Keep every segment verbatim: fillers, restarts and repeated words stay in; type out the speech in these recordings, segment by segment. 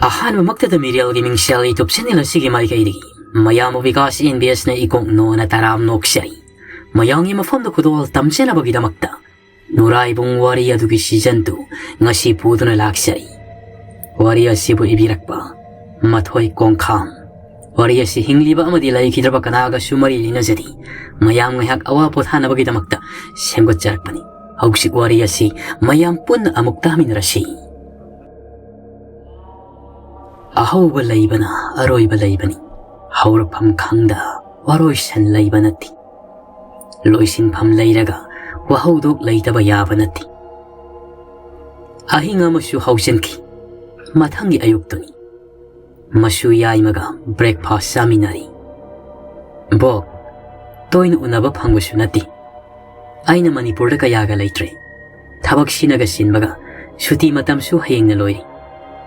ꯑꯍꯥꯟꯕꯃꯛꯇꯗ ꯃꯤꯔꯦꯜꯒꯤ ꯃꯤꯡꯁꯦꯜ YouTube channel ꯑꯁꯤꯒꯤ ꯃꯥꯏꯀꯩꯗꯒꯤ ꯃꯌꯥꯝꯕꯨ ꯕꯤꯀꯥꯁ ꯑꯦꯟ ꯕꯤ ꯑꯦꯁꯅ ꯏꯀꯣꯛ ꯅꯣꯅ ꯇꯔꯥꯝ ꯅꯣꯛꯆꯔꯤ꯫ ꯃꯌꯥꯝꯒꯤ ꯃꯐꯝꯗ ꯈꯨꯗꯣꯜ ꯇꯝꯖꯅꯕꯒꯤꯗꯃꯛꯇ ꯅꯨꯔꯥꯏꯕꯨꯡ ꯋꯥꯔꯤ ꯑꯗꯨꯒꯤ season two ꯉꯁꯤ ꯄꯨꯗꯨꯅ ꯂꯥꯛꯆꯔꯤ꯫ ꯋꯥꯔꯤ ꯑꯁꯤꯕꯨ ꯏꯕꯤꯔꯛꯄ ꯃꯊꯣꯏ ꯀꯣꯡꯈꯥꯝ꯫ ꯋꯥꯔꯤ ꯑꯁꯤ ꯍꯤꯡꯂꯤꯕ ꯑꯃꯗꯤ ꯂꯩꯈꯤꯗ꯭ꯔꯕ ꯀꯅꯥꯒꯁꯨ ꯃꯔꯤ ꯂꯩꯅꯖꯗꯦ꯫ ꯃꯌꯥꯝ ꯉꯥꯏꯍꯥꯛ ꯑꯋꯥ ꯄꯣꯊꯥꯅꯕꯒꯤꯗꯃꯛꯇ ꯁꯦꯝꯒꯠꯆꯔꯛꯄꯅꯤ꯫ ꯍꯧꯖꯤꯛ ꯋꯥꯔꯤ ꯑꯁꯤ ꯃꯌꯥꯝ ꯄꯨꯟꯅ ꯑꯃꯨꯛ ꯇꯥꯃꯤꯟꯅꯔꯁꯤ꯫ ꯑꯍꯧꯕ ꯂꯩꯕꯅ ꯑꯔꯣꯏꯕ ꯂꯩꯕꯅꯤ꯫ ꯍꯧꯔꯛꯐꯝ ꯈꯪꯗ ꯋꯥꯔꯣꯏꯁꯟ ꯂꯩꯕ ꯅꯠꯇꯦ꯫ ꯂꯣꯏꯁꯤꯟꯐꯝ ꯂꯩꯔꯒ ꯋꯥꯍꯧꯗꯣꯛ ꯂꯩꯇꯕ ꯌꯥꯕ ꯅꯠꯇꯦ꯫ ꯑꯍꯤꯡ ꯑꯃꯁꯨ ꯍꯧꯖꯤꯟꯈꯤ꯫ ꯃꯊꯪꯒꯤ ꯑꯌꯨꯛꯇꯨꯅꯤ꯫ ꯃꯁꯨ ꯌꯥꯏꯃꯒ breakfast ꯆꯥꯃꯤꯟꯅꯔꯤ꯫ "ꯕꯣꯛ, ꯇꯣꯏꯅ ꯎꯅꯕ ꯐꯪꯕꯁꯨ ꯅꯠꯇꯦ꯫ ꯑꯩꯅ ꯃꯅꯤꯄꯨꯔꯗ ꯀꯌꯥꯒ ꯂꯩꯇ꯭ꯔꯦ꯫ ꯊꯕꯛꯁꯤꯅꯒ ꯆꯤꯟꯕꯒ, ꯁꯨꯇꯤ ꯃꯇꯝꯁꯨ ꯍꯌꯦꯡꯅ ꯂꯣꯏꯔꯦ꯫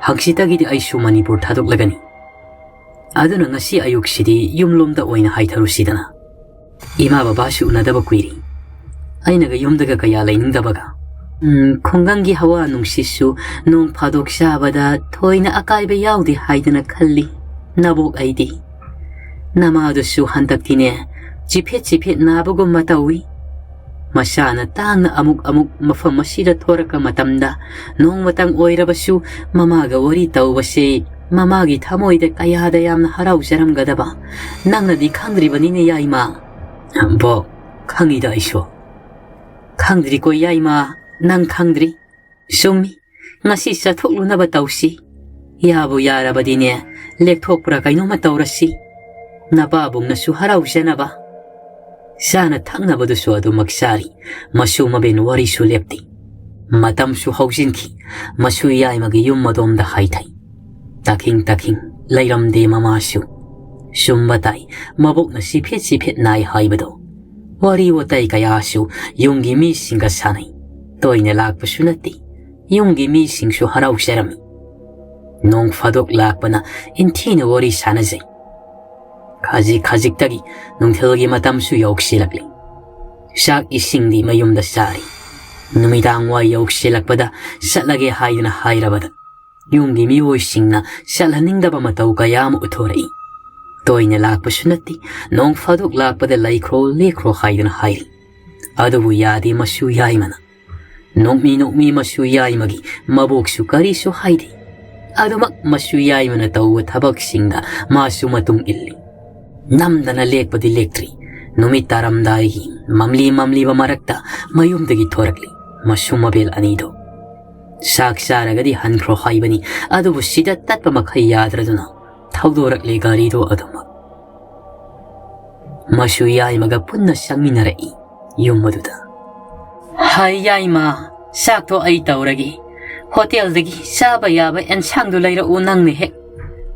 ꯍꯪꯆꯤꯠꯇꯒꯤꯗꯤ ꯑꯩꯁꯨ ꯃꯅꯤꯄꯨꯔ ꯊꯥꯗꯣꯛꯂꯒꯅꯤ꯫ ꯑꯗꯨꯅ ꯉꯁꯤ ꯑꯌꯨꯛꯁꯤꯗꯤ ꯌꯨꯝꯂꯣꯝꯗ ꯑꯣꯏꯅ ꯍꯥꯏꯊꯔꯨꯁꯤꯗꯅ꯫ ꯏꯃꯥ ꯕꯕꯥꯁꯨ ꯎꯅꯗꯕ ꯀꯨꯏꯔꯦ꯫ ꯑꯩꯅꯒ ꯌꯨꯝꯗꯒ ꯀꯌꯥ ꯂꯩꯅꯤꯡꯗꯕꯒ꯫ ꯎꯝ, ꯈꯨꯡꯒꯪꯒꯤ ꯍꯋꯥ ꯅꯨꯡꯁꯤꯠꯁꯨ ꯅꯣꯡ ꯐꯥꯗꯣꯛ ꯆꯥꯕꯗ ꯊꯣꯏꯅ ꯑꯀꯥꯏꯕ ꯌꯥꯎꯗꯦ ꯍꯥꯏꯗꯅ ꯈꯜꯂꯤ꯫ ꯅꯕꯣꯛ ꯑꯩꯗꯤ꯫ ꯅꯃꯥꯗꯨꯁꯨ ꯍꯟꯗꯛꯇꯤꯅꯦ, ꯆꯤꯐꯦꯠ ꯆꯤꯐꯦꯠ ꯅꯥꯕꯒꯨꯝꯕ ꯇꯧꯏ꯫ ꯃꯁꯥꯅ ꯇꯥꯡꯅ ꯑꯃꯨꯛ ꯑꯃꯨꯛ ꯃꯐꯝ ꯑꯁꯤꯗ ꯊꯣꯔꯛꯄ ꯃꯇꯝꯗ ꯅꯣꯡꯃꯇꯪ ꯑꯣꯏꯔꯕꯁꯨ ꯃꯃꯥꯒ ꯋꯥꯔꯤ ꯇꯧꯕꯁꯦ ꯃꯃꯥꯒꯤ ꯊꯃꯣꯏꯗ ꯀꯌꯥꯗ ꯌꯥꯝꯅ ꯍꯔꯥꯎꯖꯔꯝꯒꯗꯕ꯫ ꯅꯪꯅꯗꯤ ꯈꯪꯗ꯭ꯔꯤꯕꯅꯤꯅꯦ, ꯌꯥꯏꯃ꯫" "ꯕꯣꯛ, ꯈꯪꯉꯤꯗ ꯑꯩꯁꯨ꯫" "ꯈꯪꯗ꯭ꯔꯤꯀꯣ, ꯌꯥꯏꯃ, ꯅꯪ ꯈꯪꯗ꯭ꯔꯤ꯫ ꯆꯨꯝꯃꯤ, ꯉꯁꯤ ꯆꯠꯊꯣꯛꯂꯨꯅꯕ ꯇꯧꯁꯤ꯫ ꯌꯥꯕꯨ ꯌꯥꯔꯕꯗꯤꯅꯦ, ꯂꯦꯛꯊꯣꯛꯄ꯭ꯔꯥ ꯀꯩꯅꯣꯝꯃ ꯇꯧꯔꯁꯤ꯫ ꯅꯄꯥꯕꯨꯡꯅꯁꯨ ꯍꯔꯥꯎꯖꯅꯕ꯫" ꯆꯥꯅ ꯊꯛꯅꯕꯗꯨꯁꯨ ꯑꯗꯨꯃꯛ ꯆꯥꯔꯤ꯫ ꯃꯁꯨ ꯃꯕꯦꯟ ꯋꯥꯔꯤꯁꯨ ꯂꯦꯞꯇꯦ꯫ ꯃꯇꯝꯁꯨ ꯍꯧꯖꯤꯟꯈꯤ꯫ ꯃꯁꯨ ꯌꯥꯏꯃꯒꯤ ꯌꯨꯝ ꯑꯗꯣꯝꯗ ꯍꯥꯏꯊꯩ꯫ ꯇꯥꯈꯤꯡ ꯇꯥꯈꯤꯡ ꯂꯩꯔꯝꯗꯦ ꯃꯃꯥꯁꯨ꯫ ꯆꯨꯝꯕ ꯇꯥꯏ, ꯃꯕꯣꯛꯅ ꯆꯤꯐꯦꯠ ꯆꯤꯐꯦꯠ ꯅꯥꯏ ꯍꯥꯏꯕꯗꯣ꯫ ꯋꯥꯔꯤ ꯋꯥꯇꯥꯏ ꯀꯌꯥꯁꯨ ꯌꯨꯝꯒꯤ ꯃꯤꯁꯤꯡꯒ ꯁꯥꯟꯅꯩ꯫ ꯇꯣꯏꯅ ꯂꯥꯛꯄꯁꯨ ꯅꯠꯇꯦ꯫ ꯌꯨꯝꯒꯤ ꯃꯤꯁꯤꯡꯁꯨ ꯍꯔꯥꯎꯖꯔꯝꯃꯤ꯫ ꯅꯣꯡ ꯐꯥꯗꯣꯛ ꯂꯥꯛꯄꯅ ꯏꯟꯊꯤꯅ ꯋꯥꯔꯤ ꯁꯥꯟꯅꯖꯩ꯫ ꯈꯖꯤꯛ ꯈꯖꯤꯛꯇꯒꯤ ꯅꯨꯡꯊꯤꯜꯒꯤ ꯃꯇꯝꯁꯨ ꯌꯧꯁꯤꯜꯂꯛꯂꯤ꯫ ꯆꯥꯛ ꯏꯁꯤꯡꯗꯤ ꯃꯌꯨꯝꯗ ꯆꯥꯔꯤ꯫ ꯅꯨꯃꯤꯗꯥꯡ ꯋꯥꯏ ꯌꯧꯁꯤꯜꯂꯛꯄꯗ ꯆꯠꯂꯒꯦ ꯍꯥꯏꯗꯨꯅ ꯍꯥꯏꯔꯕꯗ ꯌꯨꯝꯒꯤ ꯃꯤꯑꯣꯏꯁꯤꯡꯅ ꯆꯠꯍꯟꯅꯤꯡꯗꯕ ꯃꯇꯧ ꯀꯌꯥ ꯑꯃ ꯎꯠꯊꯣꯔꯛꯏ꯫ ꯇꯣꯏꯅ ꯂꯥꯛꯄꯁꯨ ꯅꯠꯇꯦ, ꯅꯣꯡ ꯐꯥꯗꯣꯛ ꯂꯥꯛꯄꯗ ꯂꯩꯈ꯭ꯔꯣ ꯂꯦꯛꯈ꯭ꯔꯣ ꯍꯥꯏꯗꯨꯅ ꯍꯥꯏꯔꯤ꯫ ꯑꯗꯨꯕꯨ ꯌꯥꯗꯦ ꯃꯁꯨ ꯌꯥꯏꯃꯅ꯫ ꯅꯣꯛꯃꯤ ꯅꯣꯛꯃꯤ ꯃꯁꯨ ꯌꯥꯏꯃꯒꯤ ꯃꯕꯣꯛꯁꯨ ꯀꯔꯤꯁꯨ ꯍꯥꯏꯗꯦ꯫ ꯑꯗꯨꯃꯛ ꯃꯁꯨ ꯌꯥꯏꯃꯅ ꯇꯧꯕ ꯊꯕꯛꯁꯤꯡꯗ ꯃꯥꯁꯨ ꯃꯇꯨꯡ ꯏꯜꯂꯤ꯫ ꯅꯝꯗꯅ ꯂꯦꯛꯄꯗꯤ ꯂꯦꯛꯇ꯭ꯔꯤ꯫ ꯅꯨꯃꯤꯠ ꯇꯥꯔꯝꯗꯥꯏꯒꯤ ꯃꯝꯂꯤ ꯃꯝꯂꯤꯕ ꯃꯔꯛꯇ ꯃꯌꯨꯝꯗꯒꯤ ꯊꯣꯔꯛꯂꯤ ꯃꯁꯨ ꯃꯕꯦꯜ ꯑꯅꯤꯗꯣ꯫ ꯆꯥꯛ ꯆꯥꯔꯒꯗꯤ ꯍꯟꯈ꯭ꯔꯣ ꯍꯥꯏꯕꯅꯤ, ꯑꯗꯨꯕꯨ ꯁꯤꯗ ꯇꯠꯄ ꯃꯈꯩ ꯌꯥꯗ꯭ꯔꯗꯨꯅ ꯊꯧꯗꯣꯔꯛꯂꯦ ꯒꯥꯔꯤꯗꯣ ꯑꯗꯨꯃꯛ꯫ ꯃꯁꯨ ꯌꯥꯏꯃꯒ ꯄꯨꯟꯅ ꯆꯪꯃꯤꯟꯅꯔꯛꯏ ꯌꯨꯝ ꯑꯗꯨꯗ꯫ "ꯍꯥꯏ ꯌꯥꯏꯃ, ꯆꯥꯛꯇꯣ ꯑꯩ ꯇꯧꯔꯒꯦ꯫ ꯍꯣꯇꯦꯜꯗꯒꯤ ꯆꯥꯕ ꯌꯥꯕ ꯑꯦꯟꯁꯥꯡꯗꯣ ꯂꯩꯔꯛꯎ ꯅꯪꯅ ꯍꯦꯛ꯫"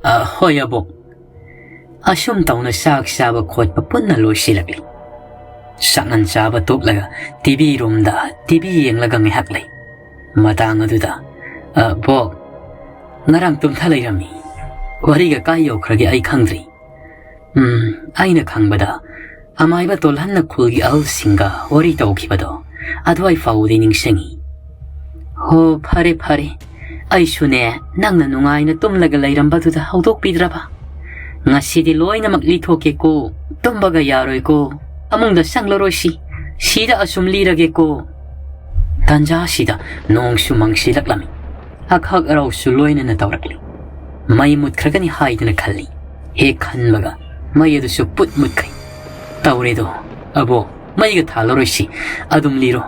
"ꯑ, ꯍꯣꯏ ꯑꯕꯣꯛ꯫" ꯑꯁꯨꯝ ꯇꯧꯅ ꯆꯥꯛ ꯆꯥꯕ ꯈꯣꯠꯄ ꯄꯨꯟꯅ ꯂꯣꯏꯁꯤꯜꯂꯛꯂꯤ꯫ ꯆꯥꯛꯉꯟ ꯆꯥꯕ ꯇꯣꯛꯂꯒ ꯇꯤꯚꯤ ꯔꯨꯝꯗ ꯇꯤꯚꯤ ꯌꯦꯡꯂꯒ ꯉꯥꯏꯍꯥꯛ ꯂꯩ꯫ ꯃꯇꯥꯡ ꯑꯗꯨꯗ, "ꯑ, ꯕꯣꯛ, ꯉꯔꯥꯡ ꯇꯨꯝꯊ ꯂꯩꯔꯝꯃꯤ꯫ ꯋꯥꯔꯤꯒ ꯀꯥꯏ ꯌꯧꯈ꯭ꯔꯒꯦ ꯑꯩ ꯈꯪꯗ꯭ꯔꯤ꯫ ꯎꯝ, ꯑꯩꯅ ꯈꯪꯕꯗ ꯑꯃꯥꯏꯕ ꯇꯣꯜꯍꯟꯅ ꯈꯨꯜꯒꯤ ꯑꯍꯜꯁꯤꯡꯒ ꯋꯥꯔꯤ ꯇꯧꯈꯤꯕꯗꯣ ꯑꯗꯨꯋꯥꯏ ꯐꯥꯎꯕꯗꯤ ꯅꯤꯡꯁꯤꯡꯉꯤ꯫" "ꯍꯣ, ꯐꯔꯦ, ꯐꯔꯦ꯫ ꯑꯩꯁꯨꯅꯦ, ꯅꯪꯅ ꯅꯨꯡꯉꯥꯏꯅ ꯇꯨꯝꯂꯒ ꯂꯩꯔꯝꯕꯗꯨꯗ ꯍꯧꯗꯣꯛꯄꯤꯗ꯭ꯔꯕ꯫ ꯉꯁꯤꯗꯤ ꯂꯣꯏꯅꯃꯛ ꯂꯤꯊꯣꯛꯀꯦꯀꯣ꯫ ꯇꯨꯝꯕꯒ ꯌꯥꯔꯣꯏꯀꯣ꯫ ꯐꯃꯨꯡꯗ ꯆꯪꯂꯔꯣꯏꯁꯤ꯫ ꯁꯤꯗ ꯑꯁꯨꯝ ꯂꯤꯔꯒꯦꯀꯣ꯫" ꯇꯥꯟꯖꯥꯁꯤꯗ ꯅꯣꯡꯁꯨ ꯃꯪꯁꯤꯜꯂꯛꯂꯝꯃꯤ꯫ ꯑꯈꯛ ꯑꯔꯥꯎꯁꯨ ꯂꯣꯏꯅꯅ ꯇꯧꯔꯛꯂꯤ꯫ ꯃꯩ ꯃꯨꯠꯈ꯭ꯔꯒꯅꯤ ꯍꯥꯏꯗꯨꯅ ꯈꯜꯂꯤ꯫ ꯍꯦꯛ ꯈꯟꯕꯒ ꯃꯩ ꯑꯗꯨꯁꯨ ꯄꯨꯠ ꯃꯨꯠꯈ꯭ꯔꯦ꯫ "ꯇꯧꯔꯦꯗꯣ, ꯑꯕꯣ, ꯃꯩꯒ ꯊꯥꯜꯂꯔꯣꯏꯁꯤ, ꯑꯗꯨꯝ ꯂꯤꯔꯣ꯫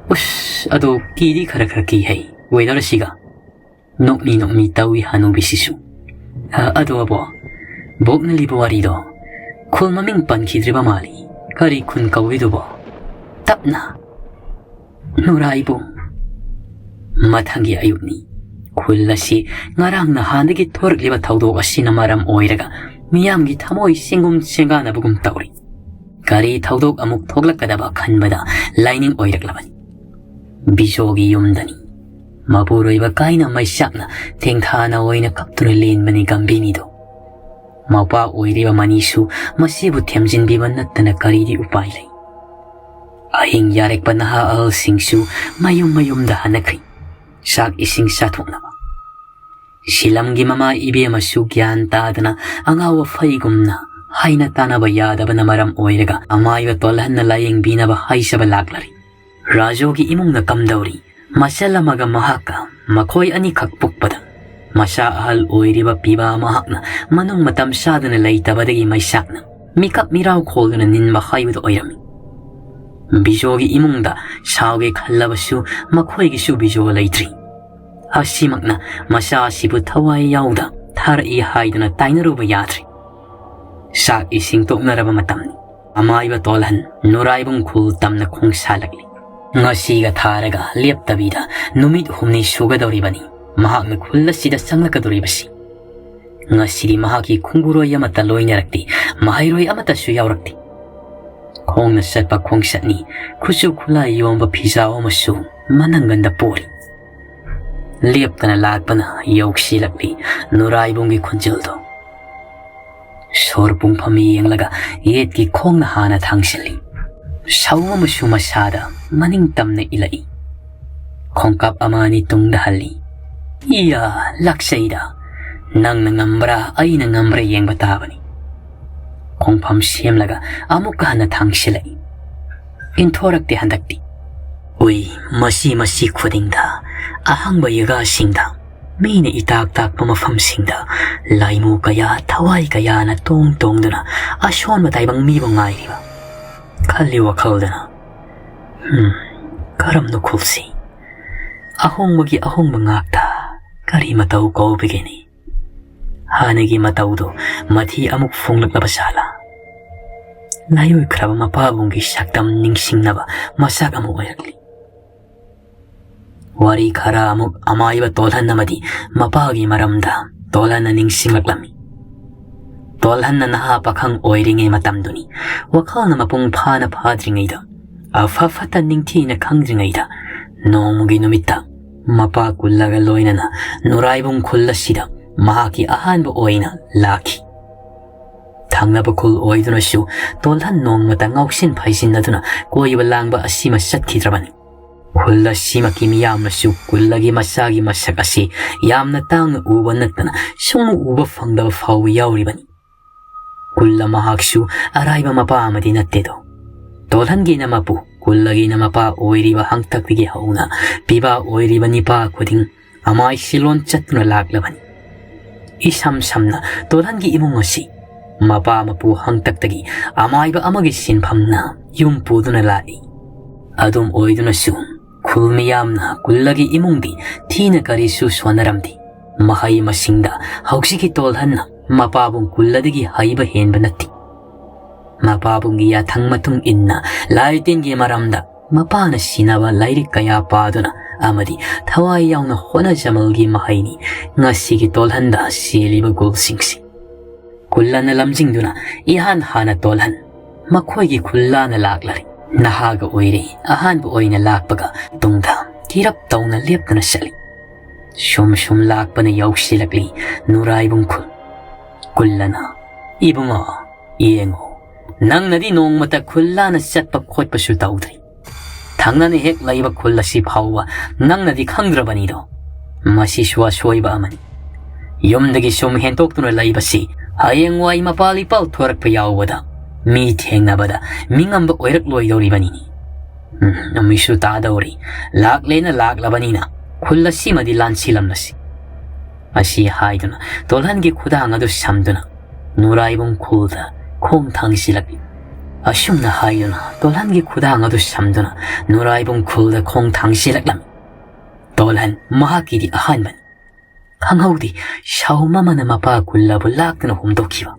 ꯎꯁ, ꯑꯗꯣ ꯀꯤꯗꯤ ꯈꯔ ꯈꯔ ꯀꯤ ꯍꯩ, ꯋꯦꯗꯔꯁꯤꯒ꯫" ꯅꯣꯛꯃꯤ ꯅꯣꯛꯃꯤ ꯇꯧꯏ ꯍꯅꯨꯕꯤꯁꯤꯁꯨ꯫ "ꯑ, ꯑꯗꯣ ꯑꯕꯣ, ꯕꯣꯛꯅ ꯂꯤꯕ ꯋꯥꯔꯤꯗꯣ ꯈꯨꯜ ꯃꯃꯤꯡ ꯄꯟꯈꯤꯗ꯭ꯔꯤꯕ ꯃꯥꯜꯂꯤ꯫ ꯀꯔꯤ ꯈꯨꯟ ꯀꯧꯏꯗꯨꯕꯣ?" ꯇꯞꯅ꯫ "ꯅꯨꯔꯥꯏꯕꯨꯡ꯫" ꯃꯊꯪꯒꯤ ꯑꯌꯨꯛꯅꯤ꯫ ꯈꯨꯜ ꯑꯁꯤ ꯉꯔꯥꯡ ꯅꯍꯥꯟꯗꯒꯤ ꯊꯣꯔꯛꯂꯤꯕ ꯊꯧꯗꯣꯛ ꯑꯁꯤꯅ ꯃꯔꯝ ꯑꯣꯏꯔꯒ ꯃꯤꯌꯥꯝꯒꯤ ꯊꯃꯣꯏ ꯆꯦꯡꯒꯨꯝ ꯆꯦꯡꯒꯥꯅꯕꯒꯨꯝ ꯇꯧꯔꯤ꯫ ꯀꯔꯤ ꯊꯧꯗꯣꯛ ꯑꯃꯨꯛ ꯊꯣꯛꯂꯛꯀꯗꯕ ꯈꯟꯕꯗ ꯂꯥꯏꯅꯤꯡ ꯑꯣꯏꯔꯛꯂꯕꯅꯤ꯫ ꯕꯤꯖꯣꯒꯤ ꯌꯨꯝꯗꯅꯤ꯫ ꯃꯄꯨꯔꯣꯏꯕ ꯀꯥꯏꯅ ꯃꯩꯆꯥꯛꯅ ꯊꯦꯡꯊꯥꯅ ꯑꯣꯏꯅ ꯀꯞꯇꯨꯅ ꯂꯦꯟꯕꯅꯤ ꯒꯝꯚꯤꯅꯤꯗꯣ꯫ ꯃꯄꯥ ꯑꯣꯏꯔꯤꯕ ꯃꯅꯤꯁꯨ ꯃꯁꯤꯕꯨ ꯊꯦꯝꯖꯤꯟꯕꯤꯕ ꯅꯠꯇꯅ ꯀꯔꯤꯗꯤ ꯎꯄꯥꯏ ꯂꯩ? ꯑꯍꯤꯡ ꯌꯥꯔꯦꯛꯄ ꯅꯍꯥ ꯑꯍꯜꯁꯤꯡꯁꯨ ꯃꯌꯨꯝ ꯃꯌꯨꯝꯗ ꯍꯟꯅꯈ꯭ꯔꯤ꯫ ꯆꯥꯛ ꯏꯁꯤꯡ ꯆꯥꯊꯣꯛꯅꯕ꯫ ꯁꯤꯂꯝꯒꯤ ꯃꯃꯥ ꯏꯕꯦꯝꯃꯁꯨ ꯒ꯭ꯌꯥꯟ ꯇꯥꯗꯅ ꯑꯉꯥꯎ ꯑꯐꯩꯒꯨꯝꯅ ꯍꯥꯏꯅ ꯇꯥꯅꯕ ꯌꯥꯗꯕꯅ ꯃꯔꯝ ꯑꯣꯏꯔꯒ ꯑꯃꯥꯏꯕ ꯇꯣꯜꯍꯟꯅ ꯂꯥꯌꯦꯡꯕꯤꯅꯕ ꯍꯥꯏꯖꯕ ꯂꯥꯛꯂꯔꯤ꯫ ꯔꯥꯖꯣꯒꯤ ꯏꯃꯨꯡꯅ ꯀꯝꯗꯧꯔꯤ? ꯃꯆꯜ ꯑꯃꯒ ꯃꯍꯥꯛꯀ ꯃꯈꯣꯏ ꯑꯅꯤꯈꯛ ꯄꯣꯛꯄꯗ ꯃꯆꯥ ꯑꯍꯜ ꯑꯣꯏꯔꯤꯕ ꯄꯤꯕꯥ ꯃꯍꯥꯛꯅ ꯃꯅꯨꯡ ꯃꯇꯝ ꯆꯥꯗꯅ ꯂꯩꯇꯕꯗꯒꯤ ꯃꯩꯁꯥꯛꯅ ꯃꯤꯀꯞ ꯃꯤꯔꯥꯎ ꯈꯣꯜꯗꯨꯅ ꯅꯤꯟꯕ ꯍꯥꯏꯕꯗꯨ ꯑꯣꯏꯔꯝꯃꯤ꯫ ꯕꯤꯖꯣꯒꯤ ꯏꯃꯨꯡꯗ ꯁꯥꯎꯒꯦ ꯈꯜꯂꯕꯁꯨ ꯃꯈꯣꯏꯒꯤꯁꯨ ꯕꯤꯖꯣ ꯂꯩꯇ꯭ꯔꯤ꯫ ꯑꯁꯤꯃꯛꯅ ꯃꯆꯥ ꯑꯁꯤꯕꯨ ꯊꯋꯥꯏ ꯌꯥꯎꯗ ꯊꯥꯔꯛꯏ ꯍꯥꯏꯗꯨꯅ ꯇꯥꯏꯅꯔꯨꯕ ꯌꯥꯗ꯭ꯔꯤ꯫ ꯆꯥꯛ ꯏꯁꯤꯡ ꯇꯣꯛꯅꯔꯕ ꯃꯇꯝꯅꯤ꯫ ꯑꯃꯥꯏꯕ ꯇꯣꯜꯍꯟ ꯅꯨꯔꯥꯏꯕꯨꯡ ꯈꯨꯜ ꯇꯝꯅ ꯈꯣꯡꯁꯥꯜꯂꯛꯂꯤ꯫ ꯉꯁꯤꯒ ꯊꯥꯔꯒ ꯂꯦꯞꯇꯕꯤꯗ ꯅꯨꯃꯤꯠ ꯍꯨꯝꯅꯤ ꯁꯨꯒꯗꯧꯔꯤꯕꯅꯤ ꯃꯍꯥꯛꯅ ꯈꯨꯜ ꯑꯁꯤꯗ ꯆꯪꯂꯛꯀꯗꯧꯔꯤꯕꯁꯤ꯫ ꯉꯁꯤꯗꯤ ꯃꯍꯥꯛꯀꯤ ꯈꯣꯡꯒꯨꯔꯣꯏ ꯑꯃꯠꯇ ꯂꯣꯏꯅꯔꯛꯇꯦ, ꯃꯍꯩꯔꯣꯏ ꯑꯃꯠꯇꯁꯨ ꯌꯥꯎꯔꯛꯇꯦ꯫ ꯈꯣꯡꯅ ꯆꯠꯄ ꯈꯣꯡꯆꯠꯅꯤ, ꯈꯨꯠꯁꯨ ꯈꯨꯠꯂꯥꯏ ꯌꯣꯝꯕ ꯐꯤꯖꯥꯎ ꯑꯃꯁꯨ ꯃꯅꯪꯒꯟꯗ ꯄꯣꯔꯤ꯫ ꯂꯦꯞꯇꯅ ꯂꯥꯛꯄꯅ ꯌꯧꯁꯤꯜꯂꯛꯂꯤ ꯅꯨꯔꯥꯏꯕꯨꯡꯒꯤ ꯈꯣꯟꯖꯦꯜꯗꯣ꯫ ꯁꯣꯔ ꯄꯨꯡꯐꯝ ꯌꯦꯡꯂꯒ ꯌꯦꯠꯀꯤ ꯈꯣꯡꯅ ꯍꯥꯟꯅ ꯊꯥꯡꯁꯤꯜꯂꯤ꯫ ꯁꯧ ꯑꯃꯁꯨ ꯃꯁꯥꯗ ꯃꯅꯤꯡ ꯇꯝꯅ ꯏꯜꯂꯛꯏ꯫ ꯈꯣꯡꯀꯥꯞ ꯑꯃ ꯑꯅꯤ ꯇꯨꯡꯗ ꯍꯜꯂꯤ꯫ ꯏꯌꯥ, ꯂꯥꯛꯆꯩꯗ꯫ ꯅꯪꯅ ꯉꯝꯕ꯭ꯔꯥ, ꯑꯩꯅ ꯉꯝꯕ꯭ꯔꯥ ꯌꯦꯡꯕ ꯇꯥꯕꯅꯤ꯫ ꯈꯣꯡꯐꯝ ꯁꯦꯝꯂꯒ ꯑꯃꯨꯛꯀ ꯍꯟꯅ ꯊꯥꯡꯁꯤꯜꯂꯛꯏ꯫ ꯏꯟꯊꯣꯔꯛꯇꯦ ꯍꯟꯗꯛꯇꯤ꯫ ꯎꯏ, ꯃꯁꯤ ꯃꯁꯤ ꯈꯨꯗꯤꯡꯗ, ꯑꯍꯪꯕ ꯌꯦꯒꯥꯁꯤꯡꯗ, ꯃꯤꯅ ꯏꯇꯥꯛ ꯇꯥꯛꯄ ꯃꯐꯝꯁꯤꯡꯗ ꯂꯥꯏꯃꯨ ꯀꯌꯥ, ꯊꯋꯥꯏ ꯀꯌꯥꯅ ꯇꯣꯡ ꯇꯣꯡꯗꯨꯅ ꯑꯁꯣꯟꯕ ꯇꯥꯏꯕꯪ ꯃꯤꯕꯨ ꯉꯥꯏꯔꯤꯕ꯫ ꯈꯜꯂꯤ ꯋꯥꯈꯜꯗꯅ, "ꯍꯝ, ꯀꯔꯝꯅ ꯈꯨꯜꯁꯤ? ꯑꯍꯣꯡꯕꯒꯤ ꯑꯍꯣꯡꯕ ꯉꯥꯛꯇ ꯀꯔꯤ ꯃꯇꯧ ꯀꯧꯕꯒꯦꯅꯤ?" ꯍꯥꯟꯅꯒꯤ ꯃꯇꯧꯗꯨ ꯃꯊꯤ ꯑꯃꯨꯛ ꯐꯣꯡꯂꯛꯂꯕ ꯖꯥꯠꯂꯥ? ꯂꯥꯏꯑꯣꯏꯈ꯭ꯔꯕ ꯃꯄꯥꯕꯨꯡꯒꯤ ꯁꯛꯇꯝ ꯅꯤꯡꯁꯤꯡꯅꯕ ꯃꯆꯥꯛ ꯑꯃ ꯑꯣꯏꯔꯛꯂꯤ꯫ ꯋꯥꯔꯤ ꯈꯔ ꯑꯃꯨꯛ ꯑꯃꯥꯏꯕ ꯇꯣꯜꯍꯟ ꯑꯃꯗꯤ ꯃꯄꯥꯒꯤ ꯃꯔꯝꯗ ꯇꯣꯜꯍꯟꯅ ꯅꯤꯡꯁꯤꯡꯂꯛꯂꯝꯃꯤ꯫ ꯇꯣꯜꯍꯟꯅ ꯅꯍꯥ ꯄꯥꯈꯪ ꯑꯣꯏꯔꯤꯉꯩ ꯃꯇꯝꯗꯨꯅꯤ, ꯋꯥꯈꯜꯅ ꯃꯄꯨꯡ ꯐꯥꯅ ꯐꯥꯗ꯭ꯔꯤꯉꯩꯗ, ꯑꯐ ꯐꯠꯇ ꯅꯤꯡꯊꯤꯅ ꯈꯪꯗ꯭ꯔꯤꯉꯩꯗ, ꯅꯣꯡꯃꯒꯤ ꯅꯨꯃꯤꯠꯇ ꯃꯄꯥ ꯀꯨꯜꯂꯒ ꯂꯣꯏꯅꯅ ꯅꯨꯔꯥꯏꯕꯨꯡ ꯈꯨꯜ ꯑꯁꯤꯗ ꯃꯍꯥꯛꯀꯤ ꯑꯍꯥꯟꯕ ꯑꯣꯏꯅ ꯂꯥꯛꯈꯤ꯫ ꯊꯪꯅꯕ ꯈꯨꯜ ꯑꯣꯏꯗꯨꯅꯁꯨ ꯇꯣꯜꯍꯟ ꯅꯣꯡꯃꯇ ꯉꯥꯎꯁꯤꯟ ꯐꯩꯖꯤꯟꯅꯗꯨꯅ ꯀꯣꯏꯕ ꯂꯥꯡꯕ ꯑꯁꯤꯃ ꯆꯠꯈꯤꯗ꯭ꯔꯕꯅꯤ꯫ ꯈꯨꯜ ꯑꯁꯤꯃꯛꯀꯤ ꯃꯤꯌꯥꯝꯅꯁꯨ ꯀꯨꯜꯂꯒꯤ ꯃꯆꯥꯒꯤ ꯃꯁꯛ ꯑꯁꯤ ꯌꯥꯝꯅ ꯇꯥꯡꯅ ꯎꯕ ꯅꯠꯇꯅ ꯁꯨꯡꯎ ꯎꯕ ꯐꯪꯗꯕ ꯐꯥꯎꯕ ꯌꯥꯎꯔꯤꯕꯅꯤ꯫ ꯀꯨꯜꯂ ꯃꯍꯥꯛꯁꯨ ꯑꯔꯥꯏꯕ ꯃꯄꯥ ꯑꯃꯗꯤ ꯅꯠꯇꯦꯗꯣ꯫ ꯇꯣꯜꯍꯟꯒꯤꯅ ꯃꯄꯨ, ꯀꯨꯜꯂꯒꯤꯅ ꯃꯄꯥ ꯑꯣꯏꯔꯤꯕ ꯍꯪꯇꯛꯇꯒꯤ ꯍꯧꯅ ꯄꯤꯕꯥ ꯑꯣꯏꯔꯤꯕ ꯅꯤꯄꯥ ꯈꯨꯗꯤꯡ ꯑꯃꯥꯏ ꯁꯤꯂꯣꯟ ꯆꯠꯇꯨꯅ ꯂꯥꯛꯂꯕꯅꯤ꯫ ꯏꯁꯝ ꯁꯝꯅ ꯇꯣꯜꯍꯟꯒꯤ ꯏꯃꯨꯡ ꯑꯁꯤ ꯃꯄꯥ ꯃꯄꯨ ꯍꯪꯇꯛꯇꯒꯤ ꯑꯃꯥꯏꯕ ꯑꯃꯒꯤ ꯁꯤꯟꯐꯝꯅ ꯌꯨꯝ ꯄꯨꯗꯨꯅ ꯂꯥꯛꯏ꯫ ꯑꯗꯨꯝ ꯑꯣꯏꯗꯨꯅꯁꯨ ꯈꯨꯜ ꯃꯤꯌꯥꯝꯅ ꯀꯨꯜꯂꯒꯤ ꯏꯃꯨꯡꯗꯤ ꯊꯤꯅ ꯀꯔꯤꯁꯨ ꯁꯣꯟꯅꯔꯝꯗꯦ꯫ ꯃꯍꯩ ꯃꯁꯤꯡꯗ ꯍꯧꯖꯤꯛꯀꯤ ꯇꯣꯜꯍꯟꯅ ꯃꯄꯥꯕꯨꯡ ꯀꯨꯜꯂꯗꯒꯤ ꯍꯩꯕ ꯍꯦꯟꯕ ꯅꯠꯇꯦ꯫ ꯃꯄꯥꯕꯨꯡꯒꯤ ꯌꯥꯊꯪ ꯃꯇꯨꯡ ꯏꯟꯅ ꯂꯥꯏ ꯇꯤꯟꯒꯤ ꯃꯔꯝꯗ ꯃꯄꯥꯅ ꯁꯤꯟꯅꯕ ꯂꯥꯏꯔꯤꯛ ꯀꯌꯥ ꯄꯥꯗꯨꯅ ꯑꯃꯗꯤ ꯊꯋꯥꯏ ꯌꯥꯎꯅ ꯍꯣꯠꯅꯖꯃꯜꯒꯤ ꯃꯍꯩꯅꯤ ꯉꯁꯤꯒꯤ ꯇꯣꯜꯍꯟꯗ ꯁꯦꯜꯂꯤꯕ ꯒꯨꯜꯁꯤꯡꯁꯤ꯫ ꯀꯨꯜꯂꯅ ꯂꯝꯖꯤꯡꯗꯨꯅ ꯏꯍꯥꯟ ꯍꯥꯟꯅ ꯇꯣꯜꯍꯟ ꯃꯈꯣꯏꯒꯤ ꯈꯨꯜꯂꯥꯅ ꯂꯥꯛꯂꯔꯦ꯫ ꯅꯍꯥꯒ ꯑꯣꯏꯔꯦ, ꯑꯍꯥꯟꯕ ꯑꯣꯏꯅ ꯂꯥꯛꯄꯒ ꯇꯨꯡꯗ ꯀꯤꯔꯞ ꯇꯧꯅ ꯂꯦꯞꯇꯨꯅ ꯆꯠꯂꯤ꯫ ꯁꯨꯝ ꯁꯨꯝ ꯂꯥꯛꯄꯅ ꯌꯧꯁꯤꯜꯂꯛꯂꯤ ꯅꯨꯔꯥꯏꯕꯨꯡ ꯈꯨꯜ꯫ ꯀꯨꯜꯂꯅ, "ꯏꯕꯨꯡꯉꯣ, ꯌꯦꯡꯉꯨ, ꯅꯪꯅꯗꯤ ꯅꯣꯡꯃꯇ ꯈꯨꯜꯂꯥꯅ ꯆꯠꯄ ꯈꯣꯠꯄꯁꯨ ꯇꯧꯗ꯭ꯔꯤ꯫ ꯊꯪꯅꯅ ꯍꯦꯛ ꯂꯩꯕ ꯈꯨꯜ ꯑꯁꯤ ꯐꯥꯎꯕ ꯅꯪꯅꯗꯤ ꯈꯪꯗ꯭ꯔꯕꯅꯤꯗꯣ꯫ ꯃꯁꯤꯁꯨ ꯑꯁꯣꯏꯕ ꯑꯃꯅꯤ꯫ ꯌꯨꯝꯗꯒꯤ ꯁꯨꯝ ꯍꯦꯟꯇꯣꯛꯇꯨꯅ ꯂꯩꯕꯁꯤ ꯍꯌꯦꯡꯋꯥꯏ ꯃꯄꯥꯜ ꯏꯄꯥꯜ ꯊꯣꯔꯛꯄ ꯌꯥꯎꯕꯗ ꯃꯤ ꯊꯦꯡꯅꯕꯗ ꯃꯤꯉꯝꯕ ꯑꯣꯏꯔꯛꯂꯣꯏꯗꯧꯔꯤꯕꯅꯤꯅꯤ꯫ ꯎꯝ, ꯃꯤꯁꯨ ꯇꯥꯗꯧꯔꯤ꯫ ꯂꯥꯛꯂꯦꯅ ꯂꯥꯛꯂꯕꯅꯤꯅ ꯈꯨꯜ ꯑꯁꯤꯃꯗꯤ ꯂꯥꯟꯁꯤꯜꯂꯝꯂꯁꯤ꯫" ꯑꯁꯤ ꯍꯥꯏꯗꯨꯅ ꯇꯣꯜꯍꯟꯒꯤ ꯈꯨꯗꯥꯡ ꯑꯗꯨ ꯁꯝꯗꯨꯅ ꯅꯨꯔꯥꯏꯕꯨꯡ ꯈꯨꯜꯗ ꯈꯣꯡ ꯊꯥꯡꯁꯤꯜꯂꯛꯂꯤ꯫ ꯑꯁꯨꯝꯅ ꯍꯥꯏꯗꯨꯅ ꯇꯣꯜꯍꯟꯒꯤ ꯈꯨꯗꯥꯡ ꯑꯗꯨ ꯁꯝꯗꯨꯅ ꯅꯨꯔꯥꯏꯕꯨꯡ ꯈꯨꯜꯗ ꯈꯣꯡ ꯊꯥꯡꯁꯤꯜꯂꯛꯂꯝꯃꯤ꯫ ꯇꯣꯜꯍꯟ ꯃꯍꯥꯛꯀꯤꯗꯤ ꯑꯍꯥꯟꯕꯅꯤ꯫ ꯈꯪꯍꯧꯗꯦ, ꯁꯥꯎꯝ ꯑꯃꯅ ꯃꯄꯥ ꯀꯨꯜꯂꯕꯨ ꯂꯥꯛꯇꯨꯅ ꯍꯨꯝꯗꯣꯛꯈꯤꯕ꯫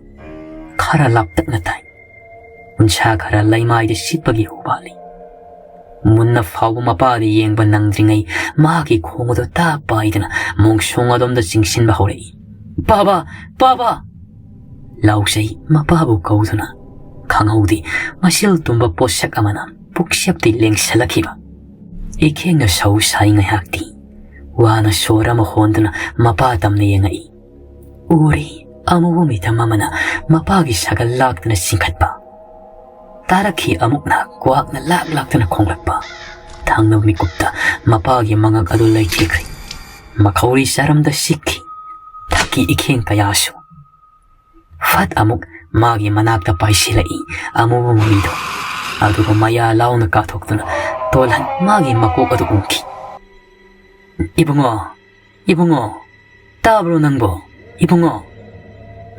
ꯈꯔ ꯂꯥꯞꯇꯛꯅ ꯇꯥꯏ꯫ ꯎꯟꯁꯥ ꯈꯔ ꯂꯩꯃꯥꯏꯗ ꯁꯤꯠꯄꯒꯤ ꯎꯕꯥꯜꯂꯤ꯫ ꯃꯨꯟꯅ ꯐꯥꯎꯕ ꯃꯄꯥꯗ ꯌꯦꯡꯕ ꯅꯪꯗ꯭ꯔꯤꯉꯩ ꯃꯍꯥꯛꯀꯤ ꯈꯣꯡ ꯑꯗꯨ ꯇꯥ ꯄꯥꯏꯗꯨꯅ ꯃꯣꯡꯁꯣꯡ ꯑꯗꯣꯝꯗ ꯆꯤꯡꯁꯤꯟꯕ ꯍꯧꯔꯛꯏ꯫ "ꯄꯥꯕ! ꯄꯥꯕ!" ꯂꯥꯎꯖꯩ ꯃꯄꯥꯕꯨ ꯀꯧꯗꯨꯅ꯫ ꯈꯪꯍꯧꯗꯦ, ꯃꯁꯤꯜ ꯇꯨꯝꯕ ꯄꯣꯠꯁꯛ ꯑꯃꯅ ꯄꯨꯛꯁꯦꯞꯇꯤ ꯂꯦꯡꯁꯜꯂꯛꯈꯤꯕ꯫ ꯏꯈꯦꯡꯅ ꯁꯧ ꯁꯥꯏ ꯉꯥꯏꯍꯥꯛꯇꯤ꯫ ꯋꯥꯅ ꯁꯣꯔ ꯑꯃ ꯍꯣꯟꯗꯨꯅ ꯃꯄꯥ ꯇꯝꯅ ꯌꯦꯡꯉꯛꯏ꯫ ꯎꯔꯤ, ꯑꯃꯨꯕ ꯃꯤꯇꯝ ꯑꯃꯅ ꯃꯄꯥꯒꯤ ꯁꯥꯒꯜ ꯂꯥꯛꯇꯨꯅ ꯆꯤꯡꯈꯠꯄ꯫ ꯇꯥꯔꯛꯈꯤ ꯑꯃꯨꯛꯅ ꯀ꯭ꯋꯥꯛꯅ ꯂꯥꯛ ꯂꯥꯛꯇꯨꯅ ꯈꯣꯡꯂꯛꯄ꯫ ꯊꯪꯅꯕ ꯃꯤꯀꯨꯞꯇ ꯃꯄꯥꯒꯤ ꯃꯉꯛ ꯑꯗꯨ ꯂꯩꯊꯦꯛꯈ꯭ꯔꯦ꯫ ꯃꯈꯧꯔꯤ ꯆꯥꯔꯝꯗ ꯁꯤꯛꯈꯤ꯫ ꯊꯛꯀꯤ ꯏꯈꯦꯡ ꯀꯌꯥꯁꯨ꯫ ꯐꯠ ꯑꯃꯨꯛ ꯃꯥꯒꯤ ꯃꯅꯥꯛꯇ ꯄꯥꯏꯁꯤꯜꯂꯛꯏ ꯑꯃꯨꯕ ꯃꯃꯤꯗꯣ꯫ ꯑꯗꯨꯒ ꯃꯌꯥ ꯂꯥꯎꯅ ꯀꯥꯊꯣꯛꯇꯨꯅ ꯇꯣꯜꯍꯟ ꯃꯥꯒꯤ ꯃꯀꯣꯛ ꯑꯗꯨ ꯎꯝꯈꯤ꯫ "ꯏꯕꯨꯡꯉꯣ, ꯏꯕꯨꯡꯉꯣ, ꯇꯥꯕ꯭ꯔꯣ ꯅꯪꯕꯣ? ꯏꯕꯨꯡꯉꯣ!"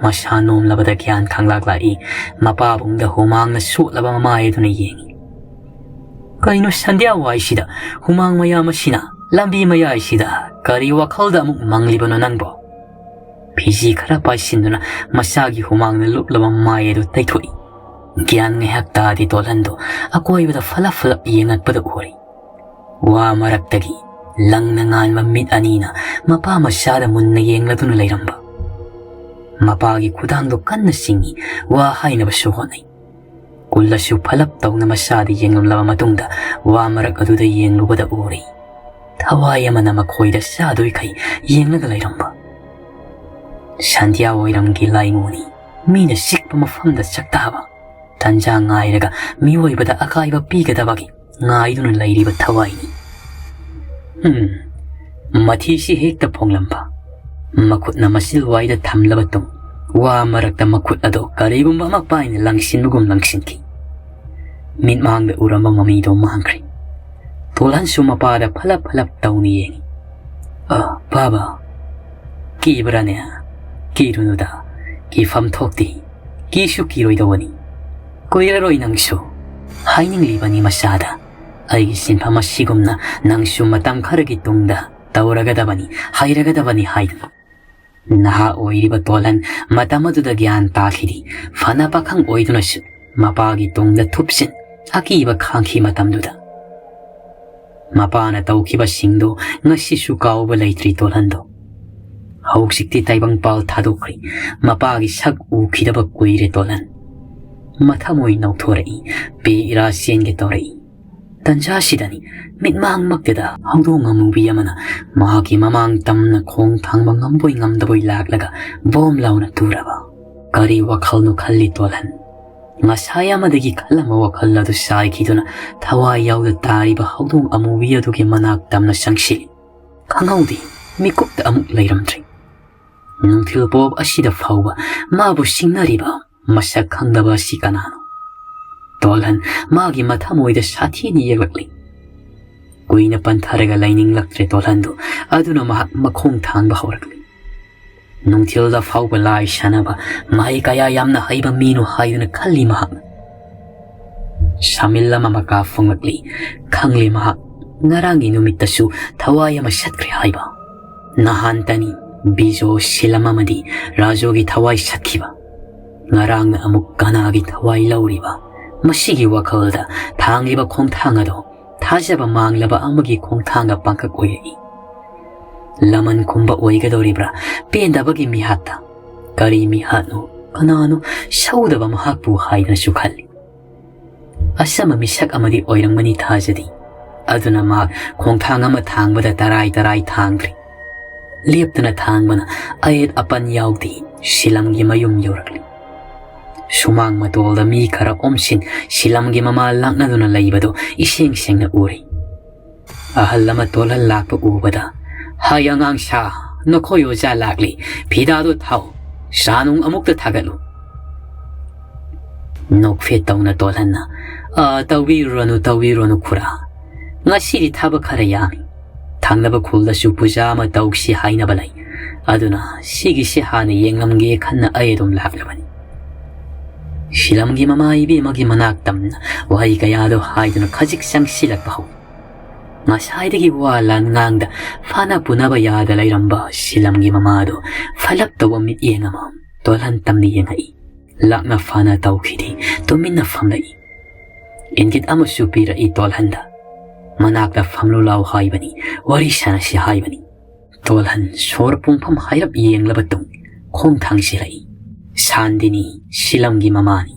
ꯃꯁꯥ ꯅꯣꯝꯂꯕꯗ ꯒ꯭ꯌꯥꯟ ꯈꯪꯂꯥꯛ ꯂꯥꯛꯏ꯫ ꯃꯄꯥꯕꯨꯡꯗ ꯍꯨꯃꯥꯡꯅ ꯁꯣꯠꯂꯕ ꯃꯃꯥꯏ ꯑꯗꯨꯅ ꯌꯦꯡꯏ꯫ "ꯀꯩꯅꯣ ꯁꯟꯙ꯭ꯌꯥ ꯋꯥꯏꯁꯤꯗ ꯍꯨꯃꯥꯡ ꯃꯌꯥꯝ ꯑꯁꯤꯅ? ꯂꯝꯕꯤ ꯃꯌꯥꯏꯁꯤꯗ ꯀꯔꯤ ꯋꯥꯈꯜꯗ ꯑꯃꯨꯛ ꯃꯪꯂꯤꯕꯅꯣ ꯅꯪꯕꯣ?" ꯐꯤꯖꯤ ꯈꯔ ꯄꯥꯏꯁꯤꯟꯗꯨꯅ ꯃꯁꯥꯒꯤ ꯍꯨꯃꯥꯡꯅ ꯂꯨꯞꯂꯕ ꯃꯃꯥꯏ ꯑꯗꯨ ꯇꯩꯊꯣꯛꯏ꯫ ꯒ꯭ꯌꯥꯟ ꯉꯥꯏꯍꯥꯛ ꯇꯥꯗꯦ ꯇꯣꯜꯍꯟꯗꯣ꯫ ꯑꯀꯣꯏꯕꯗ ꯐꯂꯞ ꯐꯂꯞ ꯌꯦꯡꯉꯛꯄꯗ ꯎꯔꯦ꯫ ꯋꯥ ꯃꯔꯛꯇꯒꯤ ꯂꯪꯅ ꯉꯥꯟꯕ ꯃꯤꯠ ꯑꯅꯤꯅ ꯃꯄꯥ ꯃꯆꯥꯗ ꯃꯨꯟꯅ ꯌꯦꯡꯂꯗꯨꯅ ꯂꯩꯔꯝꯕ꯫ ꯃꯄꯥꯒꯤ ꯈꯨꯗꯥꯡꯗꯣ ꯀꯟꯅ ꯆꯤꯡꯏ, ꯋꯥ ꯍꯥꯏꯅꯕꯁꯨ ꯍꯣꯠꯅꯩ꯫ ꯀꯨꯜꯂꯁꯨ ꯐꯂꯞ ꯇꯧꯅ ꯃꯆꯥꯗ ꯌꯦꯡꯂꯝꯂꯕ ꯃꯇꯨꯡꯗ ꯋꯥ ꯃꯔꯛ ꯑꯗꯨꯗ ꯌꯦꯡꯂꯨꯕꯗ ꯎꯔꯦ꯫ ꯊꯋꯥꯏ ꯑꯃꯅ ꯃꯈꯣꯏꯗ ꯆꯥꯗꯣꯏꯈꯩ ꯌꯦꯡꯂꯒ ꯂꯩꯔꯝꯕ꯫ ꯁꯟꯙ꯭ꯌꯥ ꯋꯥꯏꯔꯝꯒꯤ ꯂꯥꯏꯉꯣꯅꯤ꯫ ꯃꯤꯅ ꯆꯤꯛꯄ ꯃꯐꯝꯗ ꯆꯥꯛꯇꯥꯕ꯫ ꯇꯟꯖꯥ ꯉꯥꯏꯔꯒ ꯃꯤꯑꯣꯏꯕꯗ ꯑꯀꯥꯏꯕ ꯄꯤꯒꯗꯕꯒꯤ ꯉꯥꯏꯗꯨꯅ ꯂꯩꯔꯤꯕ ꯊꯋꯥꯏꯅꯤ꯫ ꯎꯝ, ꯃꯊꯤꯁꯤ ꯍꯦꯛꯇ ꯐꯣꯡꯂꯝꯕ꯫ ꯃꯈꯨꯠꯅ ꯃꯆꯤꯜꯋꯥꯏꯗ ꯊꯝꯂꯕ ꯇꯨꯡ, ꯋꯥ ꯃꯔꯛꯇ ꯃꯈꯨꯠ ꯑꯗꯨ ꯀꯔꯤꯒꯨꯝꯕ ꯑꯃ ꯄꯥꯏꯅ ꯂꯪꯁꯤꯟꯕꯒꯨꯝ ꯂꯪꯁꯤꯟꯈꯤ꯫ ꯃꯤꯠꯃꯥꯡꯗ ꯎꯔꯝꯕ ꯃꯃꯤꯗꯣ ꯃꯥꯡꯈ꯭ꯔꯦ꯫ ꯇꯣꯜꯍꯟꯁꯨ ꯃꯄꯥꯗ ꯐꯂꯞ ꯐꯂꯞ ꯇꯧꯅ ꯌꯦꯡꯏ꯫ "ꯑ, ꯕꯥꯕꯥ, ꯀꯤꯕ꯭ꯔꯥꯅꯦ? ꯀꯤꯔꯨꯅꯨꯗ, ꯀꯤꯐꯝ ꯊꯣꯛꯇꯦ꯫ ꯀꯤꯁꯨ ꯀꯤꯔꯣꯏꯗꯧꯕꯅꯤ꯫ ꯀꯨꯏꯔꯔꯣꯏ ꯅꯪꯁꯨ꯫ ꯍꯥꯏꯅꯤꯡꯂꯤꯕꯅꯤ ꯃꯆꯥꯗ꯫ ꯑꯩꯒꯤ ꯁꯤꯟꯐꯝ ꯑꯁꯤꯒꯨꯝꯅ ꯅꯪꯁꯨ ꯃꯇꯝ ꯈꯔꯒꯤ ꯇꯨꯡꯗ ꯇꯧꯔꯒꯗꯕꯅꯤ, ꯍꯩꯔꯒꯗꯕꯅꯤ ꯍꯥꯏꯗꯨꯅ꯫" ꯅꯍꯥ ꯑꯣꯏꯔꯤꯕ ꯇꯣꯜꯍꯟ ꯃꯇꯝ ꯑꯗꯨꯗ ꯒ꯭ꯌꯥꯟ ꯇꯥꯈꯤꯗꯦ꯫ ꯐꯅ ꯄꯥꯈꯪ ꯑꯣꯏꯗꯨꯅꯁꯨ ꯃꯄꯥꯒꯤ ꯇꯨꯡꯗ ꯊꯨꯞꯆꯤꯟ ꯑꯀꯤꯕ ꯈꯥꯡꯈꯤ ꯃꯇꯝꯗꯨꯗ꯫ ꯃꯄꯥꯅ ꯇꯧꯈꯤꯕꯁꯤꯡꯗꯨ ꯉꯁꯤꯁꯨ ꯀꯥꯎꯕ ꯂꯩꯇ꯭ꯔꯤ ꯇꯣꯜꯍꯟꯗꯣ꯫ ꯍꯧꯖꯤꯛꯇꯤ ꯇꯥꯏꯕꯪꯄꯥꯜ ꯊꯥꯗꯣꯛꯈ꯭ꯔꯦ꯫ ꯃꯄꯥꯒꯤ ꯁꯛ ꯎꯈꯤꯗꯕ ꯀꯨꯏꯔꯦ ꯇꯣꯜꯍꯟ꯫ ꯃꯊꯃꯣꯏ ꯅꯧꯊꯣꯔꯛꯏ꯫ ꯄꯦ ꯏꯔꯥ ꯆꯦꯟꯒꯦ ꯇꯧꯔꯛꯏ꯫ ꯇꯟꯖꯥꯁꯤꯗꯅꯤ ꯃꯤꯠꯃꯥꯡꯃꯛꯇꯗ ꯍꯧꯗꯣꯡ ꯑꯃꯨꯕꯤ ꯑꯃꯅ ꯃꯍꯥꯛꯀꯤ ꯃꯃꯥꯡ ꯇꯝꯅ ꯈꯣꯡ ꯊꯥꯡꯕ ꯉꯝꯕꯣꯏ ꯉꯝꯗꯕꯣꯏ ꯂꯥꯛꯂꯒ ꯕꯣꯝ ꯂꯥꯎꯅ ꯇꯨꯔꯕ꯫ ꯀꯔꯤ ꯋꯥꯈꯜꯅꯣ ꯈꯜꯂꯤ ꯇꯣꯜꯍꯟ꯫ ꯉꯁꯥꯏ ꯑꯃꯗꯒꯤ ꯈꯜꯂꯝꯕ ꯋꯥꯈꯜ ꯑꯗꯨ ꯆꯥꯏꯈꯤꯗꯨꯅ ꯊꯋꯥꯏ ꯌꯥꯎꯗ ꯇꯥꯔꯤꯕ ꯍꯧꯗꯣꯡ ꯑꯃꯨꯕꯤ ꯑꯗꯨꯒꯤ ꯃꯅꯥꯛ ꯇꯝꯅ ꯆꯪꯁꯤꯜꯂꯤ꯫ ꯈꯪꯍꯧꯗꯦ, ꯃꯤꯀꯨꯞꯇ ꯑꯃꯨꯛ ꯂꯩꯔꯝꯗ꯭ꯔꯦ꯫ ꯅꯨꯡꯊꯤꯜ ꯄꯣꯞ ꯑꯁꯤꯗ ꯐꯥꯎꯕ ꯃꯥꯕꯨ ꯁꯤꯡꯅꯔꯤꯕ ꯃꯁꯛ ꯈꯪꯗꯕ ꯑꯁꯤ ꯀꯅꯥꯅꯣ? ꯇꯣꯜꯍꯟ ꯃꯥꯒꯤ ꯃꯊꯃꯣꯏꯗ ꯁꯥꯊꯤꯅ ꯌꯦꯛꯂꯛꯂꯤ꯫ ꯀꯨꯏꯅ ꯄꯟꯊꯔꯒ ꯂꯩꯅꯤꯡꯂꯛꯇ꯭ꯔꯦ ꯇꯣꯜꯍꯟꯗꯨ꯫ ꯑꯗꯨꯅ ꯃꯍꯥꯛ ꯃꯈꯣꯡ ꯊꯥꯡꯕ ꯍꯧꯔꯛꯂꯤ꯫ ꯅꯨꯡꯊꯤꯜꯗ ꯐꯥꯎꯕ ꯂꯥꯏ ꯁꯥꯟꯅꯕ, ꯃꯍꯩ ꯀꯌꯥ ꯌꯥꯝꯅ ꯍꯩꯕ ꯃꯤꯅꯣ ꯍꯥꯏꯗꯨꯅ ꯈꯜꯂꯤ ꯃꯍꯥꯛꯅ꯫ ꯁꯥꯃꯤꯜ ꯑꯃ ꯃꯀꯥ ꯐꯣꯡꯂꯛꯂꯤ꯫ ꯈꯪꯂꯤ ꯃꯍꯥꯛ ꯉꯔꯥꯡꯒꯤ ꯅꯨꯃꯤꯠꯇꯁꯨ ꯊꯋꯥꯏ ꯑꯃ ꯁꯠꯈ꯭ꯔꯦ ꯍꯥꯏꯕ꯫ ꯅꯍꯥꯟꯇꯅꯤ ꯕꯤꯖꯣ, ꯁꯤꯂꯝ ꯑꯃꯗꯤ ꯔꯥꯖꯣꯒꯤ ꯊꯋꯥꯏ ꯁꯠꯈꯤꯕ꯫ ꯉꯔꯥꯡꯅ ꯑꯃꯨꯛ ꯀꯅꯥꯒꯤ ꯊꯋꯥꯏ ꯂꯧꯔꯤꯕ? ꯃꯁꯤꯒꯤ ꯋꯥꯈꯜꯗ ꯊꯥꯡꯂꯤꯕ ꯈꯣꯡꯊꯥꯡ ꯑꯗꯣ ꯊꯥꯖꯕ ꯃꯥꯡꯂꯕ ꯑꯃꯒꯤ ꯈꯣꯡꯊꯥꯡꯒ ꯄꯥꯡꯈꯛ ꯑꯣꯏꯔꯛꯏ꯫ ꯂꯃꯟ ꯈꯨꯝꯕ ꯑꯣꯏꯒꯗꯧꯔꯤꯕ꯭ꯔꯥ ꯄꯦꯟꯗꯕꯒꯤ ꯃꯤꯍꯥꯠꯇ? ꯀꯔꯤ ꯃꯤꯍꯥꯠꯅꯣ? ꯀꯅꯥꯅꯣ ꯁꯧꯗꯕ ꯃꯍꯥꯛꯄꯨ ꯍꯥꯏꯗꯅꯁꯨ ꯈꯜꯂꯤ꯫ ꯑꯆꯝꯕ ꯃꯤꯁꯛ ꯑꯃꯗꯤ ꯑꯣꯏꯔꯝꯒꯅꯤ ꯊꯥꯖꯗꯦ꯫ ꯑꯗꯨꯅ ꯃꯍꯥꯛ ꯈꯣꯡꯊꯥꯡ ꯑꯃ ꯊꯥꯡꯕꯗ ꯇꯔꯥꯏ ꯇꯔꯥꯏ ꯊꯥꯡꯗ꯭ꯔꯤ꯫ ꯂꯦꯞꯇꯅ ꯊꯥꯡꯕꯅ ꯑꯌꯦꯠ ꯑꯄꯟ ꯌꯥꯎꯗꯦ꯫ ꯁꯤꯂꯝꯒꯤ ꯃꯌꯨꯝ ꯌꯧꯔꯛꯂꯤ꯫ ꯁꯨꯃꯥꯡ ꯃꯇꯣꯜꯗ ꯃꯤ ꯈꯔ ꯑꯣꯝꯁꯤꯟ ꯁꯤꯂꯝꯒꯤ ꯃꯃꯥ ꯂꯥꯛꯅꯗꯨꯅ ꯂꯩꯕꯗꯨ ꯏꯁꯦꯡ ꯁꯦꯡꯅ ꯎꯔꯤ꯫ ꯑꯍꯜ ꯑꯃ ꯇꯣꯜꯍꯟ ꯂꯥꯛꯄ ꯎꯕꯗ, "ꯍꯥꯏ ꯑꯉꯥꯡ ꯁꯥ, ꯅꯈꯣꯏ ꯑꯣꯖꯥ ꯂꯥꯛꯂꯤ, ꯐꯤꯗꯥꯗꯨ ꯊꯥꯎ, ꯆꯥ ꯅꯨꯡ ꯑꯃꯨꯛꯇ ꯊꯥꯒꯠꯂꯨ"꯫ ꯅꯣꯛꯐꯦꯠ ꯇꯧꯅ ꯇꯣꯜꯍꯟꯅ, "ꯑ, ꯇꯧꯕꯤꯔꯨꯔꯅꯨ, ꯇꯧꯕꯤꯔꯨꯔꯅꯨ ꯈꯨꯔꯥ, ꯉꯁꯤꯗꯤ ꯊꯕꯛ ꯈꯔ ꯌꯥꯝꯃꯤ꯫ ꯊꯪꯅꯕ ꯈꯨꯜꯗꯁꯨ ꯄꯨꯖꯥ ꯑꯃ ꯇꯧꯁꯤ ꯍꯥꯏꯅꯕ ꯂꯩ, ꯑꯗꯨꯅ ꯁꯤꯒꯤꯁꯤ ꯍꯥꯟꯅ ꯌꯦꯡꯂꯝꯒꯦ ꯈꯟꯅ ꯑꯩ ꯑꯗꯨꯝ ꯂꯥꯛꯂꯕꯅꯤ"꯫ ꯁꯤꯂꯝꯒꯤ ꯃꯃꯥ ꯏꯕꯦꯝꯃꯒꯤ ꯃꯅꯥꯛ ꯇꯝꯅ ꯋꯥꯍꯩ ꯀꯌꯥꯗꯣ ꯍꯥꯏꯗꯨꯅ ꯈꯖꯤꯛ ꯆꯪꯁꯤꯜꯂꯛꯄ ꯍꯧꯏ꯫ ꯉꯁꯥꯏꯗꯒꯤ ꯋꯥ ꯂꯥꯟ ꯉꯥꯡꯗ ꯐꯥꯅ ꯄꯨꯅꯕ ꯌꯥꯗ ꯂꯩꯔꯝꯕ ꯁꯤꯂꯝꯒꯤ ꯃꯃꯥꯗꯣ ꯐꯂꯞ ꯇꯧꯕ ꯃꯤꯠꯌꯦꯡ ꯑꯃ ꯇꯣꯜꯍꯟ ꯇꯝꯅ ꯌꯦꯡꯉꯛꯏ꯫ ꯂꯥꯛꯅ ꯐꯥꯅ ꯇꯧꯈꯤꯗꯦ, ꯇꯨꯃꯤꯟꯅ ꯐꯝꯂꯛꯏ꯫ ꯏꯪꯒꯤꯠ ꯑꯃꯁꯨ ꯄꯤꯔꯛꯏ ꯇꯣꯜꯍꯟꯗ꯫ ꯃꯅꯥꯛꯇ ꯐꯝꯂꯨ ꯂꯥꯎ ꯍꯥꯏꯕꯅꯤ, ꯋꯥꯔꯤ ꯁꯥꯟꯅꯁꯤ ꯍꯥꯏꯕꯅꯤ꯫ ꯇꯣꯜꯍꯟ ꯁꯣꯔ ꯄꯨꯡꯐꯝ ꯍꯥꯏꯔꯞ ꯌꯦꯡꯂꯕ ꯇꯨꯡ ꯈꯣꯡ ꯊꯥꯡꯁꯤꯜꯂꯛꯏ꯫ ꯁꯥꯟꯗꯤꯅꯤ ꯁꯤꯂꯝꯒꯤ ꯃꯃꯥꯅꯤ꯫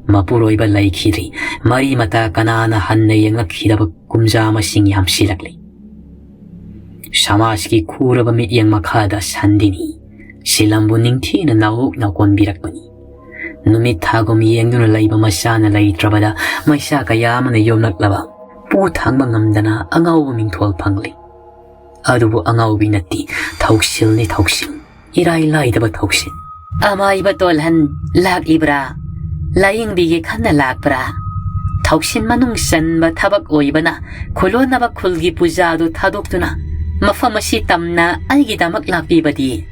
ꯃꯄꯨꯔꯣꯏꯕ ꯂꯩꯈꯤꯗ꯭ꯔꯤ꯫ ꯃꯔꯤ ꯃꯇꯥ ꯀꯅꯥꯅ ꯍꯟꯅ ꯌꯦꯡꯂꯛꯈꯤꯗꯕ ꯀꯨꯝꯖꯥ ꯃꯁꯤꯡ ꯌꯥꯝꯁꯤꯜꯂꯛꯂꯤ꯫ ꯁꯃꯥꯖꯀꯤ ꯈꯨꯔꯕ ꯃꯤꯠꯌꯦꯡ ꯃꯈꯥꯗ ꯁꯥꯟꯗꯤꯅꯤ ꯁꯤꯂꯝꯕꯨ ꯅꯤꯡꯊꯤꯅ ꯅꯥꯎꯛꯅ ꯀꯣꯟꯕꯤꯔꯛꯄꯅꯤ꯫ ꯅꯨꯃꯤꯠ ꯊꯥꯒꯨꯝ ꯌꯦꯡꯗꯨꯅ ꯂꯩꯕ ꯃꯆꯥꯅ ꯂꯩꯇ꯭ꯔꯕꯗ ꯃꯩꯁꯥ ꯀꯌꯥ ꯑꯃꯅ ꯌꯣꯝꯂꯛꯂꯕ ꯄꯨ ꯊꯥꯡꯕ ꯉꯝꯗꯅ ꯑꯉꯥꯎꯕ ꯃꯤꯡꯊꯣꯜ ꯐꯪꯂꯤ꯫ ꯑꯗꯨꯕꯨ ꯑꯉꯥꯎꯕꯤ ꯅꯠꯇꯦ, ꯊꯧꯁꯤꯜꯅꯤ ꯊꯧꯁꯤꯜ, ꯏꯔꯥꯏ ꯂꯥꯏꯗꯕ ꯊꯧꯁꯤꯜ꯫ ꯑꯃꯥꯏꯕ ꯇꯣꯜꯍꯟ ꯂꯥꯛꯂꯤꯕ꯭ꯔꯥ? ꯂꯥꯏꯌꯦꯡꯕꯤꯒꯦ ꯈꯟꯅ ꯂꯥꯛꯄ꯭ꯔꯥ? ꯊꯧꯁꯤꯜ ꯃꯅꯨꯡ ꯆꯟꯕ ꯊꯕꯛ ꯑꯣꯏꯕꯅ ꯈꯨꯂꯣꯟꯅꯕ ꯈꯨꯜꯒꯤ ꯄꯨꯖꯥꯗꯨ ꯊꯥꯗꯣꯛꯇꯨꯅ ꯃꯐꯝ ꯑꯁꯤ ꯇꯝꯅ ꯑꯩꯒꯤꯗꯃꯛ ꯂꯥꯛꯄꯤꯕꯗꯤ?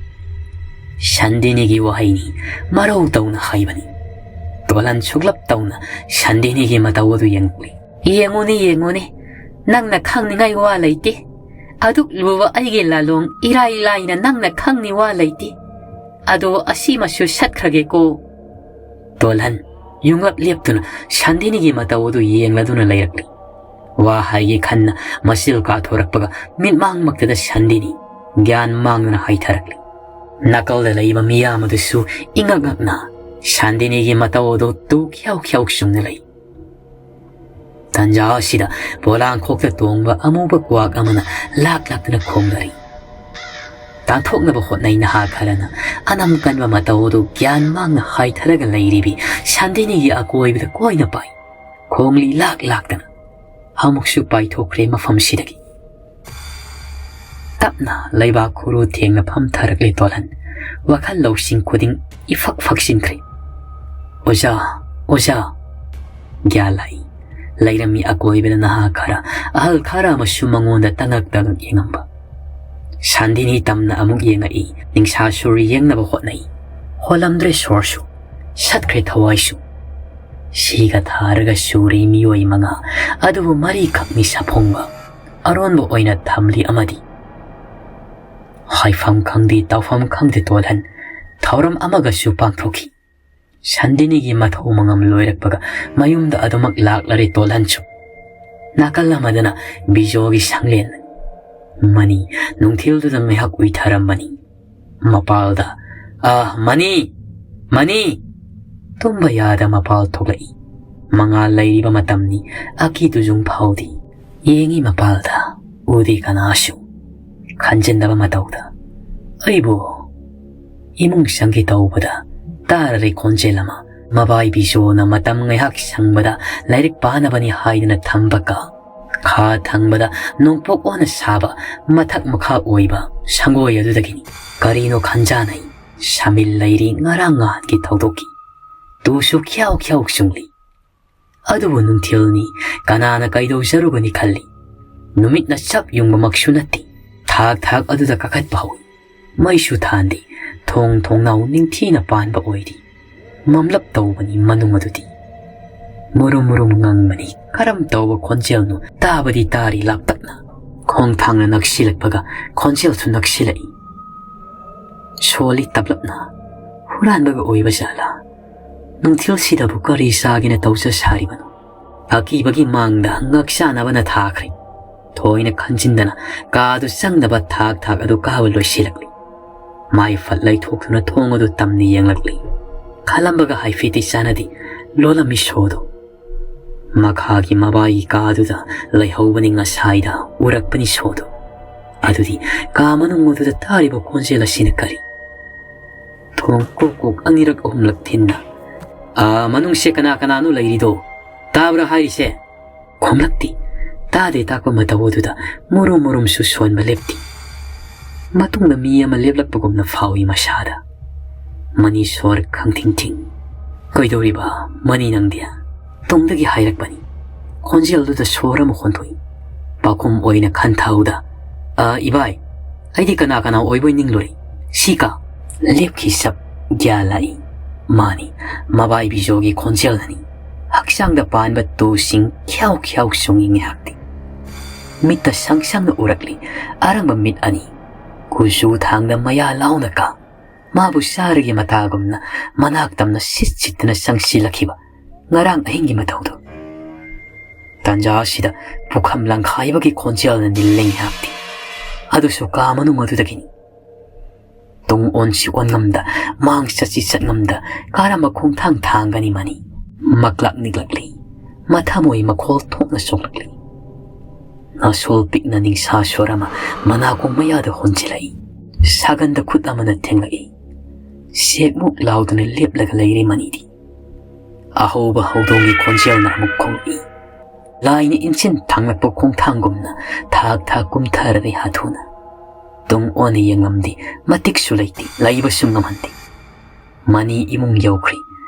ꯁꯟꯗꯤꯅꯤꯒꯤ ꯋꯥꯍꯩꯅꯤ, ꯃꯔꯧ ꯇꯧꯅ ꯍꯥꯏꯕꯅꯤ꯫ ꯇꯣꯜꯍꯟ ꯁꯨꯛꯂꯞ ꯇꯧꯅ ꯁꯟꯗꯤꯅꯤꯒꯤ ꯃꯇꯧ ꯑꯗꯨ ꯌꯦꯡꯂꯤ꯫ ꯌꯦꯡꯉꯨꯅꯦ, ꯌꯦꯡꯉꯨꯅꯦ, ꯅꯪꯅ ꯈꯪꯅꯤꯡꯉꯥꯏ ꯋꯥ ꯂꯩꯇꯦ꯫ ꯑꯗꯨꯛ ꯂꯨꯕ ꯑꯩꯒꯤ ꯂꯥꯂꯣꯡ ꯏꯔꯥꯏ ꯂꯥꯏꯅ ꯅꯪꯅ ꯈꯪꯅꯤ ꯋꯥ ꯂꯩꯇꯦ꯫ ꯑꯗꯣ ꯑꯁꯤꯃꯁꯨ ꯁꯠꯈ꯭ꯔꯒꯦꯀꯣ꯫ ꯇꯣꯜꯍꯟ ꯌꯨꯡꯂꯞ ꯂꯦꯞꯇꯨꯅ ꯁꯟꯗꯤꯅꯤꯒꯤ ꯃꯇꯧ ꯑꯗꯨ ꯌꯦꯡꯂꯗꯨꯅ ꯂꯩꯔꯛꯂꯤ꯫ ꯋꯥ ꯍꯥꯏꯒꯦ ꯈꯟꯅ ꯃꯆꯤꯜ ꯀꯥꯊꯣꯔꯛꯄꯒ ꯃꯤꯠꯃꯥꯡꯃꯛꯇꯗ ꯁꯟꯗꯤꯅꯤ ꯒ꯭ꯌꯥꯟ ꯃꯥꯡꯗꯅ ꯍꯥꯏꯊꯔꯛꯂꯤ꯫ ꯅꯥꯀꯜꯗ ꯂꯩꯕ ꯃꯤꯌꯥꯝ ꯑꯗꯨꯁꯨ ꯏꯉꯛ ꯉꯛꯅ ꯁꯟꯗꯤꯅꯤꯒꯤ ꯃꯇꯧ ꯑꯗꯨ ꯇꯨ ꯈ꯭ꯌꯥꯎ ꯈ꯭ꯌꯥꯎ ꯆꯨꯝꯅ ꯂꯩ꯫ ꯇꯟꯖꯥ ꯑꯁꯤꯗ ꯄꯣꯂꯥꯡꯈꯣꯛꯇ ꯇꯣꯡꯕ ꯑꯃꯨꯕ ꯀ꯭ꯋꯥꯛ ꯑꯃꯅ ꯂꯥꯛ ꯂꯥꯛꯇꯅ ꯈꯣꯡꯂꯔꯤ꯫ ꯇꯥꯟꯊꯣꯛꯅꯕ ꯍꯣꯠꯅꯩ ꯅꯍꯥ ꯈꯔꯅ꯫ ꯑꯅꯝ ꯀꯟꯕ ꯃꯇꯧ ꯑꯗꯨ ꯒ꯭ꯌꯥꯟ ꯃꯥꯡꯅ ꯍꯥꯏꯊꯔꯒ ꯂꯩꯔꯤꯕꯤ ꯁꯟꯗꯤꯅꯤꯒꯤ ꯑꯀꯣꯏꯕꯗ ꯀꯣꯏꯅ ꯄꯥꯏ꯫ ꯈꯣꯡꯂꯤ ꯂꯥꯛ ꯂꯥꯛꯇꯅ ꯑꯃꯨꯛꯁꯨ ꯄꯥꯏꯊꯣꯛꯈ꯭ꯔꯦ ꯃꯐꯝꯁꯤꯗꯒꯤ꯫ ꯇꯞꯅ ꯂꯩꯕꯥꯛ ꯈꯨꯔꯨ ꯊꯦꯡꯅ ꯐꯝꯊꯔꯛꯂꯦ ꯇꯣꯜꯍꯟ꯫ ꯋꯥꯈꯜ ꯂꯧꯁꯤꯡ ꯈꯨꯗꯤꯡ ꯏꯐꯛ ꯐꯛꯆꯤꯟꯈ꯭ꯔꯦ꯫ "ꯑꯣꯖꯥ, ꯑꯣꯖꯥ!" ꯒ꯭ꯌꯥꯟ ꯂꯥꯛꯏ꯫ ꯂꯩꯔꯝꯃꯤ ꯑꯀꯣꯏꯕꯗ ꯅꯍꯥ ꯈꯔ, ꯑꯍꯜ ꯈꯔ ꯑꯃꯁꯨ ꯃꯉꯣꯟꯗ ꯇꯉꯛ ꯇꯉꯛ ꯌꯦꯡꯉꯝꯕ꯫ ꯁꯟꯗꯤꯅꯤ ꯇꯝꯅ ꯑꯃꯨꯛ ꯌꯦꯡꯉꯛꯏ꯫ ꯅꯤꯡꯁꯥ ꯁꯨꯔ ꯌꯦꯡꯅꯕ ꯍꯣꯠꯅꯩ꯫ ꯍꯣꯜꯂꯝꯗ꯭ꯔꯦ ꯁꯣꯔꯁꯨ꯫ ꯁꯠꯈ꯭ꯔꯦ ꯊꯋꯥꯏꯁꯨ꯫ ꯁꯤꯒ ꯊꯥꯔꯒ ꯁꯨꯔꯤ ꯃꯤꯑꯣꯏ ꯃꯉꯥ, ꯑꯗꯨꯕꯨ ꯃꯔꯤꯈꯛꯅꯤ ꯁꯥꯐꯣꯡꯕ꯫ ꯑꯔꯣꯟꯕ ꯑꯣꯏꯅ ꯊꯝꯂꯤ ꯑꯃꯗꯤ꯫ ꯍꯥꯏꯐꯝ ꯈꯪꯗꯦ, ꯇꯧꯐꯝ ꯈꯪꯗꯦ ꯇꯣꯜꯍꯟ꯫ ꯊꯧꯔꯝ ꯑꯃꯒꯁꯨ ꯄꯥꯡꯊꯣꯛꯈꯤ꯫ ꯁꯟꯗꯤꯅꯤꯒꯤ ꯃꯊꯧ ꯃꯉꯝ ꯂꯣꯏꯔꯛꯄꯒ ꯃꯌꯨꯝꯗ ꯑꯗꯨꯃꯛ ꯂꯥꯛꯂꯔꯦ ꯇꯣꯜꯍꯟꯁꯨ꯫ ꯅꯥꯀꯜ ꯑꯃꯗꯅ ꯕꯤꯖꯣꯒꯤ ꯁꯪꯂꯦꯟ꯫ ꯃꯅꯤ ꯅꯨꯡꯊꯤꯜꯗꯨꯗ ꯉꯥꯏꯍꯥꯛ ꯎꯏꯊꯔꯝꯕꯅꯤ꯫ ꯃꯄꯥꯜꯗ, "ꯑꯥ, ꯃꯅꯤ! ꯃꯅꯤ!" ꯇꯨꯝꯕ ꯌꯥꯗ ꯃꯄꯥꯜ ꯊꯣꯛꯂꯛꯏ꯫ ꯃꯉꯥꯜ ꯂꯩꯔꯤꯕ ꯃꯇꯝꯅꯤ, ꯑꯀꯤ ꯇꯨꯖꯨꯡ ꯐꯥꯎꯗꯦ꯫ ꯌꯦꯡꯉꯤ ꯃꯄꯥꯜꯗ, ꯎꯗꯦ ꯀꯅꯥꯁꯨ꯫ ꯈꯟꯖꯤꯟꯗꯕ ꯃꯇꯧꯗ, "ꯑꯩꯕꯨ ꯏꯃꯨꯡ ꯆꯪꯒꯦ ꯇꯧꯕꯗ ꯇꯥꯔꯔꯦ ꯈꯣꯟꯖꯦꯜ ꯑꯃ꯫ ꯃꯕꯥꯏꯕꯤꯖꯣꯅ ꯃꯇꯝ ꯉꯥꯏꯍꯥꯛ ꯁꯪꯕꯗ ꯂꯥꯏꯔꯤꯛ ꯄꯥꯅꯕꯅꯤ ꯍꯥꯏꯗꯨꯅ ꯊꯝꯕ ꯀꯥ, ꯈꯥ ꯊꯪꯕꯗ ꯅꯣꯡꯄꯣꯛ ꯑꯣꯟꯅ ꯁꯥꯕ ꯃꯊꯛ ꯃꯈꯥ ꯑꯣꯏꯕ ꯁꯪꯒꯣꯏ ꯑꯗꯨꯗꯒꯤꯅꯤ꯫ ꯀꯔꯤꯅꯣ ꯈꯟꯖꯥꯅꯩ꯫ ꯁꯃꯤꯜ ꯂꯩꯔꯤ ꯉꯔꯥꯡ ꯅꯍꯥꯟꯒꯤ ꯊꯧꯗꯣꯛꯀꯤ꯫ ꯇꯨꯁꯨ ꯈ꯭ꯌꯥꯎ ꯈ꯭ꯌꯥꯎ ꯆꯨꯡꯂꯤ꯫ ꯑꯗꯨꯕꯨ ꯅꯨꯡꯊꯤꯜꯅꯤ, ꯀꯅꯥꯅ ꯀꯩꯗꯧꯖꯔꯨꯒꯅꯤ ꯈꯜꯂꯤ꯫ ꯅꯨꯃꯤꯠꯅ ꯆꯞ ꯌꯨꯡꯕꯃꯛꯁꯨ ꯅꯠꯇꯦ꯫ ꯊꯥꯛ ꯊꯥꯛ ꯑꯗꯨꯗ ꯀꯥꯈꯠꯄ ꯍꯧꯏ꯫ ꯃꯩꯁꯨ ꯊꯥꯟꯗꯦ꯫ ꯊꯣꯡ ꯊꯣꯡꯅꯥꯎ ꯅꯤꯡꯊꯤꯅ ꯄꯥꯟꯕ ꯑꯣꯏꯔꯤ꯫ ꯃꯝꯂꯞ ꯇꯧꯕꯅꯤ ꯃꯅꯨꯡ ꯑꯗꯨꯗꯤ꯫ ꯃꯨꯔꯨꯝ ꯃꯨꯔꯨꯝ ꯉꯪꯕꯅꯤ꯫ ꯀꯔꯝ ꯇꯧꯕ ꯈꯣꯟꯖꯦꯜꯅꯣ? ꯇꯥꯕꯗꯤ ꯇꯥꯔꯤ ꯂꯥꯞꯇꯛꯅ꯫ ꯈꯣꯡꯊꯥꯡꯅ ꯅꯛꯁꯤꯜꯂꯛꯄꯒ ꯈꯣꯟꯖꯦꯜꯁꯨ ꯅꯛꯁꯤꯜꯂꯛꯏ꯫ ꯁꯣꯜꯂꯤ ꯇꯞꯂꯞꯅ꯫ ꯍꯨꯔꯥꯟꯕꯒ ꯑꯣꯏꯕ ꯖꯥꯠꯂꯥ? ꯅꯨꯡꯊꯤꯜꯁꯤꯗꯕꯨ ꯀꯔꯤ ꯆꯥꯒꯦꯅ ꯇꯧꯖ ꯁꯥꯔꯤꯕꯅꯣ? ꯑꯀꯤꯕꯒꯤ ꯃꯥꯡꯗ ꯉꯛ ꯆꯥꯅꯕꯅ ꯊꯥꯈ꯭ꯔꯦ꯫ ꯊꯣꯏꯅ ꯈꯟꯖꯤꯟꯗꯅ ꯀꯥꯗꯨ ꯆꯪꯅꯕ ꯊꯥꯛ ꯊꯥꯛ ꯑꯗꯨ ꯀꯥꯕ ꯂꯣꯏꯁꯤꯜꯂꯛꯂꯤ꯫ ꯃꯥꯏ ꯐꯠ ꯂꯩꯊꯣꯛꯇꯨꯅ ꯊꯣꯡ ꯑꯗꯨ ꯇꯝꯅ ꯌꯦꯡꯂꯛꯂꯤ꯫ ꯈꯜꯂꯝꯕꯒ ꯍꯥꯏꯐꯦꯠꯇꯤ ꯆꯥꯟꯅꯗꯦ꯫ ꯂꯣꯜꯂꯝꯃꯤ ꯁꯣꯗꯨ꯫ ꯃꯈꯥꯒꯤ ꯃꯕꯥꯏꯒꯤ ꯀꯥꯗꯨꯗ ꯂꯩꯍꯧꯕꯅꯤ ꯉꯁꯥꯏꯗ ꯎꯔꯛꯄꯅꯤ ꯁꯣꯗꯨ꯫ ꯑꯗꯨꯗꯤ ꯀꯥ ꯃꯅꯨꯡ ꯑꯗꯨꯗ ꯇꯥꯔꯤꯕ ꯈꯣꯟꯖꯦꯜ ꯑꯁꯤꯅ ꯀꯔꯤ? ꯊꯣꯡ ꯀ꯭ꯔꯣꯛ ꯀ꯭ꯔꯣꯛ ꯑꯅꯤꯔꯛ ꯑꯍꯨꯝꯂꯛ ꯊꯤꯟꯅ, "ꯑꯥ, ꯃꯅꯨꯡꯁꯦ ꯀꯅꯥ ꯀꯅꯥꯅꯣ ꯂꯩꯔꯤꯗꯣ? ꯇꯥꯕ꯭ꯔꯥ ꯍꯥꯏꯔꯤꯁꯦ?" ꯈꯨꯝꯂꯛꯇꯦ꯫ ꯇꯥꯗꯦ ꯇꯥꯛꯄ ꯃꯇꯧ ꯑꯗꯨꯗ ꯃꯨꯔꯨꯝ ꯃꯨꯔꯨꯝꯁꯨ ꯁꯣꯟꯕ ꯂꯦꯞꯇꯦ꯫ ꯃꯇꯨꯡꯗ ꯃꯤ ꯑꯃ ꯂꯦꯞꯂꯛꯄꯒꯨꯝꯅ ꯐꯥꯎꯏ ꯃꯁꯥꯗ꯫ ꯃꯅꯤ ꯁꯣꯔ ꯈꯪꯊꯤꯡ ꯊꯤꯡ꯫ "ꯀꯩꯗꯧꯔꯤꯕ ꯃꯅꯤ ꯅꯪꯗꯤ?" ꯇꯨꯡꯗꯒꯤ ꯍꯥꯏꯔꯛꯄꯅꯤ꯫ ꯈꯣꯟꯖꯦꯜꯗꯨꯗ ꯁꯣꯔ ꯑꯃ ꯍꯣꯟꯊꯣꯛꯏ꯫ ꯄꯥꯎꯈꯨꯝ ꯑꯣꯏꯅ ꯈꯟꯊꯍꯧꯗ, "ꯑ, ꯏꯕꯥꯏ, ꯑꯩꯗꯤ ꯀꯅꯥ ꯀꯅꯥ ꯑꯣꯏꯕꯣꯏ ꯅꯤꯡꯂꯨꯔꯦ꯫ ꯁꯤ ꯀꯥ?" ꯂꯦꯞꯈꯤ ꯁꯞ ꯒ꯭ꯌꯥꯟ ꯂꯥꯛꯏ꯫ ꯃꯥꯅꯤ, ꯃꯕꯥꯏ ꯕꯤꯖꯣꯒꯤ ꯈꯣꯟꯖꯦꯜꯅꯅꯤ꯫ ꯍꯛꯆꯥꯡꯗ ꯄꯥꯟꯕ ꯇꯨꯁꯤꯡ ꯈ꯭ꯌꯥꯎ ꯈ꯭ꯌꯥꯎ ꯆꯨꯡꯉꯤ ꯉꯥꯏꯍꯥꯛꯇꯤ꯫ ꯃꯤꯠꯇ ꯁꯪ ꯁꯪꯅ ꯎꯔꯛꯂꯤ ꯑꯔꯪꯕ ꯃꯤꯠ ꯑꯅꯤ꯫ ꯀꯨꯆꯨ ꯊꯥꯡꯗ ꯃꯌꯥ ꯂꯥꯎꯅ ꯀꯥ꯫ ꯃꯥꯕꯨ ꯆꯥꯔꯒꯤ ꯃꯇꯥꯒꯨꯝꯅ ꯃꯅꯥꯛ ꯇꯝꯅ ꯁꯤꯠ ꯁꯤꯠꯇꯅ ꯆꯪꯁꯤꯜꯂꯛꯈꯤꯕ ꯉꯔꯥꯡ ꯑꯍꯤꯡꯒꯤ ꯃꯇꯧꯗꯨ꯫ ꯇꯥꯟꯖꯥ ꯑꯁꯤꯗ ꯄꯨꯈꯝ ꯂꯪꯈꯥꯏꯕꯒꯤ ꯈꯣꯟꯖꯦꯜꯅ ꯅꯤꯜꯂꯤ ꯉꯥꯏꯍꯥꯛꯇꯤ꯫ ꯑꯗꯨꯁꯨ ꯀꯥ ꯃꯅꯨꯡ ꯑꯗꯨꯗꯒꯤꯅꯤ꯫ ꯇꯨꯡ ꯑꯣꯟꯁꯤ ꯑꯣꯟꯉꯝꯗ, ꯃꯥꯡ ꯆꯠꯁꯤ ꯆꯠꯉꯝꯗ, ꯀꯔꯝꯕ ꯈꯣꯡꯊꯥꯡ ꯊꯥꯡꯒꯅꯤ ꯃꯥꯅꯤ? ꯃꯛꯂꯥꯛ ꯅꯤꯛꯂꯛꯂꯤ꯫ ꯃꯊꯃꯣꯏ ꯃꯈꯣꯜ ꯊꯣꯛꯅ ꯁꯣꯛꯂꯛꯂꯤ꯫ ꯅꯥꯁꯣꯜ ꯄꯤꯛꯅ ꯅꯤꯡꯁꯥ ꯁꯣꯔ ꯑꯃ ꯃꯅꯥꯀꯣꯡ ꯃꯌꯥꯗ ꯍꯣꯟꯖꯤꯜꯂꯛꯏ꯫ ꯁꯥꯒꯟꯗ ꯈꯨꯠ ꯑꯃꯅ ꯊꯦꯡꯂꯛꯏ꯫ ꯁꯦꯛꯃꯨꯛ ꯂꯥꯎꯗꯨꯅ ꯂꯦꯞꯂꯒ ꯂꯩꯔꯦ ꯃꯅꯤꯗꯤ꯫ ꯑꯍꯧꯕ ꯍꯧꯗꯣꯡꯒꯤ ꯈꯣꯟꯖꯦꯜꯅ ꯑꯃꯨꯛ ꯈꯣꯡꯂꯛꯏ꯫ ꯂꯥꯏꯅ ꯏꯟꯁꯤꯟ ꯊꯥꯡꯂꯛꯄ ꯈꯣꯡꯊꯥꯡꯒꯨꯝꯅ ꯊꯥꯛ ꯊꯥꯛ ꯀꯨꯝꯊꯔꯔꯦ ꯍꯥꯊꯨꯅ꯫ ꯇꯨꯡ ꯑꯣꯟꯅ ꯌꯦꯡꯂꯝꯗꯦ, ꯃꯇꯤꯛꯁꯨ ꯂꯩꯇꯦ, ꯂꯩꯕꯁꯨ ꯉꯝꯍꯟꯗꯦ꯫ ꯃꯅꯤ ꯏꯃꯨꯡ ꯌꯧꯈ꯭ꯔꯦ꯫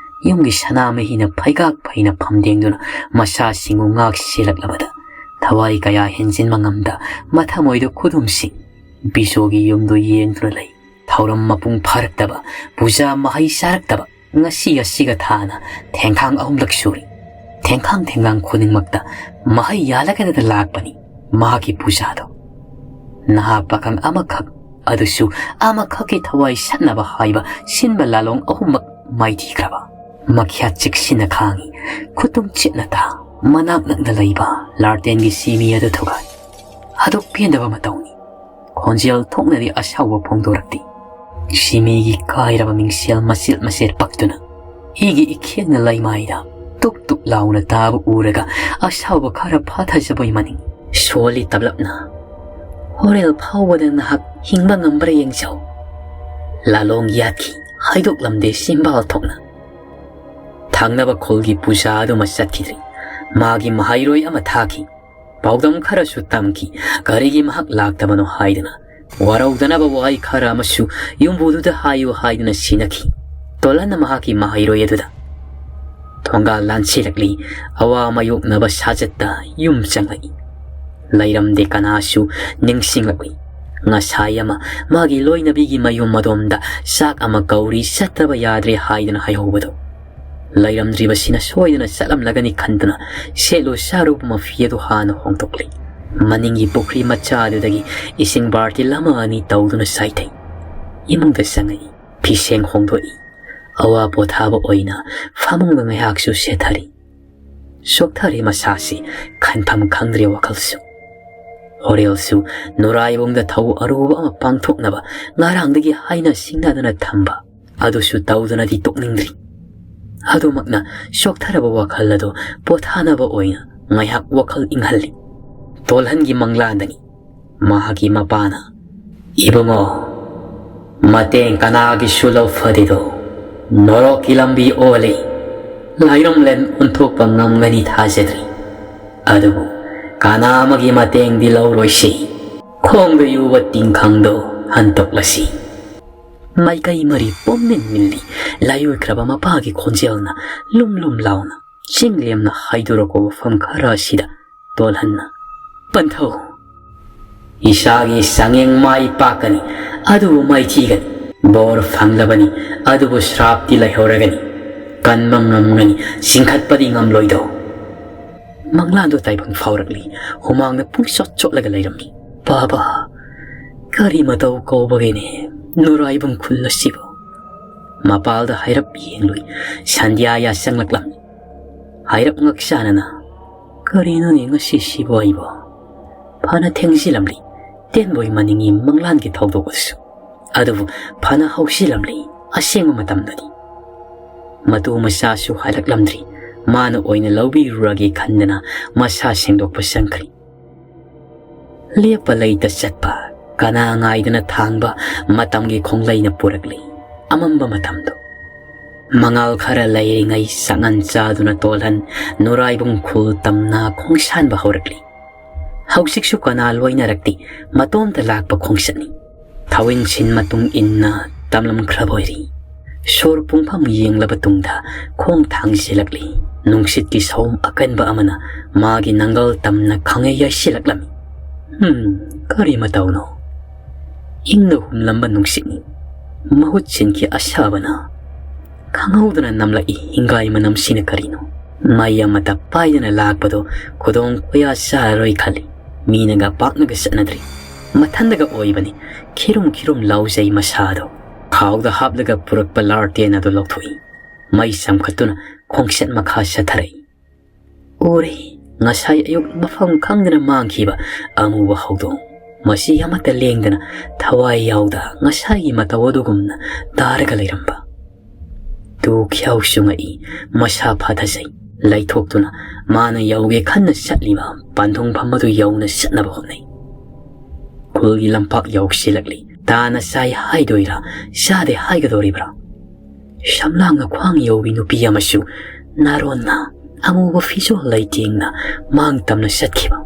ꯌꯨꯝꯒꯤ ꯁꯅꯥꯃꯍꯤꯅ ꯐꯩꯒꯥꯛ ꯐꯩꯅ ꯐꯝꯗꯦꯡꯗꯨꯅ ꯃꯁꯥꯁꯤꯡꯕꯨ ꯉꯥꯛ ꯁꯦꯜꯂꯛꯂꯕꯗ ꯊꯋꯥꯏ ꯀꯌꯥ ꯍꯦꯟꯖꯤꯟꯕ ꯉꯝꯗ ꯃꯊꯃꯣꯏꯗ ꯈꯨꯗꯨꯝꯁꯤꯡ ꯕꯤꯖꯣꯒꯤ ꯌꯨꯝꯗꯨ ꯌꯦꯡꯗꯨꯅ ꯂꯩ꯫ ꯊꯧꯔꯝ ꯃꯄꯨꯡ ꯐꯥꯔꯛꯇꯕ, ꯄꯨꯖꯥ ꯃꯍꯩ ꯆꯥꯔꯛꯇꯕ ꯉꯁꯤ ꯑꯁꯤꯒ ꯊꯥꯅ ꯊꯦꯡꯈꯥꯡ ꯑꯍꯨꯝꯂꯛ ꯁꯨꯔꯤ꯫ ꯊꯦꯡꯈꯥꯡ ꯊꯦꯡꯈꯥꯡ ꯈꯨꯗꯤꯡꯃꯛꯇ ꯃꯍꯩ ꯌꯥꯜꯂꯒꯗ ꯂꯥꯛꯄꯅꯤ ꯃꯍꯥꯛꯀꯤ ꯄꯨꯖꯥꯗꯣ꯫ ꯅꯍꯥ ꯄꯥꯈꯪ ꯑꯃꯈꯛ, ꯑꯗꯨꯁꯨ ꯑꯃꯈꯛꯀꯤ ꯊꯋꯥꯏ ꯁꯠꯅꯕ ꯍꯥꯏꯕ ꯁꯤꯟꯕ ꯂꯥꯂꯣꯡ ꯑꯍꯨꯝꯃꯛ ꯃꯥꯏꯊꯤꯈ꯭ꯔꯕ꯫ ꯃꯈ꯭ꯌꯥꯠ ꯆꯦꯛꯁꯤꯟꯅ ꯈꯥꯡꯉꯤ, ꯈꯨꯇꯨꯝ ꯆꯤꯠꯅ ꯇꯥ, ꯃꯅꯥꯛ ꯅꯛꯅ ꯂꯩꯕ ꯂꯥꯔꯇꯦꯟꯒꯤ ꯁꯤꯃꯤ ꯑꯗꯨ ꯊꯨꯒꯥꯏ꯫ ꯑꯗꯨꯛ ꯄꯦꯟꯗꯕ ꯃꯇꯧꯅꯤ꯫ ꯈꯣꯟꯖꯦꯜ ꯊꯣꯛꯅꯗꯤ ꯑꯁꯥꯎꯕ ꯐꯣꯡꯗꯣꯔꯛꯇꯦ꯫ ꯁꯤꯃꯤꯒꯤ ꯀꯥꯏꯔꯕ ꯃꯤꯡꯁꯦꯜ ꯃꯆꯦꯠ ꯃꯆꯦꯠ ꯄꯛꯇꯨꯅ ꯑꯩꯒꯤ ꯏꯈꯦꯡꯅ ꯂꯩꯃꯥꯏꯗ ꯇꯨꯞ ꯇꯨꯞ ꯂꯥꯎꯅ ꯇꯥꯕ ꯎꯔꯒ ꯑꯁꯥꯎꯕ ꯈꯔ ꯐꯥꯊꯖꯕꯣꯏ ꯃꯅꯤꯡ ꯁꯣꯜꯂꯤ ꯇꯞꯂꯞꯅ꯫ "ꯍꯣꯔꯦꯜ ꯐꯥꯎꯕꯗ ꯅꯍꯥꯛ ꯍꯤꯡꯕ ꯉꯝꯕ꯭ꯔꯥ ꯌꯦꯡꯖꯧ꯫" ꯂꯥꯂꯣꯡ ꯌꯥꯠꯈꯤ, ꯍꯥꯏꯗꯣꯛꯂꯝꯗꯦ ꯆꯤꯝꯕꯥꯜ ꯊꯣꯛꯅ꯫ ꯊꯪꯅꯕ ꯈꯨꯜꯒꯤ ꯄꯨꯖꯥ ꯑꯗꯨꯃ ꯆꯠꯈꯤꯗ꯭ꯔꯤ꯫ ꯃꯥꯒꯤ ꯃꯍꯩꯔꯣꯏ ꯑꯃ ꯊꯥꯈꯤ꯫ ꯄꯥꯎꯗꯝ ꯈꯔꯁꯨ ꯇꯝꯈꯤ꯫ ꯀꯔꯤꯒꯤ ꯃꯍꯥꯛ ꯂꯥꯛꯇꯕꯅꯣ ꯍꯥꯏꯗꯨꯅ ꯋꯥꯔꯧꯗꯅꯕ ꯋꯥꯍꯩ ꯈꯔ ꯑꯃꯁꯨ ꯌꯨꯝꯕꯨꯗꯨꯗ ꯍꯥꯏꯌꯨ ꯍꯥꯏꯗꯨꯅ ꯁꯤꯟꯅꯈꯤ꯫ ꯇꯣꯂꯟꯅ ꯃꯍꯥꯛꯀꯤ ꯃꯍꯩꯔꯣꯏ ꯑꯗꯨꯗ ꯊꯣꯡꯒꯥꯜ ꯂꯥꯟꯁꯤꯜꯂꯛꯂꯤ꯫ ꯑꯋꯥ ꯃꯥꯌꯣꯛꯅꯕ ꯁꯥꯖꯠꯇ ꯌꯨꯝ ꯆꯪꯂꯛꯏ꯫ ꯂꯩꯔꯝꯗꯦ ꯀꯅꯥꯁꯨ ꯅꯤꯡꯁꯤꯡꯂꯛꯂꯤ꯫ ꯉꯁꯥꯏ ꯑꯃ ꯃꯥꯒꯤ ꯂꯣꯏꯅꯕꯤꯒꯤ ꯃꯌꯨꯝ ꯑꯗꯣꯝꯗ ꯆꯥꯛ ꯑꯃ ꯀꯧꯔꯤ, ꯆꯠꯇꯕ ꯌꯥꯗ꯭ꯔꯦ ꯍꯥꯏꯗꯨꯅ ꯍꯥꯏꯍꯧꯕꯗꯣ꯫ ꯂꯩꯔꯝꯗ꯭ꯔꯤꯕꯁꯤꯅ ꯁꯣꯏꯗꯅ ꯆꯠꯂꯝꯂꯒꯅꯤ ꯈꯟꯗꯨꯅ ꯁꯦꯠꯂꯨ ꯆꯥꯔꯨꯕ ꯃꯐꯤ ꯑꯗꯨ ꯍꯥꯟꯅ ꯍꯣꯡꯗꯣꯛꯂꯤ꯫ ꯃꯅꯤꯡꯒꯤ ꯄꯨꯈ꯭ꯔꯤ ꯃꯆꯥ ꯑꯗꯨꯗꯒꯤ ꯏꯁꯤꯡ ꯕꯥꯔꯇꯤꯜ ꯑꯃ ꯑꯅꯤ ꯇꯧꯗꯨꯅ ꯆꯥꯏꯊꯩ꯫ ꯏꯃꯨꯡꯗ ꯆꯪꯉꯛꯏ꯫ ꯐꯤꯁꯦꯡ ꯍꯣꯡꯗꯣꯛꯏ꯫ ꯑꯋꯥ ꯄꯣꯊꯥꯕ ꯑꯣꯏꯅ ꯐꯃꯨꯡꯗ ꯉꯥꯏꯍꯥꯛꯁꯨ ꯁꯦꯠꯊꯔꯤ꯫ ꯆꯣꯛꯊꯔꯦ ꯃꯁꯥꯁꯤ, ꯈꯟꯐꯝ ꯈꯪꯗ꯭ꯔꯦ ꯋꯥꯈꯜꯁꯨ꯫ ꯍꯣꯔꯦꯜꯁꯨ ꯅꯨꯔꯥꯏꯕꯨꯡꯗ ꯊꯧ ꯑꯔꯨꯕ ꯑꯃ ꯄꯥꯡꯊꯣꯛꯅꯕ ꯉꯔꯥꯡꯗꯒꯤ ꯍꯥꯏꯅ ꯁꯤꯡꯅꯗꯨꯅ ꯊꯝꯕ ꯑꯗꯨꯁꯨ ꯇꯧꯗꯅꯗꯤ ꯇꯣꯛꯅꯤꯡꯗ꯭ꯔꯤ꯫ ꯑꯗꯨꯃꯛꯅ ꯆꯣꯛꯊꯔꯕ ꯋꯥꯈꯜ ꯑꯗꯨ ꯄꯣꯊꯥꯅꯕ ꯑꯣꯏꯅ ꯉꯥꯏꯍꯥꯛ ꯋꯥꯈꯜ ꯏꯪꯍꯜꯂꯤ꯫ ꯇꯣꯜꯍꯟꯒꯤ ꯃꯪꯂꯥꯟꯗꯅꯤ꯫ ꯃꯍꯥꯛꯀꯤ ꯃꯄꯥꯅ, "ꯏꯕꯨꯡꯉꯣ, ꯃꯇꯦꯡ ꯀꯅꯥꯒꯤꯁꯨ ꯂꯧꯐꯗꯦꯗꯣ꯫ ꯅꯣꯔꯣꯛꯀꯤ ꯂꯝꯕꯤ ꯑꯣꯜꯂꯤ꯫ ꯂꯥꯏꯔꯝꯂꯦꯟ ꯑꯣꯟꯊꯣꯛꯄ ꯉꯝꯒꯅꯤ ꯊꯥꯖꯗ꯭ꯔꯤ꯫ ꯑꯗꯨꯕꯨ ꯀꯅꯥ ꯑꯃꯒꯤ ꯃꯇꯦꯡꯗꯤ ꯂꯧꯔꯣꯏꯁꯤ꯫ ꯈꯣꯡꯗ ꯌꯨꯕ ꯇꯤꯡꯈꯪꯗꯣ ꯍꯟꯇꯣꯛꯂꯁꯤ꯫ ꯃꯥꯏꯀꯩ ꯃꯔꯤ ꯄꯨꯝꯅꯤꯟ ꯅꯤꯜꯂꯤ꯫ ꯂꯥꯏꯑꯣꯏꯈ꯭ꯔꯕ ꯃꯄꯥꯒꯤ ꯈꯣꯟꯖꯦꯜꯅ ꯂꯨꯝ ꯂꯨꯝ ꯂꯥꯎꯅ ꯆꯤꯡ ꯂꯦꯝꯅ ꯍꯥꯏꯗꯣꯔꯛꯄ ꯋꯥꯐꯝ ꯈꯔ ꯑꯁꯤꯗ ꯇꯣꯜꯍꯟꯅ, "ꯄꯟꯊꯧ꯫ ꯏꯁꯥꯒꯤ ꯆꯥꯡꯌꯦꯡ ꯃꯥꯏ ꯄꯥꯛꯀꯅꯤ, ꯑꯗꯨꯕꯨ ꯃꯥꯏꯊꯤꯒꯅꯤ꯫ ꯕꯣꯔ ꯐꯪꯂꯕꯅꯤ, ꯑꯗꯨꯕꯨ ꯁ꯭ꯔꯥꯞꯇꯤ ꯂꯩꯍꯧꯔꯒꯅꯤ꯫ ꯀꯟꯕ ꯉꯝꯒꯅꯤ, ꯆꯤꯡꯈꯠꯄꯗꯤ ꯉꯝꯂꯣꯏꯗꯧ꯫" ꯃꯪꯂꯥꯟꯗꯣ ꯇꯥꯏꯕꯪ ꯐꯥꯎꯔꯛꯂꯤ꯫ ꯍꯨꯃꯥꯡꯅ ꯄꯨꯡꯆꯣꯠ ꯆꯣꯠꯂꯒ ꯂꯩꯔꯝꯃꯤ꯫ "ꯕꯥꯕꯥ, ꯀꯔꯤ ꯃꯇꯧ ꯀꯧꯕꯒꯤꯅꯦ ꯅꯨꯔꯥꯏꯕꯨꯡ ꯈꯨꯜ ꯑꯁꯤꯕꯨ?" ꯃꯄꯥꯜꯗ ꯍꯥꯏꯔꯞ ꯌꯦꯡꯂꯨꯏ꯫ ꯁꯟꯙ꯭ꯌꯥ ꯌꯥꯆꯪꯂꯛꯂꯝꯃꯤ꯫ ꯍꯥꯏꯔꯞ ꯉꯛ ꯆꯥꯟꯅꯅ, "ꯀꯔꯤꯅꯣꯅꯦ ꯉꯁꯤꯁꯤꯕꯨ ꯑꯩꯕꯨ?" ꯐꯅ ꯊꯦꯡꯖꯤꯜꯂꯝꯂꯤ꯫ ꯇꯦꯟꯕꯣꯏ ꯃꯅꯤꯡꯒꯤ ꯃꯪꯂꯥꯟꯒꯤ ꯊꯧꯗꯣꯛ ꯑꯗꯨꯁꯨ꯫ ꯑꯗꯨꯕꯨ ꯐꯅ ꯍꯧꯁꯤꯜꯂꯝꯂꯤ꯫ ꯑꯁꯦꯡꯕ ꯃꯇꯝꯗꯗꯤ ꯃꯇꯨ ꯃꯆꯥꯁꯨ ꯍꯥꯏꯔꯛꯂꯝꯗ꯭ꯔꯤ꯫ ꯃꯥꯅ ꯑꯣꯏꯅ ꯂꯧꯕꯤꯔꯨꯔꯒꯦ ꯈꯟꯗꯅ ꯃꯁꯥ ꯁꯦꯡꯗꯣꯛꯄ ꯆꯪꯈ꯭ꯔꯤ꯫ ꯂꯦꯞꯄ ꯂꯩꯇ ꯆꯠꯄ, ꯀꯅꯥ ꯉꯥꯏꯗꯅ ꯊꯥꯡꯕ ꯃꯇꯝꯒꯤ ꯈꯣꯡꯂꯩꯅ ꯄꯨꯔꯛꯂꯤ ꯑꯃꯝꯕ ꯃꯇꯝꯗꯣ꯫ ꯃꯉꯥꯜ ꯈꯔ ꯂꯩꯔꯤꯉꯩ ꯆꯥꯛꯉꯟ ꯆꯥꯗꯨꯅ ꯇꯣꯜꯍꯟ ꯅꯨꯔꯥꯏꯕꯨꯡ ꯈꯨꯜ ꯇꯝꯅ ꯈꯣꯡꯁꯥꯟꯕ ꯍꯧꯔꯛꯂꯤ꯫ ꯍꯧꯖꯤꯛꯁꯨ ꯀꯅꯥ ꯂꯣꯏꯅꯔꯛꯇꯦ, ꯃꯇꯣꯝꯇ ꯂꯥꯛꯄ ꯈꯣꯡꯆꯠꯅꯤ꯫ ꯊꯥꯋꯤꯟꯁꯤꯟ ꯃꯇꯨꯡ ꯏꯟꯅ ꯇꯝꯂꯝꯈ꯭ꯔꯕ ꯑꯣꯏꯔꯤ꯫ ꯁꯣꯔ ꯄꯨꯡꯐꯝ ꯌꯦꯡꯂꯕ ꯇꯨꯡꯗ ꯈꯣꯡ ꯊꯥꯡꯖꯤꯜꯂꯛꯂꯤ꯫ ꯅꯨꯡꯁꯤꯠꯀꯤ ꯁꯍꯨꯝ ꯑꯀꯟꯕ ꯑꯃꯅ ꯃꯥꯒꯤ ꯅꯪꯒꯜ ꯇꯝꯅ ꯈꯪꯌꯩ ꯌꯩꯁꯤꯜꯂꯛꯂꯝꯃꯤ꯫ ꯍꯝ, ꯀꯔꯤ ꯃꯇꯧꯅꯣ? ꯏꯪꯅ ꯍꯨꯝꯂꯝꯕ ꯅꯨꯡꯁꯤꯠꯅꯤ꯫ ꯃꯍꯨꯠ ꯁꯤꯟꯈꯤ ꯑꯁꯥꯕꯅ꯫ ꯈꯪꯍꯧꯗꯅ ꯅꯝꯂꯛꯏ ꯍꯤꯡꯒꯥꯏ ꯃꯅꯝꯁꯤꯅ ꯀꯔꯤꯅꯣ? ꯃꯩ ꯑꯃꯇ ꯄꯥꯏꯗꯅ ꯂꯥꯛꯄꯗꯣ ꯈꯨꯗꯣꯡ ꯈꯨꯌꯥ ꯆꯥꯔꯔꯣꯏ ꯈꯜꯂꯤ꯫ ꯃꯤꯅꯒ ꯄꯥꯛꯅꯒ ꯆꯠꯅꯗ꯭ꯔꯤ꯫ ꯃꯊꯟꯗꯒ ꯑꯣꯏꯕꯅꯤ꯫ ꯈꯤꯔꯨꯝ ꯈꯤꯔꯨꯝ ꯂꯥꯎꯖꯩ ꯃꯁꯥꯗꯣ꯫ ꯈꯥꯎꯗ ꯍꯥꯞꯂꯒ ꯄꯨꯔꯛꯄ ꯂꯥꯔꯇꯦꯟ ꯑꯗꯨ ꯂꯧꯊꯣꯛꯏ꯫ ꯃꯩ ꯆꯝꯈꯠꯇꯨꯅ ꯈꯣꯡꯆꯠ ꯃꯈꯥ ꯆꯠꯊꯔꯛꯏ꯫ ꯎꯔꯦ, ꯉꯁꯥꯏ ꯑꯌꯨꯛ ꯃꯐꯝ ꯈꯪꯗꯅ ꯃꯥꯡꯈꯤꯕ ꯑꯃꯨꯕ ꯍꯧꯗꯣꯡ꯫ ꯃꯁꯤ ꯑꯃꯠꯇ ꯂꯦꯡꯗꯅ ꯊꯋꯥꯏ ꯌꯥꯎꯗ ꯉꯁꯥꯏꯒꯤ ꯃꯇꯧ ꯑꯗꯨꯒꯨꯝꯅ ꯇꯥꯔꯒ ꯂꯩꯔꯝꯕ꯫ ꯇꯨ ꯈ꯭ꯌꯥꯎ ꯆꯨꯡꯉꯛꯏ, ꯃꯁꯥ ꯐꯥꯊꯖꯩ꯫ ꯂꯩꯊꯣꯛꯇꯨꯅ ꯃꯥꯅ ꯌꯧꯒꯦ ꯈꯟꯅ ꯆꯠꯂꯤꯕ ꯄꯟꯊꯨꯡꯐꯝ ꯑꯗꯨ ꯌꯧꯅ ꯆꯠꯅꯕ ꯍꯣꯠꯅꯩ꯫ ꯈꯨꯜꯒꯤ ꯂꯝꯄꯥꯛ ꯌꯧꯁꯤꯜꯂꯛꯂꯤ꯫ ꯇꯥꯅ ꯆꯥꯏ ꯍꯥꯏꯗꯣꯏꯔꯥ, ꯆꯥꯗꯦ ꯍꯥꯏꯒꯗꯧꯔꯤꯕ꯭ꯔꯥ? ꯁꯝꯂꯥꯡꯅ ꯈ꯭ꯋꯥꯡ ꯌꯧꯕꯤ ꯅꯨꯄꯤ ꯑꯃꯁꯨ ꯅꯥꯔꯣꯟꯅ ꯑꯃꯨꯕ ꯐꯤꯖꯣꯜ ꯂꯩꯇꯦꯡꯅ ꯃꯥꯡ ꯇꯝꯅ ꯆꯠꯈꯤꯕ꯫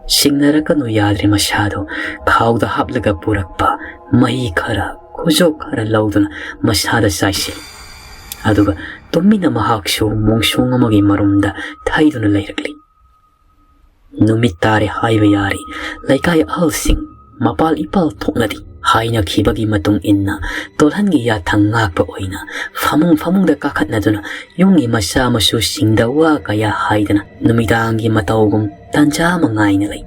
ꯁꯤꯡꯅꯔꯛꯀꯅꯨ ꯌꯥꯗ꯭ꯔꯦ ꯃꯁꯥꯗꯣ꯫ ꯈꯥꯎꯗ ꯍꯥꯞꯂꯒ ꯄꯨꯔꯛꯄ ꯃꯍꯤ ꯈꯔ, ꯈꯨꯖꯣꯞ ꯈꯔ ꯂꯧꯗꯨꯅ ꯃꯁꯥꯗ ꯆꯥꯏꯁꯤꯜꯂꯤ꯫ ꯑꯗꯨꯒ ꯇꯨꯃꯤꯟꯅ ꯃꯍꯥꯛꯁꯨ ꯃꯣꯡꯁꯣꯡ ꯑꯃꯒꯤ ꯃꯔꯨꯝꯗ ꯊꯩꯗꯨꯅ ꯂꯩꯔꯛꯂꯤ꯫ ꯅꯨꯃꯤꯠ ꯇꯥꯔꯦ ꯍꯥꯏꯕ ꯌꯥꯔꯦ꯫ ꯂꯩꯀꯥꯏ ꯑꯍꯜꯁꯤꯡ ꯃꯄꯥꯜ ꯏꯄꯥꯜ ꯊꯣꯛꯅꯗꯦ ꯍꯥꯏꯅꯈꯤꯕꯒꯤ ꯃꯇꯨꯡ ꯏꯟꯅ ꯇꯣꯜꯍꯟꯒꯤ ꯌꯥꯊꯪ ꯉꯥꯛꯄ ꯑꯣꯏꯅ ꯐꯃꯨꯡ ꯐꯃꯨꯡꯗ ꯀꯥꯈꯠꯅꯗꯨꯅ ꯌꯨꯝꯒꯤ ꯃꯆꯥ ꯃꯁꯨꯁꯤꯡꯗ ꯋꯥ ꯀꯌꯥ ꯍꯥꯏꯗꯅ ꯅꯨꯃꯤꯗꯥꯡꯒꯤ ꯃꯇꯧꯒꯨꯝ ꯇꯟꯖꯥ ꯑꯃ ꯉꯥꯏꯅ ꯂꯩ꯫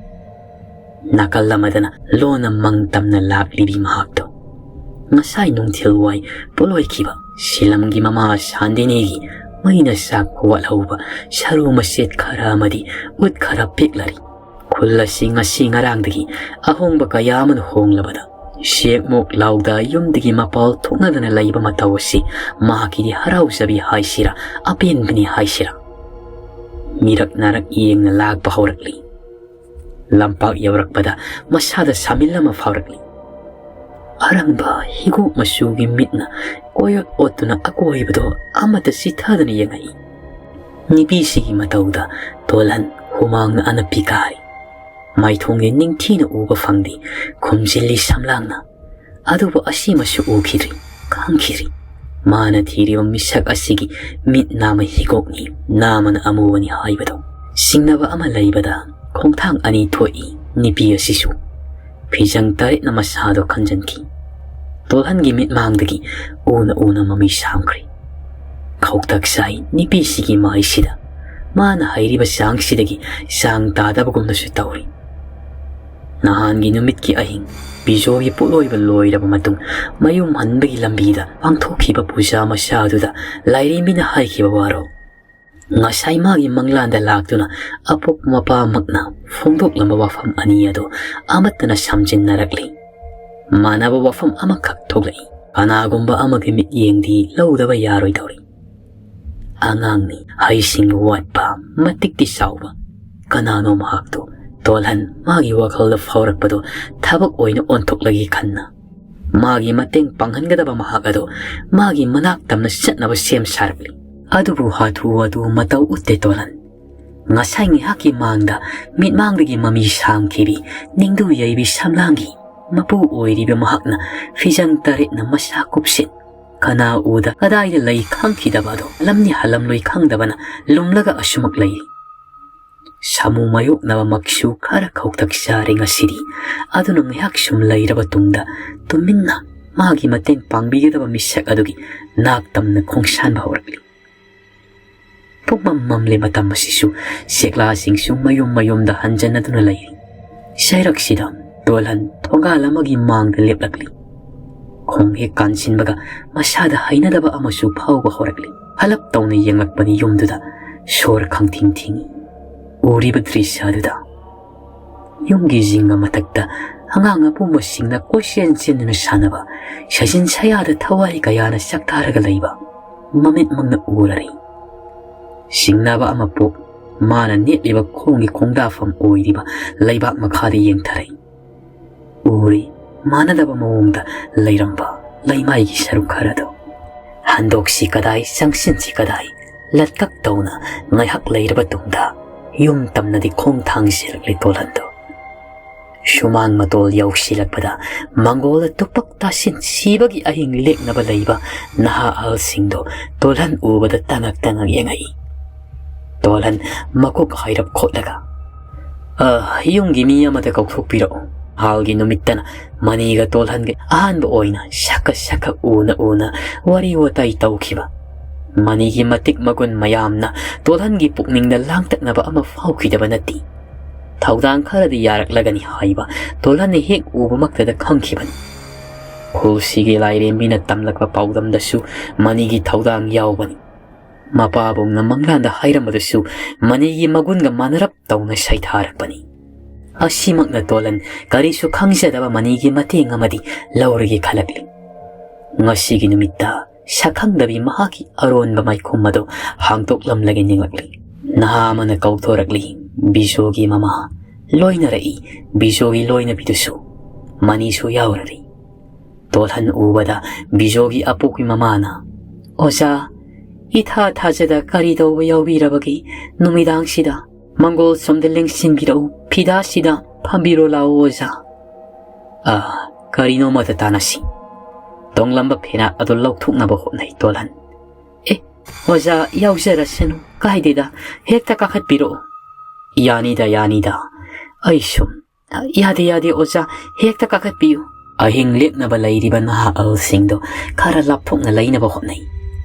ꯅꯥꯀꯜ ꯑꯃꯗꯅ ꯂꯣꯟꯅ ꯃꯪ ꯇꯝꯅ ꯂꯥꯛꯂꯤꯕꯤ ꯃꯍꯥꯛꯇꯣ꯫ ꯉꯁꯥꯏ ꯅꯨꯡꯊꯤꯜ ꯋꯥꯏ ꯄꯣꯠꯂꯣꯏꯈꯤꯕ ꯁꯤꯂꯝꯒꯤ ꯃꯃꯥ ꯁꯥꯟꯗꯤꯅꯤꯒꯤ ꯃꯩꯅ ꯆꯥꯛꯄ ꯋꯥꯠꯍꯧꯕ ꯁꯔꯨ ꯃꯆꯦꯠ ꯈꯔ ꯑꯃꯗꯤ ꯎꯠ ꯈꯔ ꯄꯤꯛꯂꯔꯤ꯫ ꯈꯨꯜ ꯑꯁꯤ ꯉꯁꯤ ꯉꯔꯥꯡꯗꯒꯤ ꯑꯍꯣꯡꯕ ꯀꯌꯥ ꯑꯃꯅ ꯍꯣꯡꯂꯕꯗ ꯁꯦꯛꯃꯨꯛ ꯂꯥꯎꯗ ꯌꯨꯝꯗꯒꯤ ꯃꯄꯥꯜ ꯊꯣꯛꯅꯗꯅ ꯂꯩꯕ ꯃꯇꯧ ꯑꯁꯤ ꯃꯍꯥꯛꯀꯤꯗꯤ ꯍꯔꯥꯎꯖꯕꯤ ꯍꯥꯏꯁꯤꯔꯥ, ꯑꯄꯦꯟꯕꯅꯤ ꯍꯥꯏꯁꯤꯔꯥ, ꯃꯤꯔꯛ ꯅꯥꯔꯛ ꯌꯦꯡꯅ ꯂꯥꯛꯄ ꯍꯧꯔꯛꯂꯤ꯫ ꯂꯝꯄꯥꯛ ꯌꯧꯔꯛꯄꯗ ꯃꯁꯥꯗ ꯁꯥꯃꯤꯜ ꯑꯃ ꯐꯥꯎꯔꯛꯂꯤ꯫ ꯑꯔꯪꯕ ꯍꯤꯒꯣꯛ ꯃꯆꯨꯒꯤ ꯃꯤꯠꯅ ꯀꯣꯏꯑꯣꯠ ꯑꯣꯠꯇꯨꯅ ꯑꯀꯣꯏꯕꯗꯣ ꯑꯃꯠꯇ ꯆꯤꯊꯗꯅ ꯌꯦꯡꯉꯛꯏ꯫ ꯅꯨꯄꯤꯁꯤꯒꯤ ꯃꯇꯧꯗ ꯇꯣꯜꯍꯟ ꯍꯨꯃꯥꯡꯅ ꯑꯅꯞꯄꯤ ꯀꯥꯔꯤ꯫ ꯃꯥꯏꯊꯣꯡꯗꯤ ꯅꯤꯡꯊꯤꯅ ꯎꯕ ꯐꯪꯗꯦ, ꯈꯨꯝꯖꯤꯜꯂꯤ ꯁꯝꯂꯥꯡꯅ꯫ ꯑꯗꯨꯕꯨ ꯑꯁꯤꯃꯁꯨ ꯎꯈꯤꯗ꯭ꯔꯤ, ꯈꯪꯈꯤꯗ꯭ꯔꯤ꯫ ꯃꯥꯅ ꯊꯤꯔꯤꯕ ꯃꯤꯁꯛ ꯑꯁꯤꯒꯤ ꯃꯤꯠ ꯅꯥꯃ ꯍꯤꯒꯣꯛꯅꯤ, ꯅꯥꯃꯅ ꯑꯃꯨꯕꯅꯤ ꯍꯥꯏꯕꯗꯣ꯫ ꯆꯤꯡꯅꯕ ꯑꯃ ꯂꯩꯕꯗ ꯈꯣꯡꯊꯥꯡ ꯑꯅꯤ ꯊꯣꯛꯏ ꯅꯨꯄꯤ ꯑꯁꯤꯁꯨ꯫ ꯐꯤꯖꯪ ꯇꯔꯦꯠꯅ ꯃꯁꯥꯗꯣ ꯈꯟꯖꯟꯈꯤ꯫ ꯇꯣꯜꯍꯟꯒꯤ ꯃꯤꯠꯃꯥꯡꯗꯒꯤ ꯎꯅ ꯎꯅ ꯃꯃꯩ ꯁꯥꯝꯈ꯭ꯔꯦ꯫ ꯈꯧꯇꯛ ꯆꯥꯏ ꯅꯨꯄꯤꯁꯤꯒꯤ ꯃꯥꯏꯁꯤꯗ꯫ ꯃꯥꯅ ꯍꯩꯔꯤꯕ ꯆꯥꯡꯁꯤꯗꯒꯤ ꯆꯥꯡ ꯇꯥꯗꯕꯒꯨꯝꯅꯁꯨ ꯇꯧꯔꯤ꯫ ꯅꯍꯥꯟꯒꯤ ꯅꯨꯃꯤꯠꯀꯤ ꯑꯍꯤꯡ ꯕꯤꯖꯣꯒꯤ ꯄꯣꯠꯂꯣꯏꯕ ꯂꯣꯏꯔꯕ ꯃꯇꯨꯡ ꯃꯌꯨꯝ ꯍꯟꯕꯒꯤ ꯂꯝꯕꯤꯗ ꯄꯥꯡꯊꯣꯛꯈꯤꯕ ꯄꯨꯖꯥ ꯃꯆꯥ ꯑꯗꯨꯗ ꯂꯥꯏꯔꯦꯝꯕꯤꯅ ꯍꯥꯏꯈꯤꯕ ꯋꯥꯔꯣ꯫ ꯉꯁꯥꯏ ꯃꯥꯒꯤ ꯃꯪꯂꯥꯟꯗ ꯂꯥꯛꯇꯨꯅ ꯑꯄꯣꯛꯄ ꯃꯄꯥꯃꯛꯅ ꯐꯣꯡꯗꯣꯛꯂꯝꯕ ꯋꯥꯐꯝ ꯑꯅꯤ ꯑꯗꯨ ꯑꯃꯠꯇꯅ ꯁꯝꯖꯤꯟꯅꯔꯛꯂꯤ꯫ ꯃꯥꯟꯅꯕ ꯋꯥꯐꯝ ꯑꯃꯈꯛ ꯊꯣꯛꯂꯛꯏ꯫ ꯀꯅꯥꯒꯨꯝꯕ ꯑꯃꯒꯤ ꯃꯤꯠꯌꯦꯡꯗꯤ ꯂꯧꯗꯕ ꯌꯥꯔꯣꯏꯗꯧꯔꯤ꯫ ꯑꯉꯥꯡꯅꯤ, ꯍꯩꯁꯤꯡꯕ ꯋꯥꯠꯄ, ꯃꯇꯤꯛꯇꯤ ꯆꯥꯎꯕ꯫ ꯀꯅꯥꯅꯣ ꯃꯍꯥꯛꯇꯣ? ꯇꯣꯜꯍꯟ ꯃꯥꯒꯤ ꯋꯥꯈꯜꯗ ꯐꯥꯎꯔꯛꯄꯗꯣ ꯊꯕꯛ ꯑꯣꯏꯅ ꯑꯣꯟꯊꯣꯛꯂꯒꯦ ꯈꯟꯅ ꯃꯥꯒꯤ ꯃꯇꯦꯡ ꯄꯥꯡꯍꯟꯒꯗꯕ ꯃꯍꯥꯛ ꯑꯗꯨ ꯃꯥꯒꯤ ꯃꯅꯥꯛ ꯇꯝꯅ ꯆꯠꯅꯕ ꯁꯦꯝ ꯁꯥꯔꯛꯂꯤ꯫ ꯑꯗꯨꯕꯨ ꯍꯥꯊꯨ ꯍꯥꯊꯨ ꯃꯇꯧ ꯎꯠꯇꯦ ꯇꯣꯂꯟ꯫ ꯉꯁꯥꯏ ꯉꯥꯏꯍꯥꯛꯀꯤ ꯃꯥꯡꯗ ꯃꯤꯠꯃꯥꯡꯗꯒꯤ ꯃꯃꯤ ꯁꯥꯝꯈꯤꯕꯤ ꯅꯤꯡꯗꯨ ꯌꯩꯕꯤ ꯁꯝꯂꯥꯡꯒꯤ ꯃꯄꯨ ꯑꯣꯏꯔꯤꯕ ꯃꯍꯥꯛꯅ ꯐꯤꯖꯪ ꯇꯔꯦꯠꯅ ꯃꯁꯥ ꯀꯨꯞꯁꯤꯟ, ꯀꯅꯥ ꯎꯗ ꯀꯗꯥꯏꯗ ꯂꯩ ꯈꯪꯈꯤꯗꯕ ꯑꯗꯣ ꯍꯜꯂꯝꯅꯤ ꯍꯜꯂꯝꯂꯣꯏ ꯈꯪꯗꯕꯅ ꯂꯨꯝꯂꯒ ꯑꯁꯨꯃꯛ ꯂꯩꯔꯤ꯫ ꯁꯥꯃꯨ ꯃꯥꯌꯣꯛꯅꯕꯃꯛꯁꯨ ꯈꯔ ꯈꯧꯇꯛ ꯆꯥꯔꯦ ꯉꯁꯤꯗꯤ꯫ ꯑꯗꯨꯅ ꯉꯥꯏꯍꯥꯛ ꯁꯨꯝ ꯂꯩꯔꯕ ꯇꯨꯡꯗ ꯇꯨꯃꯤꯟꯅ ꯃꯥꯒꯤ ꯃꯇꯦꯡ ꯄꯥꯡꯕꯤꯒꯗꯕ ꯃꯤꯁꯛ ꯑꯗꯨꯒꯤ ꯅꯥꯛ ꯇꯝꯅ ꯈꯣꯡꯁꯥꯟꯕ ꯍꯧꯔꯛꯂꯤ꯫ ꯄꯨꯝꯃꯝ ꯃꯝꯂꯦ ꯃꯇꯝ ꯑꯁꯤꯁꯨ꯫ ꯆꯦꯛꯂꯥꯁꯤꯡꯁꯨ ꯃꯌꯨꯝ ꯃꯌꯨꯝꯗ ꯍꯟꯖꯟꯅꯗꯨꯅ ꯂꯩꯔꯤ꯫ ꯆꯩꯔꯛꯁꯤꯗ ꯇꯣꯜꯍꯟ ꯊꯣꯡꯒꯥꯜ ꯑꯃꯒꯤ ꯃꯥꯡꯗ ꯂꯦꯞꯂꯛꯂꯤ꯫ ꯈꯣꯡ ꯍꯦꯛ ꯀꯥꯟꯁꯤꯟꯕꯒ ꯃꯁꯥꯗ ꯍꯩꯅꯗꯕ ꯑꯃꯁꯨ ꯐꯥꯎꯕ ꯍꯧꯔꯛꯂꯤ꯫ ꯍꯜꯂꯞ ꯇꯧꯅ ꯌꯦꯡꯂꯛꯄꯅꯤ ꯌꯨꯝꯗꯨꯗ꯫ ꯁꯣꯔ ꯈꯪꯊꯤꯡ ꯊꯤꯡꯏ꯫ ꯎꯔꯤꯕ ꯗ꯭ꯔꯤꯁ꯭ꯌ ꯑꯗꯨꯗ ꯌꯨꯝꯒꯤ ꯖꯤꯡꯒ ꯃꯊꯛꯇ ꯑꯉꯥꯡ ꯑꯄꯨꯝꯕꯁꯤꯡꯅ ꯀꯣꯏꯆꯦꯟ ꯆꯦꯟꯗꯨꯅ ꯁꯥꯟꯅꯕ, ꯁꯥꯖꯤꯟ ꯁꯌꯥꯗ ꯊꯋꯥꯏ ꯀꯌꯥꯅ ꯆꯥꯛꯇꯥꯔꯒ ꯂꯩꯕ ꯃꯃꯤꯠꯃꯛꯅ ꯎꯔꯔꯤ꯫ ꯁꯤꯡꯅꯕ ꯑꯃ ꯄꯣꯛ ꯃꯥꯅ ꯅꯦꯠꯂꯤꯕ ꯈꯣꯡꯒꯤ ꯈꯣꯡꯗꯥꯐꯝ ꯑꯣꯏꯔꯤꯕ ꯂꯩꯕꯥꯛ ꯃꯈꯥꯗ ꯌꯦꯡꯊꯔꯛꯏ꯫ ꯎꯔꯤ ꯃꯥꯟꯅꯗꯕ ꯃꯑꯣꯡꯗ ꯂꯩꯔꯝꯕ ꯂꯩꯃꯥꯏꯒꯤ ꯁꯔꯨꯛ ꯈꯔꯗꯣ꯫ ꯍꯟꯗꯣꯛꯁꯤ ꯀꯗꯥꯏ, ꯆꯪꯁꯤꯟꯁꯤ ꯀꯗꯥꯏ, ꯂꯠꯀꯛ ꯇꯧꯅ ꯉꯥꯏꯍꯥꯛ ꯂꯩꯔꯕ ꯇꯨꯡꯗ ꯌꯨꯝ ꯇꯝꯅꯗꯤ ꯈꯣꯡ ꯊꯥꯡꯖꯤꯜꯂꯛꯂꯤ ꯇꯣꯜꯍꯟꯗꯣ꯫ ꯁꯨꯃꯥꯡ ꯃꯇꯣꯜ ꯌꯧꯁꯤꯜꯂꯛꯄꯗ ꯃꯪꯒꯣꯜꯗ ꯇꯨꯄꯛ ꯇꯥꯁꯤꯟ ꯁꯤꯕꯒꯤ ꯑꯍꯤꯡ ꯂꯦꯛꯅꯕ ꯂꯩꯕ ꯅꯍꯥ ꯑꯍꯜꯁꯤꯡꯗꯣ ꯇꯣꯜꯍꯟ ꯎꯕꯗ ꯇꯉꯛ ꯇꯉꯛ ꯌꯦꯡꯉꯛꯏ꯫ ꯇꯣꯜꯍꯟ ꯃꯀꯣꯛ ꯍꯥꯏꯔꯞ ꯈꯣꯠꯂꯒ, "ꯑ, ꯌꯨꯝꯒꯤ ꯃꯤ ꯑꯃꯗ ꯀꯧꯊꯣꯛꯄꯤꯔꯛꯎ"꯫ ꯍꯥꯜꯒꯤ ꯅꯨꯃꯤꯠꯇꯅ ꯃꯅꯤꯒ ꯇꯣꯜꯍꯟꯒ ꯑꯍꯥꯟꯕ ꯑꯣꯏꯅ ꯁꯛꯀ ꯁꯛꯀ ꯎꯅ ꯎꯅ ꯋꯥꯔꯤ ꯋꯥꯇꯥꯏ ꯇꯧꯈꯤꯕ꯫ ꯃꯅꯤꯒꯤ ꯃꯇꯤꯛ ꯃꯒꯨꯟ ꯃꯌꯥꯝꯅ ꯇꯣꯜꯍꯟꯒꯤ ꯄꯨꯛꯅꯤꯡꯗ ꯂꯥꯡꯇꯛꯅꯕ ꯑꯃ ꯐꯥꯎꯈꯤꯗꯕ ꯅꯠꯇꯦ꯫ ꯊꯧꯗꯥꯡ ꯈꯔꯗꯤ ꯌꯥꯔꯛꯂꯒꯅꯤ ꯍꯥꯏꯕ ꯇꯣꯜꯍꯟꯅ ꯍꯦꯛ ꯎꯕꯃꯛꯇꯗ ꯈꯪꯈꯤꯕꯅꯤ꯫ ꯈꯨꯜꯁꯤꯒꯤ ꯂꯥꯏꯔꯦꯝꯕꯤꯅ ꯇꯝꯂꯛꯄ ꯄꯥꯎꯗꯝꯗꯁꯨ ꯃꯅꯤꯒꯤ ꯊꯧꯗꯥꯡ ꯌꯥꯎꯕꯅꯤ꯫ ꯃꯄꯥꯕꯨꯡꯅ ꯃꯪꯂꯥꯟꯗ ꯍꯥꯏꯔꯝꯕꯗꯨꯁꯨ ꯃꯅꯤꯒꯤ ꯃꯒꯨꯟꯒ ꯃꯥꯟꯅꯔꯞ ꯇꯧꯅ ꯁꯩꯊꯥꯔꯛꯄꯅꯤ꯫ ꯑꯁꯤꯃꯛꯅ ꯇꯣꯂꯟ ꯀꯔꯤꯁꯨ ꯈꯪꯖꯗꯕ ꯃꯅꯤꯒꯤ ꯃꯇꯦꯡ ꯑꯃꯗꯤ ꯂꯧꯔꯒꯦ ꯈꯜꯂꯛꯂꯤ꯫ ꯉꯁꯤꯒꯤ ꯅꯨꯃꯤꯠꯇ ꯁꯛꯈꯪꯗꯕꯤ ꯃꯍꯥꯛꯀꯤ ꯑꯔꯣꯟꯕ ꯃꯥꯏꯈꯨꯝ ꯑꯗꯨ ꯍꯥꯡꯗꯣꯛꯂꯝꯂꯒ ꯅꯤꯡꯂꯛꯂꯤ꯫ ꯅꯍꯥ ꯑꯃꯅ ꯀꯧꯊꯣꯔꯛꯂꯤ, "ꯕꯤꯖꯣꯒꯤ ꯃꯃꯥ"꯫ ꯂꯣꯏꯅꯔꯛꯏ, ꯕꯤꯖꯣꯒꯤ ꯂꯣꯏꯅꯕꯤꯗꯨꯁꯨ꯫ ꯃꯅꯤꯁꯨ ꯌꯥꯎꯔꯔꯤ꯫ ꯇꯣꯜꯍꯟ ꯎꯕꯗ ꯕꯤꯖꯣꯒꯤ ꯑꯄꯣꯛꯄꯤ ꯃꯃꯥꯅ, "ꯑꯣꯖꯥ, ꯏꯊꯥ ꯊꯥꯖꯗ ꯀꯔꯤ ꯇꯧꯕ ꯌꯥꯎꯕꯤꯔꯕꯒꯦ? ꯅꯨꯃꯤꯗꯥꯡꯁꯤꯗ ꯃꯪꯒꯣꯜ ꯁꯣꯝꯗ ꯂꯦꯡꯁꯤꯟꯕꯤꯔꯛꯎ, ꯐꯤꯗꯥꯁꯤꯗ ꯐꯝꯕꯤꯔꯣ ꯂꯥꯛꯑꯣ ꯑꯣꯖꯥ꯫" "ꯑ, ꯀꯔꯤꯅꯣ ꯑꯃꯇ ꯇꯥꯟꯅꯁꯤ꯫" ꯇꯣꯡꯂꯝꯕ ꯐꯤꯔꯥ ꯑꯗꯨ ꯂꯧꯊꯣꯛꯅꯕ ꯍꯣꯠꯅꯩ ꯇꯣꯜꯍꯟ꯫ "ꯑꯦ, ꯑꯣꯖꯥ, ꯌꯥꯎꯖꯔꯁꯅꯨ, ꯀꯥꯏꯗꯦꯗ, ꯍꯦꯛꯇ ꯀꯥꯈꯠꯄꯤꯔꯛꯑꯣ꯫" "ꯌꯥꯅꯤꯗ, ꯌꯥꯅꯤꯗ, ꯑꯩ ꯁꯨꯝ꯫" "ꯌꯥꯗꯦ, ꯌꯥꯗꯦ ꯑꯣꯖꯥ, ꯍꯦꯛꯇ ꯀꯥꯈꯠꯄꯤꯌꯨ꯫" ꯑꯍꯤꯡ ꯂꯦꯛꯅꯕ ꯂꯩꯔꯤꯕ ꯅꯍꯥ ꯑꯍꯜꯁꯤꯡꯗꯣ ꯈꯔ ꯂꯥꯞꯊꯣꯛꯅ ꯂꯩꯅꯕ ꯍꯣꯠꯅꯩ꯫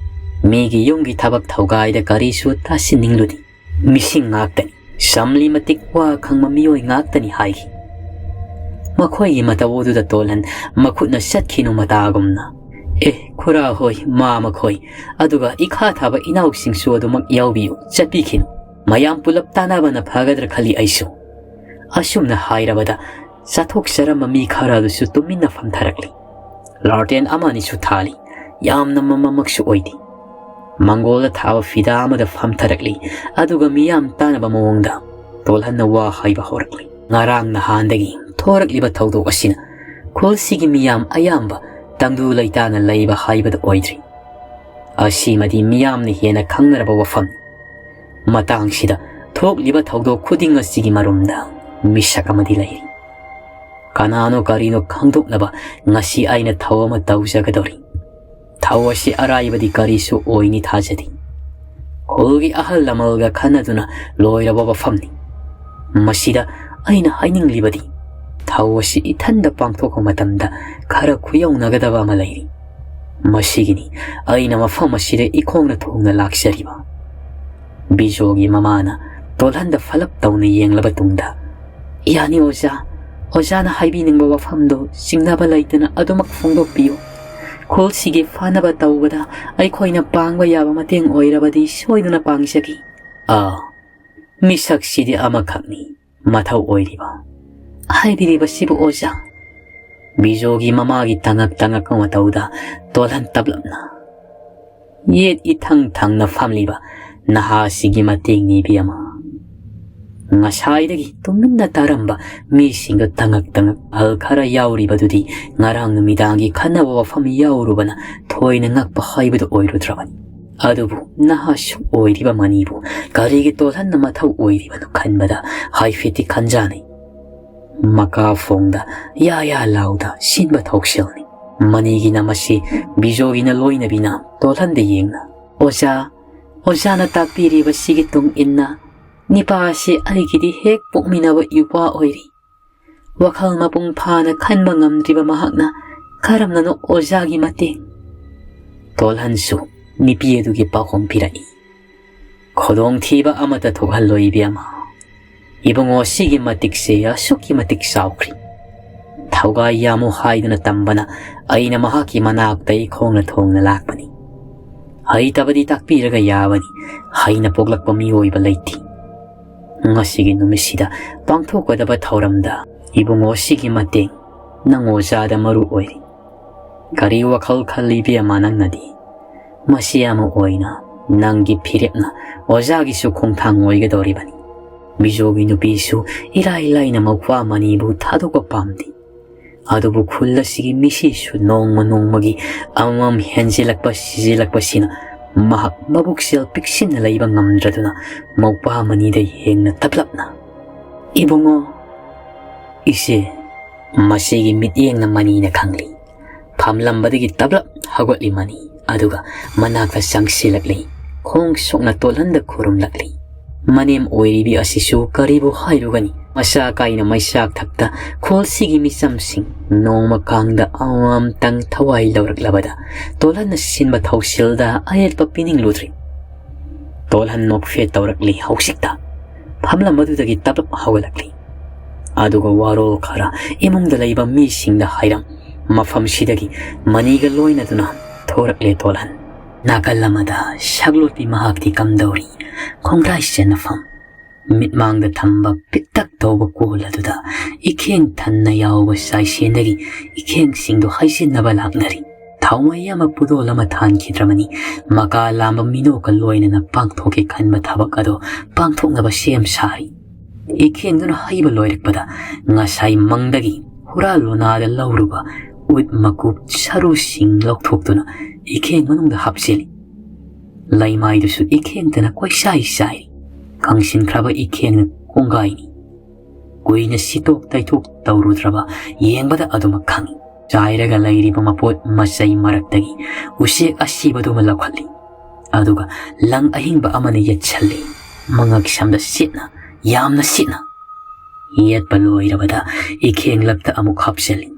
ꯃꯤꯒꯤ ꯌꯨꯝꯒꯤ ꯊꯕꯛ ꯊꯧꯒꯥꯏꯗ ꯀꯔꯤꯁꯨ ꯇꯥꯁꯤꯟꯅꯤꯡꯂꯨꯗꯦ꯫ ꯃꯤꯁꯤꯡ ꯉꯥꯛꯇꯅꯤ, ꯁꯝꯂꯤ ꯃꯇꯤꯛ ꯋꯥ ꯈꯪꯕ ꯃꯤꯑꯣꯏ ꯉꯥꯛꯇꯅꯤ ꯍꯥꯏꯈꯤ꯫ ꯃꯈꯣꯏꯒꯤ ꯃꯇꯧ ꯑꯗꯨꯗ ꯇꯣꯜꯍꯟ ꯃꯈꯨꯠꯅ ꯆꯠꯈꯤꯅꯨ ꯃꯇꯥꯒꯨꯝꯅ, "ꯑꯦ, ꯈꯨꯔꯥ ꯍꯣꯏ, ꯃꯥ ꯃꯈꯣꯏ, ꯑꯗꯨꯒ ꯏꯈꯥ ꯊꯥꯕ ꯏꯅꯥꯎꯁꯤꯡꯁꯨ ꯑꯗꯨꯃꯛ ꯌꯥꯎꯕꯤꯌꯨ, ꯆꯠꯄꯤꯈꯤꯅꯨ꯫ ꯃꯌꯥꯝ ꯄꯨꯂꯞ ꯇꯥꯟꯅꯕꯅ ꯐꯒꯗ꯭ꯔꯥ ꯈꯜꯂꯤ ꯑꯩꯁꯨ꯫" ꯑꯁꯨꯝꯅ ꯍꯥꯏꯔꯕꯗ ꯆꯥꯊꯣꯛꯆꯔꯝꯕ ꯃꯤ ꯈꯔ ꯑꯗꯨꯁꯨ ꯇꯨꯃꯤꯟꯅ ꯐꯝꯊꯔꯛꯂꯤ꯫ ꯂꯥꯔꯇꯦꯟ ꯑꯃ ꯑꯅꯤꯁꯨ ꯊꯥꯜꯂꯤ꯫ ꯌꯥꯝꯅ ꯃꯝꯕꯃꯛꯁꯨ ꯑꯣꯏꯗꯦ꯫ ꯃꯪꯒꯣꯜꯗ ꯊꯥꯕ ꯐꯤꯗꯥ ꯑꯃꯗ ꯐꯝꯊꯔꯛꯂꯤ꯫ ꯑꯗꯨꯒ ꯃꯤꯌꯥꯝ ꯇꯥꯅꯕ ꯃꯑꯣꯡꯗ ꯇꯣꯜꯍꯟꯅ ꯋꯥ ꯍꯥꯏꯕ ꯍꯧꯔꯛꯂꯤ꯫ "ꯉꯔꯥꯡ ꯅꯍꯥꯟꯗꯒꯤ ꯊꯣꯔꯛꯂꯤꯕ ꯊꯧꯗꯣꯛ ꯑꯁꯤꯅ ꯈꯨꯜꯁꯤꯒꯤ ꯃꯤꯌꯥꯝ ꯑꯌꯥꯝꯕ ꯇꯪꯗꯨ ꯂꯩꯇꯥꯅ ꯂꯩꯕ ꯍꯥꯏꯕꯗꯨ ꯑꯣꯏꯗ꯭ꯔꯤ꯫ ꯑꯁꯤꯃꯗꯤ ꯃꯤꯌꯥꯝꯅ ꯍꯦꯟꯅ ꯈꯪꯅꯔꯕ ꯋꯥꯐꯝꯅꯤ꯫ ꯃꯇꯥꯡꯁꯤꯗ ꯊꯣꯛꯂꯤꯕ ꯊꯧꯗꯣꯛ ꯈꯨꯗꯤꯡ ꯑꯁꯤꯒꯤ ꯃꯔꯨꯝꯗ ꯃꯤꯁꯛ ꯑꯃꯗꯤ ꯂꯩꯔꯤ꯫ ꯀꯅꯥꯅꯣ ꯀꯔꯤꯅꯣ ꯈꯪꯗꯣꯛꯅꯕ ꯉꯁꯤ ꯑꯩꯅ ꯊꯧ ꯑꯃ ꯇꯧꯖꯒꯗꯧꯔꯤ꯫ ꯊꯧ ꯑꯁꯤ ꯑꯔꯥꯏꯕꯗꯤ ꯀꯔꯤꯁꯨ ꯑꯣꯏꯅꯤ ꯊꯥꯖꯗꯦ꯫ ꯈꯨꯜꯒꯤ ꯑꯍꯜ ꯂꯃꯟꯒ ꯈꯟꯅꯗꯨꯅ ꯂꯣꯏꯔꯕ ꯋꯥꯐꯝꯅꯤ꯫ ꯃꯁꯤꯗ ꯑꯩꯅ ꯍꯥꯏꯅꯤꯡꯂꯤꯕꯗꯤ, ꯊꯧ ꯑꯁꯤ ꯏꯊꯟꯗ ꯄꯥꯡꯊꯣꯛꯄ ꯃꯇꯝꯗ ꯈꯔ ꯈꯨꯌꯧꯅꯒꯗꯕ ꯑꯃ ꯂꯩꯔꯤ꯫ ꯃꯁꯤꯒꯤꯅꯤ ꯑꯩꯅ ꯃꯐꯝ ꯑꯁꯤꯗ ꯏꯈꯣꯡꯅ ꯊꯣꯡꯅ ꯂꯥꯛꯆꯔꯤꯕ꯫" ꯕꯤꯖꯣꯒꯤ ꯃꯃꯥꯅ ꯇꯣꯜꯍꯟꯗ ꯐꯂꯞ ꯇꯧꯅ ꯌꯦꯡꯂꯕ ꯇꯨꯡꯗ, "ꯌꯥꯅꯤ ꯑꯣꯖꯥ, ꯑꯣꯖꯥꯅ ꯍꯥꯏꯕꯤꯅꯤꯡꯕ ꯋꯥꯐꯝꯗꯨ ꯆꯤꯡꯅꯕ ꯂꯩꯇꯅ ꯑꯗꯨꯃꯛ ꯐꯣꯡꯗꯣꯛꯄꯤꯌꯨ꯫ ꯈꯨꯜꯁꯤꯒꯤ ꯐꯅꯕ ꯇꯧꯕꯗ ꯑꯩꯈꯣꯏꯅ ꯄꯥꯡꯕ ꯌꯥꯕ ꯃꯇꯦꯡ ꯑꯣꯏꯔꯕꯗꯤ ꯁꯣꯏꯗꯅ ꯄꯥꯡꯖꯒꯦ꯫" "ꯑꯥ, ꯃꯤꯁꯛꯁꯤꯗꯤ ꯑꯃꯈꯛꯅꯤ, ꯃꯊꯧ ꯑꯣꯏꯔꯤꯕ꯫" "ꯍꯥꯏꯕꯤꯔꯤꯕꯁꯤꯕꯨ ꯑꯣꯖꯥ?" ꯕꯤꯖꯣꯒꯤ ꯃꯃꯥꯒꯤ ꯇꯉꯛ ꯇꯉꯛꯄ ꯃꯇꯧꯗ ꯇꯣꯜꯍꯟ ꯇꯞꯂꯞꯅ, "ꯌꯦꯠ ꯏꯊꯪ ꯊꯪꯅ ꯐꯝꯂꯤꯕ ꯅꯍꯥꯁꯤꯒꯤ ꯃꯇꯦꯡꯅꯤ, ꯏꯕꯦꯝꯃ꯫ ꯉꯁꯥꯏꯗꯒꯤ ꯇꯨꯃꯤꯟꯅ ꯇꯥꯔꯝꯕ ꯃꯤꯁꯤꯡꯗꯨ ꯇꯉꯛ ꯇꯉꯛ ꯑꯍꯜ ꯈꯔ ꯌꯥꯎꯔꯤꯕꯗꯨꯗꯤ ꯉꯔꯥꯡ ꯅꯨꯃꯤꯗꯥꯡꯒꯤ ꯈꯟꯅꯕ ꯋꯥꯐꯝ ꯌꯥꯎꯔꯨꯕꯅ ꯊꯣꯏꯅ ꯉꯛꯄ ꯍꯥꯏꯕꯗꯨ ꯑꯣꯏꯔꯨꯗ꯭ꯔꯕꯅꯤ꯫ ꯑꯗꯨꯕꯨ ꯅꯍꯥꯁꯨ ꯑꯣꯏꯔꯤꯕ ꯃꯅꯤꯕꯨ ꯀꯔꯤꯒꯤ ꯇꯣꯜꯍꯟꯅ ꯃꯊꯧ ꯑꯣꯏꯔꯤꯕꯅꯣ ꯈꯟꯕꯗ ꯍꯥꯏꯐꯦꯠꯇꯤ ꯈꯟꯖꯥꯅꯩ꯫ ꯃꯀꯥ ꯐꯣꯡꯗ ꯌꯥ ꯌꯥ ꯂꯥꯎꯗ ꯁꯤꯟꯕ ꯊꯧꯁꯤꯜꯅꯤ꯫ ꯃꯅꯤꯒꯤꯅ ꯃꯁꯤ, ꯕꯤꯖꯣꯒꯤꯅ ꯂꯣꯏꯅꯕꯤꯅ ꯇꯣꯜꯍꯟꯗ ꯌꯦꯡꯅ, "ꯑꯣꯖꯥ, ꯑꯣꯖꯥꯅ ꯇꯥꯛꯄꯤꯔꯤꯕꯁꯤꯒꯤ ꯇꯨꯡ ꯏꯟꯅ ꯅꯤꯄꯥ ꯑꯁꯤ ꯑꯩꯒꯤꯗꯤ ꯍꯦꯛ ꯄꯣꯛꯃꯤꯟꯅꯕ ꯏꯄ꯭ꯋꯥ ꯑꯣꯏꯔꯤ꯫ ꯋꯥꯈꯜ ꯃꯄꯨꯡ ꯐꯥꯅ ꯈꯟꯕ ꯉꯝꯗ꯭ꯔꯤꯕ ꯃꯍꯥꯛꯅ ꯀꯔꯝꯅꯅꯣ ꯑꯣꯖꯥꯒꯤ ꯃꯇꯦꯡ?" ꯇꯣꯜꯍꯟꯁꯨ ꯅꯨꯄꯤ ꯑꯗꯨꯒꯤ ꯄꯥꯎꯈꯨꯝ ꯄꯤꯔꯛꯏ꯫ "ꯈꯨꯗꯣꯡꯊꯤꯕ ꯑꯃꯠꯇ ꯊꯣꯛꯍꯜꯂꯣꯏ, ꯏꯕꯦꯝꯃ꯫ ꯏꯕꯨꯡꯉꯣ ꯁꯤꯒꯤ ꯃꯇꯤꯛꯁꯦ ꯑꯁꯨꯛꯀꯤ ꯃꯇꯤꯛ ꯆꯥꯎꯈ꯭ꯔꯤ꯫ ꯊꯧꯒꯥꯏ ꯌꯥꯝꯃꯨ ꯍꯥꯏꯗꯨꯅ ꯇꯝꯕꯅ ꯑꯩꯅ ꯃꯍꯥꯛꯀꯤ ꯃꯅꯥꯛꯇ ꯏꯈꯣꯡꯅ ꯊꯣꯡꯅ ꯂꯥꯛꯄꯅꯤ꯫ ꯍꯩꯇꯕꯗꯤ ꯇꯥꯛꯄꯤꯔꯒ ꯌꯥꯕꯅꯤ, ꯍꯩꯅ ꯄꯣꯛꯂꯛꯄ ꯃꯤꯑꯣꯏꯕ ꯂꯩꯇꯦ꯫ ꯉꯁꯤꯒꯤ ꯅꯨꯃꯤꯠꯁꯤꯗ ꯄꯥꯡꯊꯣꯛꯀꯗꯕ ꯊꯧꯔꯝꯗ ꯏꯕꯨꯡꯉꯣ ꯁꯤꯒꯤ ꯃꯇꯦꯡ ꯅꯪ ꯑꯣꯖꯥꯗ ꯃꯔꯨ ꯑꯣꯏꯔꯤ꯫ ꯀꯔꯤ ꯋꯥꯈꯜ ꯈꯜꯂꯤ, ꯏꯕꯦꯝꯃ, ꯅꯪꯅꯗꯤ? ꯃꯁꯤ ꯑꯃ ꯑꯣꯏꯅ ꯅꯪꯒꯤ ꯐꯤꯔꯦꯞꯅ ꯑꯣꯖꯥꯒꯤꯁꯨ ꯈꯣꯡꯊꯥꯡ ꯑꯣꯏꯒꯗꯧꯔꯤꯕꯅꯤ꯫ ꯕꯤꯖꯣꯒꯤ ꯅꯨꯄꯤꯁꯨ ꯏꯔꯥꯏ ꯂꯥꯏꯅ ꯃꯧꯄ꯭ꯋꯥ ꯃꯅꯤꯕꯨ ꯊꯥꯗꯣꯛꯄ ꯄꯥꯝꯗꯦ꯫ ꯑꯗꯨꯕꯨ ꯈꯨꯜ ꯑꯁꯤꯒꯤ ꯃꯤꯁꯤꯁꯨ ꯅꯣꯡꯃ ꯅꯣꯡꯃꯒꯤ ꯑꯃꯃꯝ ꯍꯦꯟꯖꯤꯜꯂꯛꯄ ꯁꯤꯖꯤꯜꯂꯛꯄꯁꯤꯅ ꯃꯍꯥꯛ ꯃꯕꯨꯛꯆꯦꯜ ꯄꯤꯛꯁꯤꯟꯅ ꯂꯩꯕ ꯉꯝꯗ꯭ꯔꯗꯨꯅ ꯃꯧꯄ꯭ꯋꯥ ꯃꯅꯤꯗ ꯌꯦꯡꯅ ꯇꯞꯂꯞꯅ, "ꯏꯕꯨꯡꯉꯣ, ꯏꯆꯦ," ꯃꯁꯤꯒꯤ ꯃꯤꯠꯌꯦꯡꯅ ꯃꯅꯤꯅ ꯈꯪꯂꯤ꯫ ꯐꯝꯂꯝꯕꯗꯒꯤ ꯇꯞꯂꯞ ꯍꯧꯒꯠꯂꯤ ꯃꯅꯤ, ꯑꯗꯨꯒ ꯃꯅꯥꯛꯇ ꯆꯪꯁꯤꯜꯂꯛꯂꯤ꯫ ꯈꯣꯡ ꯁꯣꯛꯅ ꯇꯣꯜꯍꯟꯗ ꯈꯨꯔꯨꯝꯂꯛꯂꯤ꯫ ꯃꯅꯦꯝ ꯑꯣꯏꯔꯤꯕꯤ ꯑꯁꯤꯁꯨ ꯀꯔꯤꯕꯨ ꯍꯥꯏꯔꯨꯒꯅꯤ? ꯃꯆꯥ ꯀꯥꯏꯅ ꯃꯩꯆꯥꯛ ꯊꯛꯇ ꯈꯨꯜꯁꯤꯒꯤ ꯃꯤꯆꯝꯁꯤꯡ ꯅꯣꯡꯃ ꯀꯥꯡꯗ ꯑꯃꯃꯝꯇꯪ ꯊꯋꯥꯏ ꯂꯧꯔꯛꯂꯕꯗ ꯇꯣꯜꯍꯟꯅ ꯁꯤꯟꯕ ꯊꯧꯁꯤꯜꯗ ꯑꯌꯦꯠꯄ ꯄꯤꯅꯤꯡꯂꯨꯗ꯭ꯔꯤ꯫ ꯇꯣꯜꯍꯟ ꯅꯣꯛꯐꯦꯠ ꯇꯧꯔꯛꯂꯤ ꯍꯧꯖꯤꯛꯇ꯫ ꯐꯝꯂꯝ ꯑꯗꯨꯗꯒꯤ ꯇꯞꯂꯞ ꯍꯧꯒꯠꯂꯛꯂꯤ꯫ ꯑꯗꯨꯒ ꯋꯥꯔꯣꯜ ꯈꯔ ꯏꯃꯨꯡꯗ ꯂꯩꯕ ꯃꯤꯁꯤꯡꯗ ꯍꯥꯏꯔꯝ ꯃꯐꯝꯁꯤꯗꯒꯤ ꯃꯅꯤꯒ ꯂꯣꯏꯅꯗꯨꯅ ꯊꯣꯔꯛꯂꯦ ꯇꯣꯜꯍꯟ꯫ ꯅꯥꯀꯜ ꯑꯃꯗ ꯁꯛꯂꯣꯠꯄꯤ ꯃꯍꯥꯛꯇꯤ ꯀꯝꯗꯧꯔꯤ? ꯈꯣꯡꯒ꯭ꯔꯥꯏ ꯆꯦꯟꯅꯐꯝ꯫ ꯃꯤꯠꯃꯥꯡꯗ ꯊꯝꯕ ꯄꯤꯛꯇꯛ ꯇꯧꯕ ꯀꯣꯜ ꯑꯗꯨꯗ ꯏꯈꯦꯡ ꯊꯟꯅ ꯌꯥꯎꯕ ꯆꯥꯏꯁꯦꯟꯗꯒꯤ ꯏꯈꯦꯡꯁꯤꯡꯗꯨ ꯍꯩꯖꯤꯟꯅꯕ ꯂꯥꯛꯅꯔꯤ꯫ ꯊꯥꯎꯃꯩ ꯑꯃ ꯄꯨꯗꯣꯜ ꯑꯃ ꯊꯥꯟꯈꯤꯗ꯭ꯔꯕꯅꯤ꯫ ꯃꯀꯥ ꯂꯥꯝꯕ ꯃꯤꯅꯣꯛꯀ ꯂꯣꯏꯅꯅ ꯄꯥꯡꯊꯣꯛꯀꯦ ꯈꯟꯕ ꯊꯕꯛ ꯑꯗꯣ ꯄꯥꯡꯊꯣꯛꯅꯕ ꯁꯦꯝ ꯁꯥꯔꯤ꯫ ꯏꯈꯦꯡꯗꯨꯅ ꯍꯩꯕ ꯂꯣꯏꯔꯛꯄꯗ ꯉꯁꯥꯏ ꯃꯪꯗꯒꯤ ꯍꯨꯔꯥꯜ ꯂꯣꯅꯥꯗ ꯂꯧꯔꯨꯕ ꯎꯠ ꯃꯀꯨꯞ ꯁꯔꯨꯁꯤꯡ ꯂꯧꯊꯣꯛꯇꯨꯅ ꯏꯈꯦꯡ ꯃꯅꯨꯡꯗ ꯍꯥꯞꯆꯤꯜꯂꯤ꯫ ꯂꯩꯃꯥꯏꯗꯨꯁꯨ ꯏꯈꯦꯡꯗꯅ ꯀꯣꯏꯁꯥꯏ ꯁꯥꯏꯔꯤ꯫ ꯀꯪꯁꯤꯟꯈ꯭ꯔꯕ ꯏꯈꯦꯡꯅ ꯀꯣꯡꯒꯥꯏꯅꯤ꯫ ꯀꯨꯏꯅ ꯁꯤꯠꯇꯣꯛ ꯇꯩꯊꯣꯛ ꯇꯧꯔꯨꯗ꯭ꯔꯕ ꯌꯦꯡꯕꯗ ꯑꯗꯨꯃꯛ ꯈꯪꯏ꯫ ꯆꯥꯏꯔꯒ ꯂꯩꯔꯤꯕ ꯃꯄꯣꯠ ꯃꯆꯩ ꯃꯔꯛꯇꯒꯤ ꯎꯆꯦꯛ ꯑꯁꯤꯕꯗꯨꯃ ꯂꯧꯈꯠꯂꯤ꯫ ꯑꯗꯨꯒ ꯂꯪ ꯑꯍꯤꯡꯕ ꯑꯃꯅ ꯌꯦꯠꯁꯜꯂꯤ꯫ ꯃꯉꯛ ꯁꯝꯗ ꯁꯤꯠꯅ, ꯌꯥꯝꯅ ꯁꯤꯠꯅ꯫ ꯌꯦꯠꯄ ꯂꯣꯏꯔꯕꯗ ꯏꯈꯦꯡꯂꯛꯇ ꯑꯃꯨꯛ ꯍꯥꯞꯆꯤꯜꯂꯤ꯫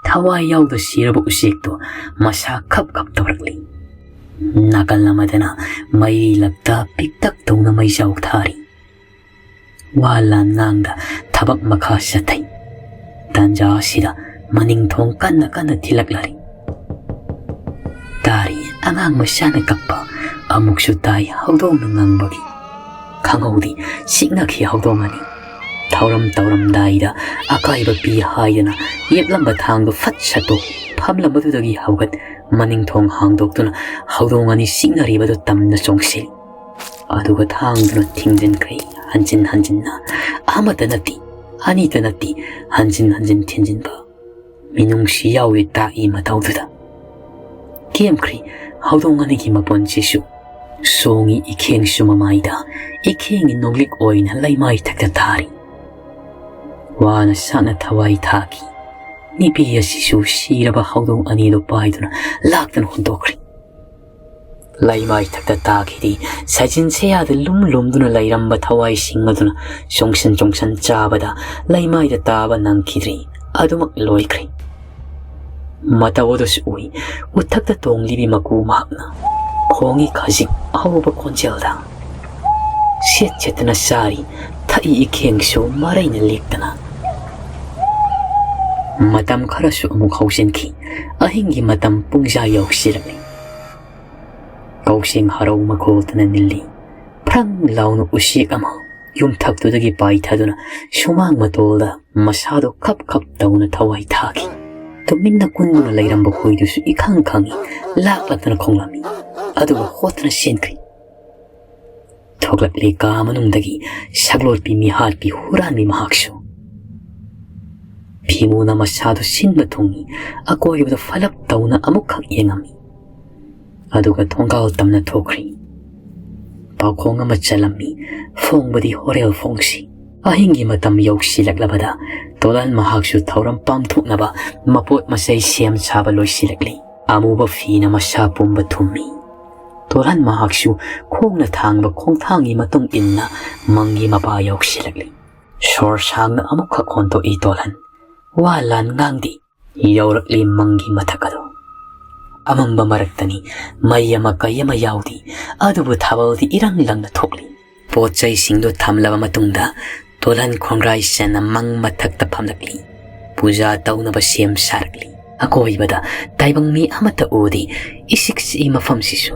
ꯊꯋꯥꯏ ꯌꯥꯎꯗ ꯁꯤꯔꯕ ꯎꯆꯦꯛꯇꯣ ꯃꯁꯥ ꯈꯞ ꯈꯞ ꯇꯧꯔꯛꯂꯤ꯫ ꯅꯥꯀꯜ ꯑꯃꯗꯅ ꯃꯩꯔꯤꯂꯛꯇ ꯄꯤꯛꯇꯛ ꯇꯧꯅ ꯃꯩꯖꯥꯎ ꯊꯥꯔꯤ꯫ ꯋꯥ ꯂꯥꯟ ꯉꯥꯡꯗ ꯊꯕꯛ ꯃꯈꯥ ꯆꯠꯊꯩ꯫ ꯇꯥꯟꯖꯥ ꯑꯁꯤꯗ ꯃꯅꯤꯡ ꯊꯣꯡ ꯀꯟꯅ ꯀꯟꯅ ꯊꯤꯜꯂꯛꯂꯔꯤ꯫ ꯇꯥꯔꯤ ꯑꯉꯥꯡ ꯃꯆꯥꯅ ꯀꯞꯄ, ꯑꯃꯨꯛꯁꯨ ꯇꯥꯏ ꯍꯧꯗꯣꯡꯅ ꯉꯪꯕꯒꯤ꯫ ꯈꯪꯍꯧꯗꯦ, ꯆꯤꯛꯅꯈꯤ ꯍꯧꯗꯣꯡ ꯑꯅꯤ꯫ ꯊꯧꯔꯝ ꯇꯧꯔꯝꯗꯥꯏꯗ ꯑꯀꯥꯏꯕ ꯄꯤ ꯍꯥꯏꯗꯅ ꯌꯦꯞꯂꯝꯕ ꯊꯥꯡꯗꯨ ꯐꯠ ꯁꯠꯇꯣꯛ, ꯐꯝꯂꯝꯕꯗꯨꯗꯒꯤ ꯍꯧꯒꯠ, ꯃꯅꯤꯡ ꯊꯣꯡ ꯍꯥꯡꯗꯣꯛꯇꯨꯅ ꯍꯧꯗꯣꯡ ꯑꯅꯤ ꯆꯤꯛꯅꯔꯤꯕꯗꯨ ꯇꯝꯅ ꯆꯣꯡꯁꯤꯜ꯫ ꯑꯗꯨꯒ ꯊꯥꯡꯗꯨꯅ ꯊꯤꯡꯖꯤꯟꯈ꯭ꯔꯦ꯫ ꯍꯟꯖꯤꯟ ꯍꯟꯖꯤꯟꯅ, ꯑꯃꯇ ꯅꯠꯇꯦ, ꯑꯅꯤꯇ ꯅꯠꯇꯦ, ꯍꯟꯖꯤꯟ ꯍꯟꯖꯤꯟ ꯊꯤꯟꯖꯤꯟꯕ꯫ ꯃꯤꯅꯨꯡꯁꯤ ꯌꯥꯎꯏ ꯇꯥꯛꯏ ꯃꯇꯧꯗꯨꯗ꯫ ꯀꯦꯝꯈ꯭ꯔꯤ ꯍꯧꯗꯣꯡ ꯑꯅꯤꯒꯤ ꯃꯄꯨꯟꯁꯤꯁꯨ꯫ ꯁꯣꯡꯉꯤ ꯏꯈꯦꯡꯁꯨ ꯃꯃꯥꯏꯗ, ꯏꯈꯦꯡꯒꯤ ꯅꯣꯡꯂꯤꯛ ꯑꯣꯏꯅ ꯂꯩꯃꯥꯏꯊꯛꯇ ꯊꯥꯔꯤ꯫ ꯋꯥꯅ ꯁꯥꯅ ꯊꯋꯥꯏ ꯊꯥꯈꯤ꯫ ꯅꯨꯄꯤ ꯑꯁꯤꯁꯨ ꯁꯤꯔꯕ ꯍꯧꯗꯣꯡ ꯑꯅꯤꯗꯨ ꯄꯥꯏꯗꯨꯅ ꯂꯥꯛꯇꯅ ꯍꯨꯟꯗꯣꯛꯈ꯭ꯔꯤ꯫ ꯂꯩꯃꯥꯏꯊꯛꯇ ꯇꯥꯈꯤꯗꯦ꯫ ꯁꯥꯏꯖꯤꯟ ꯁꯌꯥꯗ ꯂꯨꯝ ꯂꯨꯝꯗꯨꯅ ꯂꯩꯔꯝꯕ ꯊꯋꯥꯏꯁꯤꯡ ꯑꯗꯨꯅ ꯆꯣꯡꯁꯟ ꯆꯣꯡꯁꯟ ꯆꯥꯕꯗ ꯂꯩꯃꯥꯏꯗ ꯇꯥꯕ ꯅꯪꯈꯤꯗ꯭ꯔꯦ꯫ ꯑꯗꯨꯃꯛ ꯂꯣꯏꯈ꯭ꯔꯦ꯫ ꯃꯇꯧ ꯑꯗꯨꯁꯨ ꯎꯏ꯫ ꯎꯊꯛꯇ ꯇꯣꯡꯂꯤꯕꯤ ꯃꯀꯨ ꯃꯍꯥꯛꯅ ꯈꯣꯡꯏ ꯈꯖꯤꯛ ꯑꯍꯧꯕ ꯈꯣꯟꯖꯦꯜꯗ꯫ ꯁꯦꯠ ꯁꯦꯠꯇꯅ ꯆꯥꯔꯤ, ꯊꯛꯏ ꯏꯈꯦꯡꯁꯨ ꯃꯔꯩꯅ ꯂꯦꯛꯇꯅ꯫ ꯃꯇꯝ ꯈꯔꯁꯨ ꯑꯃꯨꯛ ꯍꯧꯖꯤꯟꯈꯤ꯫ ꯑꯍꯤꯡꯒꯤ ꯃꯇꯝ ꯄꯨꯡꯖꯥ ꯌꯧꯁꯤꯜꯂꯛꯂꯤ꯫ ꯀꯧꯁꯦꯡ ꯍꯔꯥꯎ ꯃꯈꯣꯜꯗꯅ ꯅꯤꯜꯂꯤ꯫ ꯐ꯭ꯔꯪ ꯂꯥꯎꯅ ꯎꯆꯦꯛ ꯑꯃ ꯌꯨꯝꯊꯛꯇꯨꯗꯒꯤ ꯄꯥꯏꯊꯗꯨꯅ ꯁꯨꯃꯥꯡ ꯃꯇꯣꯜꯗ ꯃꯁꯥꯗꯣ ꯈꯞ ꯈꯞ ꯇꯧꯅ ꯊꯋꯥꯏ ꯊꯥꯈꯤ꯫ ꯇꯨꯃꯤꯟꯅ ꯀꯨꯟꯗꯨꯅ ꯂꯩꯔꯝꯕ ꯍꯨꯏꯗꯨꯁꯨ ꯏꯈꯪ ꯈꯪꯏ, ꯂꯥꯛꯂꯛꯇꯅ ꯈꯣꯡꯂꯝꯃꯤ꯫ ꯑꯗꯨꯒ ꯍꯣꯠꯇꯨꯅ ꯆꯦꯟꯈ꯭ꯔꯤ꯫ ꯊꯣꯛꯂꯛꯂꯤ ꯀꯥ ꯃꯅꯨꯡꯗꯒꯤ ꯁꯛꯂꯣꯠꯄꯤ ꯃꯤꯍꯥꯠꯄꯤ ꯍꯨꯔꯥꯟꯕꯤ ꯃꯍꯥꯛꯁꯨ꯫ ꯐꯤꯃꯨꯅ ꯃꯁꯥꯗꯨ ꯁꯤꯟꯕ ꯊꯨꯡꯏ꯫ ꯑꯀꯣꯏꯕꯗ ꯐꯂꯞ ꯇꯧꯅ ꯑꯃꯨꯛꯈꯛ ꯌꯦꯡꯉꯝꯃꯤ꯫ ꯑꯗꯨꯒ ꯊꯣꯡꯒꯥꯜ ꯇꯝꯅ ꯊꯣꯛꯈ꯭ꯔꯤ꯫ ꯄꯥꯎꯈꯣꯡ ꯑꯃ ꯆꯜꯂꯝꯃꯤ, "ꯐꯣꯡꯕꯗꯤ ꯍꯣꯔꯦꯜ ꯐꯣꯡꯁꯤ"꯫ ꯑꯍꯤꯡꯒꯤ ꯃꯇꯝ ꯌꯧꯁꯤꯜꯂꯛꯂꯕꯗ ꯇꯣꯂꯥꯟ ꯃꯍꯥꯛꯁꯨ ꯊꯧꯔꯝ ꯄꯥꯡꯊꯣꯛꯅꯕ ꯃꯄꯣꯠ ꯃꯆꯩ ꯁꯦꯝ ꯁꯥꯕ ꯂꯣꯏꯁꯤꯜꯂꯛꯂꯤ꯫ ꯑꯃꯨꯕ ꯐꯤꯅ ꯃꯁꯥ ꯄꯨꯝꯕ ꯊꯨꯝꯃꯤ꯫ ꯇꯣꯂꯥꯟ ꯃꯍꯥꯛꯁꯨ ꯈꯣꯡꯅ ꯊꯥꯡꯕ ꯈꯣꯡꯊꯥꯡꯒꯤ ꯃꯇꯨꯡ ꯏꯟꯅ ꯃꯪꯒꯤ ꯃꯄꯥ ꯌꯧꯁꯤꯜꯂꯛꯂꯤ꯫ ꯁꯣꯔ ꯁꯥꯡꯅ ꯑꯃꯨꯛꯈꯛ ꯍꯣꯟꯗꯣꯛꯏ ꯇꯣꯂꯥꯟ꯫ ꯋꯥ ꯂꯥꯟ ꯉꯥꯡꯗꯦ꯫ ꯌꯧꯔꯛꯂꯤ ꯃꯪꯒꯤ ꯃꯊꯛ ꯑꯗꯨ꯫ ꯑꯃꯝꯕ ꯃꯔꯛꯇꯅꯤ꯫ ꯃꯩ ꯑꯃ ꯀꯩ ꯑꯃ ꯌꯥꯎꯗꯦ꯫ ꯑꯗꯨꯕꯨ ꯊꯥꯕꯜꯗꯤ ꯏꯔꯪ ꯂꯪꯅ ꯊꯣꯛꯂꯤ꯫ ꯄꯣꯠ ꯆꯩꯁꯤꯡꯗꯨ ꯊꯝꯂꯕ ꯃꯇꯨꯡꯗ ꯇꯣꯂꯥꯟ ꯈꯣꯡꯒ꯭ꯔꯥꯏ ꯆꯟꯅ ꯃꯪ ꯃꯊꯛꯇ ꯐꯝꯂꯛꯂꯤ꯫ ꯄꯨꯖꯥ ꯇꯧꯅꯕ ꯁꯦꯝ ꯁꯥꯔꯛꯂꯤ꯫ ꯑꯀꯣꯏꯕꯗ ꯇꯥꯏꯕꯪ ꯃꯤ ꯑꯃꯠꯇ ꯎꯗꯦ꯫ ꯏꯁꯤꯛ ꯆꯤꯛꯏ ꯃꯐꯝꯁꯤꯁꯨ꯫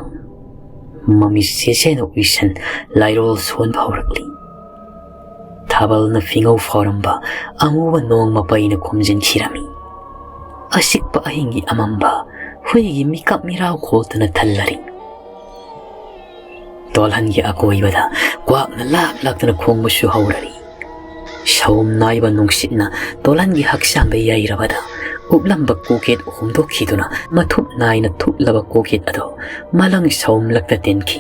ꯃꯃꯤꯠ ꯁꯦꯁꯦꯅ ꯎꯏꯁꯟ ꯂꯥꯏꯔꯣꯜ ꯁꯣꯟꯕ ꯍꯧꯔꯛꯂꯤ꯫ ꯊꯥꯕꯜꯅ ꯐꯤꯉꯧ ꯐꯥꯎꯔꯝꯕ ꯑꯃꯨꯕ ꯅꯣꯡ ꯃꯄꯩꯅ ꯈꯨꯝꯖꯤꯟꯈꯤꯔꯝꯃꯤ꯫ ꯑꯁꯤꯛꯄ ꯑꯍꯤꯡꯒꯤ ꯑꯃꯝꯕ ꯍꯨꯏꯒꯤ ꯃꯤꯀꯞ ꯃꯤꯔꯥꯎ ꯈꯣꯜꯇꯅ ꯊꯜꯂꯔꯤ꯫ ꯇꯣꯜꯍꯟꯒꯤ ꯑꯀꯣꯏꯕꯗ ꯀ꯭ꯋꯥꯛꯅ ꯂꯥꯛ ꯂꯥꯛꯇꯅ ꯈꯣꯡꯕꯁꯨ ꯍꯧꯔꯔꯤ꯫ ꯁꯧꯝ ꯅꯥꯏꯕ ꯅꯨꯡꯁꯤꯠꯅ ꯇꯣꯜꯍꯟꯒꯤ ꯍꯛꯆꯥꯡꯗ ꯌꯩꯔꯕꯗ ꯎꯞꯂꯝꯕ ꯀꯣꯛꯌꯦꯠ ꯍꯣꯝꯗꯣꯛꯈꯤꯗꯨꯅ ꯃꯊꯨꯞ ꯅꯥꯏꯅ ꯊꯨꯞꯂꯕ ꯀꯣꯛꯌꯦꯠ ꯑꯗꯣ ꯃꯂꯪ ꯁꯧꯝꯂꯛꯇ ꯇꯦꯟꯈꯤ꯫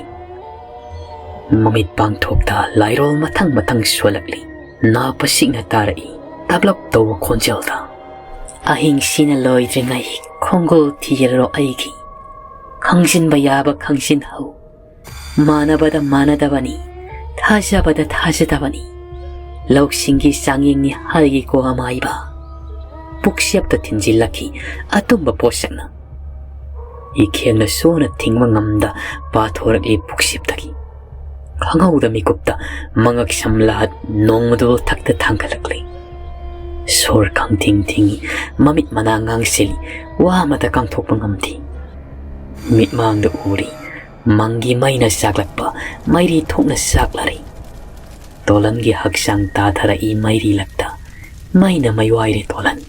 ꯃꯃꯤꯠ ꯄꯥꯡꯊꯣꯛꯇ ꯂꯥꯏꯔꯣꯜ ꯃꯊꯪ ꯃꯊꯪ ꯁꯣꯜꯂꯛꯂꯤ꯫ ꯅꯥ ꯄꯁꯤꯛꯅ ꯇꯥꯔꯛꯏ ꯇꯞꯂꯞ ꯇꯧꯕ ꯈꯣꯟꯖꯦꯜꯗ꯫ "ꯑꯍꯤꯡꯁꯤꯅ ꯂꯣꯏꯗ꯭ꯔꯤꯉꯩ ꯈꯣꯡꯒꯨꯜ ꯊꯤꯔꯔꯣ ꯑꯩꯒꯤ꯫ ꯈꯪꯖꯤꯟꯕ ꯌꯥꯕ ꯈꯪꯖꯤꯟꯍꯧ꯫ ꯃꯥꯟꯅꯕꯗ ꯃꯥꯟꯅꯗꯕꯅꯤ, ꯊꯥꯖꯕꯗ ꯊꯥꯖꯗꯕꯅꯤ꯫ ꯂꯧꯁꯤꯡꯒꯤ ꯆꯥꯡꯌꯦꯡꯅꯤ ꯍꯥꯏꯒꯤ ꯀꯣ ꯑꯃꯥꯏꯕ"꯫ ꯄꯨꯛꯁꯦꯞꯇ ꯊꯤꯟꯖꯤꯜꯂꯛꯈꯤ ꯑꯇꯨꯝꯕ ꯄꯣꯠꯁꯛꯅ꯫ ꯏꯈꯦꯡꯅ ꯁꯣꯟꯅ ꯊꯤꯡꯕ ꯉꯝꯗ ꯄꯥꯊꯣꯔꯛꯂꯤ ꯄꯨꯛꯁꯦꯞꯇꯒꯤ꯫ ꯈꯪꯍꯧꯗ ꯃꯤꯀꯨꯞꯇ ꯃꯉꯛ ꯁꯝ ꯂꯥꯍꯠ ꯅꯣꯡꯃꯗꯣꯜ ꯊꯛꯇ ꯊꯥꯡꯒꯠꯂꯛꯂꯤ꯫ ꯁꯣꯔ ꯈꯪꯊꯤꯡ ꯊꯤꯡꯏ, ꯃꯃꯤꯠ ꯃꯅꯥ ꯉꯥꯡꯁꯤꯜꯂꯤ, ꯋꯥ ꯑꯃꯇ ꯀꯥꯡꯊꯣꯛꯄ ꯉꯝꯗꯦ꯫ ꯃꯤꯠꯃꯥꯡꯗ ꯎꯔꯤ ꯃꯪꯒꯤ ꯃꯩꯅ ꯆꯥꯛꯂꯛꯄ, ꯃꯩꯔꯤ ꯊꯣꯛꯅ ꯆꯥꯛꯂꯔꯤ꯫ ꯇꯣꯂꯟꯒꯤ ꯍꯛꯆꯥꯡ ꯇꯥꯊꯔꯛꯏ ꯃꯩꯔꯤ ꯂꯛꯇ, ꯃꯩꯅ ꯃꯩꯋꯥꯏꯔꯦ ꯇꯣꯂꯟ꯫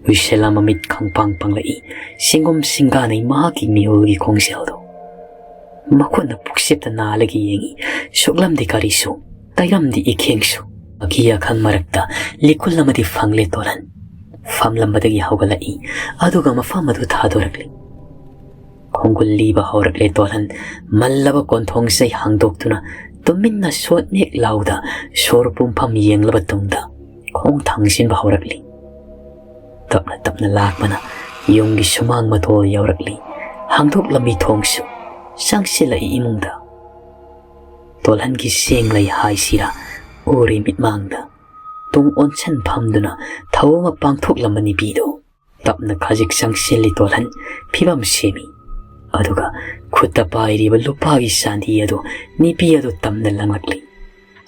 ꯍꯨꯏꯁꯦꯜ ꯑꯃ ꯃꯤꯠ ꯈꯪꯄꯥꯡ ꯄꯥꯡꯂꯛꯏ, ꯁꯤꯡꯒꯨꯝ ꯁꯤꯡꯒꯥꯅꯩ ꯃꯍꯥꯛꯀꯤ ꯃꯤꯍꯨꯜꯒꯤ ꯈꯣꯡꯖꯦꯜꯗꯨ꯫ ꯃꯈꯨꯠꯅ ꯄꯨꯛꯁꯦꯞꯇ ꯅꯥꯜꯂꯒ ꯌꯦꯡꯏ꯫ ꯁꯣꯛꯂꯝꯗꯦ ꯀꯔꯤꯁꯨ, ꯇꯩꯔꯝꯗꯦ ꯏꯈꯦꯡꯁꯨ꯫ ꯑꯀꯤ ꯑꯈꯪ ꯃꯔꯛꯇ ꯂꯤꯈꯨꯜ ꯑꯃꯗꯤ ꯐꯪꯂꯦ ꯇꯣꯜꯍꯟ꯫ ꯐꯝꯂꯝꯕꯗꯒꯤ ꯍꯧꯒꯠꯂꯛꯏ, ꯑꯗꯨꯒ ꯃꯐꯝ ꯑꯗꯨ ꯊꯥꯗꯣꯔꯛꯂꯤ꯫ ꯈꯣꯡꯒꯨꯜ ꯂꯤꯕ ꯍꯧꯔꯛꯂꯦ ꯇꯣꯜꯍꯟ꯫ ꯃꯜꯂꯕ ꯀꯣꯟꯊꯣꯡ ꯆꯩ ꯍꯥꯡꯗꯣꯛꯇꯨꯅ ꯇꯨꯃꯤꯟꯅ ꯁꯣꯠ ꯃꯦꯛ ꯂꯥꯎꯗ ꯁꯣꯔ ꯄꯨꯝꯐꯝ ꯌꯦꯡꯂꯕ ꯇꯨꯡꯗ ꯈꯣꯡ ꯊꯥꯡꯖꯤꯟꯕ ꯍꯧꯔꯛꯂꯤ꯫ ꯇꯞꯅ ꯇꯞꯅ ꯂꯥꯛꯄꯅ ꯌꯨꯝꯒꯤ ꯁꯨꯃꯥꯡ ꯃꯇꯣꯜ ꯌꯧꯔꯛꯂꯤ꯫ ꯍꯥꯡꯗꯣꯛꯂꯝꯃꯤ ꯊꯣꯡꯁꯨ꯫ ꯆꯪꯁꯤꯜꯂꯛꯏ ꯏꯃꯨꯡꯗ꯫ ꯇꯣꯜꯍꯟꯒꯤ ꯆꯦꯡꯂꯩ ꯍꯥꯏꯁꯤꯔꯥ, ꯎꯔꯤ ꯃꯤꯠꯃꯥꯡꯗ ꯇꯨꯡ ꯑꯣꯟꯁꯟ ꯐꯝꯗꯨꯅ ꯊꯧ ꯑꯃ ꯄꯥꯡꯊꯣꯛꯂꯝꯕ ꯅꯨꯄꯤꯗꯨ꯫ ꯇꯞꯅ ꯈꯖꯤꯛ ꯆꯪꯁꯤꯜꯂꯤ ꯇꯣꯜꯍꯟ꯫ ꯐꯤꯕꯝ ꯁꯦꯝꯃꯤ꯫ ꯑꯗꯨꯒ ꯈꯨꯠꯇ ꯄꯥꯏꯔꯤꯕ ꯂꯨꯄꯥꯒꯤ ꯆꯥꯟꯗꯤ ꯑꯗꯨ ꯅꯨꯄꯤ ꯑꯗꯨ ꯇꯝꯅ ꯂꯪꯂꯛꯂꯤ꯫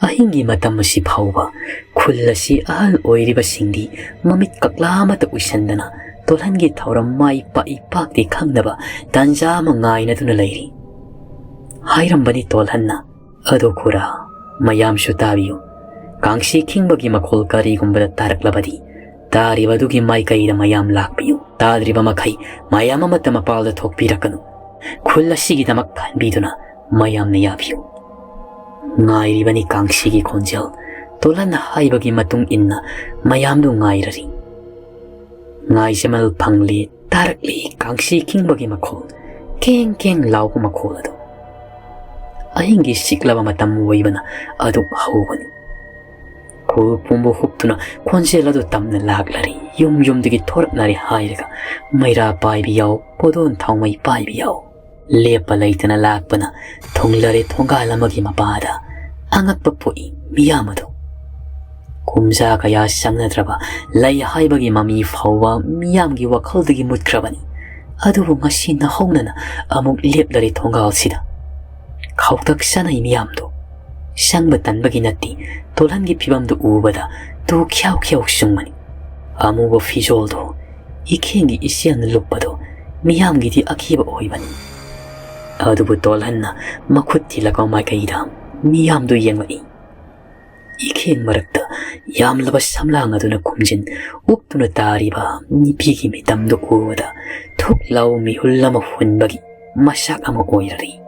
ꯑꯍꯤꯡꯒꯤ ꯃꯇꯝ ꯑꯁꯤ ꯐꯥꯎꯕ ꯈꯨꯜ ꯑꯁꯤ ꯑꯍꯜ ꯑꯣꯏꯔꯤꯕꯁꯤꯡꯗꯤ ꯃꯃꯤꯠ ꯀꯛꯂꯥ ꯑꯃꯠꯇ ꯎꯏꯁꯟꯗꯅ ꯇꯣꯜꯍꯟꯒꯤ ꯊꯧꯔꯝ ꯃꯥꯏ ꯄꯥꯛꯏ ꯄꯥꯛꯇꯦ ꯈꯪꯅꯕ ꯇꯥꯟꯖꯥ ꯑꯃ ꯉꯥꯏꯅꯗꯨꯅ ꯂꯩꯔꯤ꯫ ꯍꯥꯏꯔꯝꯕꯅꯤ ꯇꯣꯜꯍꯟꯅ, "ꯑꯗꯣ ꯈꯨꯔꯥ, ꯃꯌꯥꯝꯁꯨ ꯇꯥꯕꯤꯌꯨ꯫ ꯀꯥꯡꯁꯤ ꯈꯤꯡꯕꯒꯤ ꯃꯈꯣꯜ ꯀꯔꯤꯒꯨꯝꯕꯗ ꯇꯥꯔꯛꯂꯕꯗꯤ, ꯇꯥꯔꯤꯕ ꯑꯗꯨꯒꯤ ꯃꯥꯏꯀꯩꯗ ꯃꯌꯥꯝ ꯂꯥꯛꯄꯤꯌꯨ꯫ ꯇꯥꯗ꯭ꯔꯤꯕ ꯃꯈꯩ ꯃꯌꯥꯝ ꯑꯃꯠꯇ ꯃꯄꯥꯜꯗ ꯊꯣꯛꯄꯤꯔꯛꯀꯅꯨ꯫ ꯈꯨꯜ ꯑꯁꯤꯒꯤꯗꯃꯛ ꯈꯟꯕꯤꯗꯨꯅ ꯃꯌꯥꯝꯅ ꯌꯥꯕꯤꯌꯨ꯫" ꯉꯥꯏꯔꯤꯕꯅꯤ ꯀꯥꯡꯁꯤꯒꯤ ꯈꯣꯟꯖꯦꯜ꯫ ꯇꯣꯜꯍꯟꯅ ꯍꯥꯏꯕꯒꯤ ꯃꯇꯨꯡ ꯏꯟꯅ ꯃꯌꯥꯝꯗꯨ ꯉꯥꯏꯔꯔꯤ꯫ ꯉꯥꯏꯖꯃꯜ ꯐꯪꯂꯦ, ꯇꯥꯔꯛꯂꯦ ꯀꯥꯡꯁꯤ ꯈꯤꯡꯕꯒꯤ ꯃꯈꯣꯜ, ꯀꯦꯡ ꯀꯦꯡ ꯂꯥꯎꯕ ꯃꯈꯣꯜ ꯑꯗꯨ꯫ ꯑꯍꯤꯡꯒꯤ ꯆꯤꯛꯂꯕ ꯃꯇꯝ ꯑꯣꯏꯕꯅ ꯑꯗꯨꯛ ꯍꯧꯕꯅꯤ꯫ ꯈꯨꯜ ꯄꯨꯝꯕ ꯍꯨꯞꯇꯨꯅ ꯈꯣꯟꯖꯦꯜ ꯑꯗꯨ ꯇꯝꯅ ꯂꯥꯛꯂꯔꯤ꯫ ꯌꯨꯝ ꯌꯨꯝꯗꯒꯤ ꯊꯣꯔꯛꯅꯔꯦ ꯍꯥꯏꯔꯒ ꯃꯩꯔꯥ ꯄꯥꯏꯕ ꯌꯥꯎ, ꯄꯣꯗꯣꯟ ꯊꯥꯎꯃꯩ ꯄꯥꯏꯕ ꯌꯥꯎ꯫ ꯂꯦꯞꯄ ꯂꯩꯇꯅ ꯂꯥꯛꯄꯅ ꯊꯨꯡꯂꯔꯦ ꯊꯣꯡꯒꯥꯜ ꯑꯃꯒꯤ ꯃꯄꯥꯗ꯫ ꯑꯉꯛꯄ ꯄꯣꯛꯏ ꯃꯤꯌꯥꯝ ꯑꯗꯨ꯫ ꯀꯨꯝꯖꯥ ꯀꯌꯥ ꯆꯪꯅꯗ꯭ꯔꯕ ꯂꯩ ꯍꯥꯏꯕꯒꯤ ꯃꯃꯤ ꯐꯥꯎꯕ ꯃꯤꯌꯥꯝꯒꯤ ꯋꯥꯈꯜꯗꯒꯤ ꯃꯨꯠꯈ꯭ꯔꯕꯅꯤ꯫ ꯑꯗꯨꯕꯨ ꯉꯁꯤ ꯅꯧꯍꯧꯅꯅ ꯑꯃꯨꯛ ꯂꯦꯞꯂꯔꯦ ꯊꯣꯡꯒꯥꯜꯁꯤꯗ꯫ ꯈꯧꯇꯛ ꯆꯥꯅꯩ ꯃꯤꯌꯥꯝꯗꯨ꯫ ꯆꯪꯕ ꯇꯟꯕꯒꯤ ꯅꯠꯇꯦ, ꯇꯣꯜꯍꯟꯒꯤ ꯐꯤꯕꯝꯗꯨ ꯎꯕꯗ ꯇꯨ ꯈ꯭ꯌꯥꯎ ꯈ꯭ꯌꯥꯎ ꯆꯨꯡꯕꯅꯤ꯫ ꯑꯃꯨꯕ ꯐꯤꯖꯣꯜꯗꯨ ꯏꯈꯦꯡꯒꯤ ꯏꯆꯦꯜꯅ ꯂꯨꯞꯄꯗꯨ ꯃꯤꯌꯥꯝꯒꯤꯗꯤ ꯑꯀꯤꯕ ꯑꯣꯏꯕꯅꯤ꯫ ꯑꯗꯨꯕꯨ ꯇꯣꯜꯍꯟꯅ ꯃꯈꯨꯠ ꯊꯤꯜꯂꯛꯄ ꯃꯥꯏꯀꯩꯗ ꯃꯤꯌꯥꯝꯗꯨ ꯌꯦꯡꯂꯛꯏ꯫ ꯏꯈꯦꯡ ꯃꯔꯛꯇ ꯌꯥꯝꯂꯕ ꯁꯝꯂꯥꯡ ꯑꯗꯨꯅ ꯈꯨꯝꯖꯤꯟ ꯎꯞꯇꯨꯅ ꯇꯥꯔꯤꯕ ꯅꯨꯄꯤꯒꯤ ꯃꯤꯇꯝꯗꯨ ꯎꯕꯗ ꯊꯨꯛ ꯂꯥꯎ ꯃꯤꯍꯨꯜ ꯑꯃ ꯍꯨꯟꯕꯒꯤ ꯃꯁꯛ ꯑꯃ ꯑꯣꯏꯔꯔꯤ꯫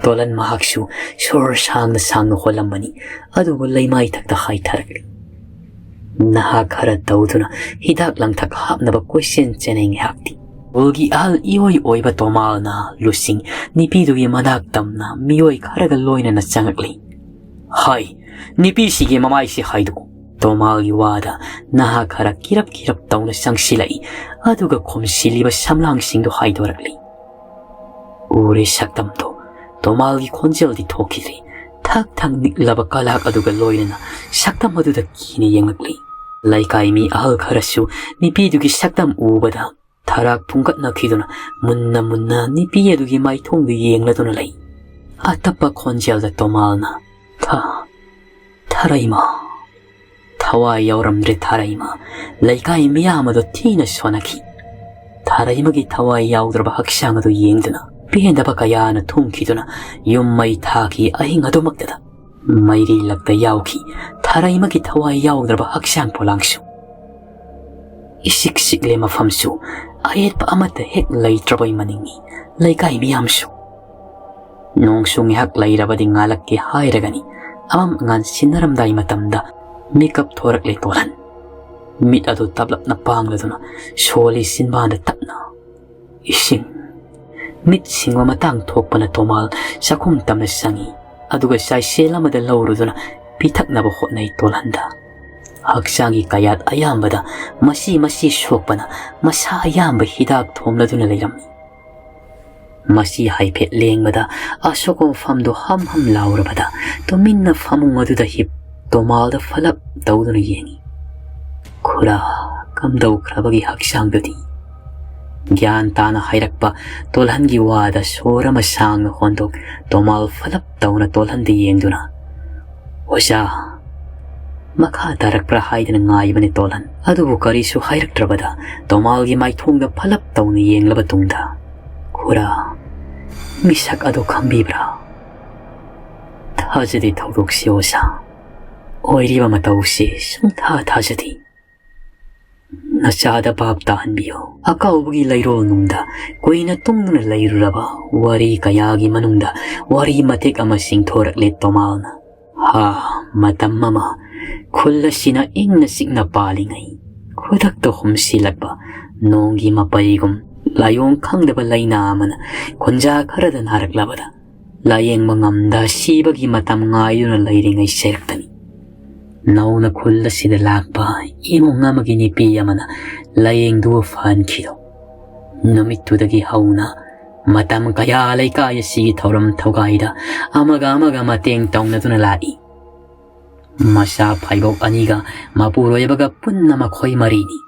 ꯇꯣꯂꯟ ꯃꯍꯥꯛꯁꯨ ꯁꯣꯔ ꯁꯥꯡꯅ ꯁꯥꯡꯅ ꯍꯣꯜꯂꯝꯕꯅꯤ, ꯑꯗꯨꯒ ꯂꯩꯃꯥꯏꯊꯛꯇ ꯍꯥꯏꯊꯔꯛꯂꯤ꯫ ꯅꯍꯥ ꯈꯔ ꯇꯧꯗꯨꯅ ꯍꯤꯗꯥꯛ ꯂꯥꯡꯊꯛ ꯍꯥꯞꯅꯕ ꯀꯣꯏꯆꯦꯟ ꯆꯦꯟꯅꯩ ꯉꯥꯏꯍꯥꯛꯇꯤ꯫ ꯈꯨꯜꯒꯤ ꯑꯍꯜ ꯏꯑꯣꯏ ꯑꯣꯏꯕ ꯇꯣꯃꯥꯜꯅ ꯂꯨꯁꯤꯡ ꯅꯤꯄꯤꯗꯨꯒꯤ ꯃꯅꯥꯛ ꯇꯝꯅ ꯃꯤꯑꯣꯏ ꯈꯔꯒ ꯂꯣꯏꯅꯅ ꯆꯪꯉꯛꯂꯤ꯫ "ꯍꯥꯏ, ꯅꯤꯄꯤꯁꯤꯒꯤ ꯃꯃꯥꯏꯁꯤ ꯍꯥꯏꯗꯣꯛꯎ꯫" ꯇꯣꯃꯥꯜꯒꯤ ꯋꯥꯗ ꯅꯍꯥ ꯈꯔ ꯀꯤꯔꯞ ꯀꯤꯔꯞ ꯇꯧꯅ ꯆꯪꯁꯤꯜꯂꯛꯏ, ꯑꯗꯨꯒ ꯈꯨꯝꯁꯤꯜꯂꯤꯕ ꯁꯝꯂꯥꯡꯁꯤꯡꯗꯨ ꯍꯥꯏꯗꯣꯔꯛꯂꯤ꯫ ꯎꯔꯦ ꯁꯛꯇꯝꯗꯣ꯫ ꯇꯣꯃꯥꯜꯒꯤ ꯈꯣꯟꯖꯦꯜꯗꯤ ꯊꯣꯛꯈꯤꯗ꯭ꯔꯤ꯫ ꯊꯛ ꯊꯛ ꯅꯤꯛꯂꯕ ꯀꯂꯥꯛ ꯑꯗꯨꯒ ꯂꯣꯏꯅꯅ ꯁꯛꯇꯝ ꯑꯗꯨꯗ ꯀꯤꯅ ꯌꯦꯡꯂꯛꯂꯤ꯫ ꯂꯩꯀꯥꯏ ꯃꯤ ꯑꯍꯜ ꯈꯔꯁꯨ ꯅꯤꯄꯤꯗꯨꯒꯤ ꯁꯛꯇꯝ ꯎꯕꯗ ꯊꯔꯥꯛ ꯊꯨꯡꯒꯠꯅꯈꯤꯗꯨꯅ ꯃꯨꯟꯅ ꯃꯨꯟꯅ ꯅꯤꯄꯤ ꯑꯗꯨꯒꯤ ꯃꯥꯏꯊꯣꯡꯗꯨ ꯌꯦꯡꯂꯗꯨꯅ ꯂꯩ꯫ ꯑꯇꯞꯄ ꯈꯣꯟꯖꯦꯜꯗ ꯇꯣꯃꯥꯜꯅ, "ꯊ-, ꯊꯔꯩꯃ, ꯊꯋꯥꯏ ꯌꯥꯎꯔꯝꯗ꯭ꯔꯦ ꯊꯔꯩꯃ꯫ ꯂꯩꯀꯥꯏ ꯃꯤꯌꯥꯝ ꯑꯗꯨ ꯊꯤꯅ ꯁꯣꯟꯅꯈꯤ꯫ ꯊꯔꯩꯃꯒꯤ ꯊꯋꯥꯏ ꯌꯥꯎꯗ꯭ꯔꯕ ꯍꯛꯆꯥꯡ ꯑꯗꯨ ꯌꯦꯡꯗꯨꯅ ꯄꯦꯟꯗꯕ ꯀꯌꯥꯅ ꯊꯨꯝꯈꯤꯗꯨꯅ ꯌꯨꯝ ꯃꯩ ꯊꯥꯈꯤ꯫ ꯑꯍꯤꯡ ꯑꯗꯨꯃꯛꯇꯗ ꯃꯩꯔꯤ ꯂꯛꯇ ꯌꯥꯎꯈꯤ ꯊꯔꯩꯃꯒꯤ ꯊꯋꯥꯏ ꯌꯥꯎꯗ꯭ꯔꯕ ꯍꯛꯆꯥꯡ ꯄꯣꯂꯥꯡꯁꯨ꯫ ꯏꯁꯤꯛ ꯁꯤꯛꯂꯦ ꯃꯐꯝꯁꯨ, ꯑꯌꯦꯠꯄ ꯑꯃꯠꯇ ꯍꯦꯛ ꯂꯩꯇ꯭ꯔꯕꯣꯏ ꯃꯅꯤꯡꯉꯤ ꯂꯩꯀꯥꯏ ꯃꯤꯌꯥꯝꯁꯨ꯫ ꯅꯣꯡꯁꯨ ꯉꯥꯏꯍꯥꯛ ꯂꯩꯔꯕꯗꯤ ꯉꯥꯜꯂꯛꯀꯦ ꯍꯥꯏꯔꯒꯅꯤ ꯑꯃꯝ ꯑꯉꯥꯟ ꯁꯤꯟꯅꯔꯝꯗꯥꯏ ꯃꯇꯝꯗ ꯃꯤꯀꯞ ꯊꯣꯔꯛꯂꯦ ꯇꯣꯜꯍꯟ꯫ ꯃꯤꯠ ꯑꯗꯨ ꯇꯞꯂꯞꯅ ꯄꯥꯡꯂꯗꯨꯅ ꯁꯣꯜꯂꯤ ꯆꯤꯟꯕꯥꯟꯗ ꯇꯞꯅ꯫ ꯏꯁꯤꯡ꯫ ꯃꯤꯠ ꯁꯤꯡꯕ ꯃꯇꯥꯡ ꯊꯣꯛꯄꯅ ꯇꯣꯃꯥꯜ ꯆꯥꯛꯈꯨꯝ ꯇꯝꯅ ꯆꯪꯏ, ꯑꯗꯨꯒ ꯆꯥꯏꯁꯦꯜ ꯑꯃꯗ ꯂꯧꯔꯨꯗꯨꯅ ꯄꯤꯊꯛꯅꯕ ꯍꯣꯠꯅꯩ ꯇꯣꯜꯍꯟꯗ꯫ ꯍꯛꯆꯥꯡꯒꯤ ꯀꯌꯥꯠ ꯑꯌꯥꯝꯕꯗ ꯃꯆꯤ ꯃꯆꯤ ꯁꯣꯛꯄꯅ ꯃꯁꯥ ꯑꯌꯥꯝꯕ ꯍꯤꯗꯥꯛ ꯊꯣꯝꯂꯗꯨꯅ ꯂꯩꯔꯝꯃꯤ꯫ ꯃꯁꯤ ꯍꯥꯏꯐꯦꯠ ꯂꯦꯡꯕꯗ ꯑꯁꯣꯛꯄ ꯃꯐꯝꯗꯨ ꯍꯝ ꯍꯝ ꯂꯥꯎꯔꯕꯗ ꯇꯨꯃꯤꯟꯅ ꯐꯃꯨꯡ ꯑꯗꯨꯗ ꯍꯤꯞ ꯇꯣꯃꯥꯜꯗ ꯐꯂꯞ ꯇꯧꯗꯨꯅ ꯌꯦꯡꯏ꯫ ꯈꯨꯔꯥ ꯀꯝꯗꯧꯈ꯭ꯔꯕꯒꯤ ꯍꯛꯆꯥꯡꯗꯨꯗꯤ? ꯒ꯭ꯌꯥꯟ ꯇꯥꯅ ꯍꯥꯏꯔꯛꯄ ꯇꯣꯜꯍꯟꯒꯤ ꯋꯥꯗ ꯁꯣꯔ ꯑꯃ ꯁꯥꯡꯅ ꯍꯣꯟꯗꯣꯛ ꯇꯣꯃꯥꯜ ꯐꯂꯞ ꯇꯧꯅ ꯇꯣꯜꯍꯟꯗ ꯌꯦꯡꯗꯨꯅ, "ꯑꯣꯖꯥ, ꯃꯈꯥ ꯇꯥꯔꯛꯄ꯭ꯔꯥ?" ꯍꯥꯏꯗꯅ ꯉꯥꯏꯕꯅꯤ ꯇꯣꯜꯍꯟ꯫ ꯑꯗꯨꯕꯨ ꯀꯔꯤꯁꯨ ꯍꯥꯏꯔꯛꯇ꯭ꯔꯕꯗ ꯇꯣꯃꯥꯜꯒꯤ ꯃꯥꯏꯊꯣꯡꯗ ꯐꯂꯞ ꯇꯧꯅ ꯌꯦꯡꯂꯕ ꯇꯨꯡꯗ, "ꯈꯨꯔꯥ, ꯃꯤꯁꯛ ꯑꯗꯨ ꯈꯪꯕꯤꯕ꯭ꯔꯥ?" "ꯊꯥꯖꯗꯦ ꯊꯧꯗꯣꯛꯁꯤ ꯑꯣꯖꯥ꯫ ꯑꯣꯏꯔꯤꯕ ꯃꯇꯧꯁꯤ ꯁꯨꯡꯊꯥ ꯊꯥꯖꯗꯦ꯫" ꯅꯆꯥꯗ ꯚꯥꯞ ꯇꯥꯍꯟꯕꯤꯌꯨ꯫ ꯑꯀꯥꯎꯕꯒꯤ ꯂꯩꯔꯣꯜ ꯅꯨꯡꯗ ꯀꯨꯏꯅ ꯇꯨꯡꯗꯨꯅ ꯂꯩꯔꯨꯔꯕ ꯋꯥꯔꯤ ꯀꯌꯥꯒꯤ ꯃꯅꯨꯡꯗ ꯋꯥꯔꯤ ꯃꯇꯦꯛ ꯑꯃ ꯁꯤꯡꯊꯣꯔꯛꯂꯦ ꯇꯣꯃꯥꯜꯅ꯫ ꯍꯥ, ꯃꯇꯝ ꯑꯃ ꯈꯨꯜ ꯑꯁꯤꯅ ꯏꯪꯅ ꯆꯤꯛꯅ ꯄꯥꯜꯂꯤꯉꯩ, ꯈꯨꯗꯛꯇ ꯍꯨꯝꯁꯤꯜꯂꯛꯄ ꯅꯣꯡꯒꯤ ꯃꯄꯩꯒꯨꯝ ꯂꯥꯏꯑꯣꯡ ꯈꯪꯗꯕ ꯂꯥꯏꯅꯥ ꯑꯃꯅ ꯈꯨꯟꯖꯥ ꯈꯔꯗ ꯅꯥꯔꯛꯂꯕꯗ, ꯂꯥꯌꯦꯡꯕ ꯉꯝꯗ ꯁꯤꯕꯒꯤ ꯃꯇꯝ ꯉꯥꯏꯗꯨꯅ ꯂꯩꯔꯤꯉꯩ ꯆꯩꯔꯛꯇꯅꯤ꯫ ꯅꯧꯅ ꯈꯨꯜ ꯑꯁꯤꯗ ꯂꯥꯛꯄ ꯏꯃꯨꯡ ꯑꯃꯒꯤ ꯅꯨꯄꯤ ꯑꯃꯅ ꯂꯥꯌꯦꯡꯗꯨ ꯐꯍꯟꯈꯤꯗꯣ꯫ ꯅꯨꯃꯤꯠꯇꯨꯗꯒꯤ ꯍꯧꯅ ꯃꯇꯝ ꯀꯌꯥ ꯂꯩꯀꯥꯏ ꯑꯁꯤꯒꯤ ꯊꯧꯔꯝ ꯊꯧꯒꯥꯏꯗ ꯑꯃꯒ ꯑꯃꯒ ꯃꯇꯦꯡ ꯇꯧꯅꯗꯨꯅ ꯂꯥꯛꯏ꯫ ꯃꯆꯥ ꯐꯥꯏꯕꯣꯛ ꯑꯅꯤꯒ ꯃꯄꯨꯔꯣꯏꯕꯒ ꯄꯨꯟꯅ ꯃꯈꯣꯏ ꯃꯔꯤꯅꯤ꯫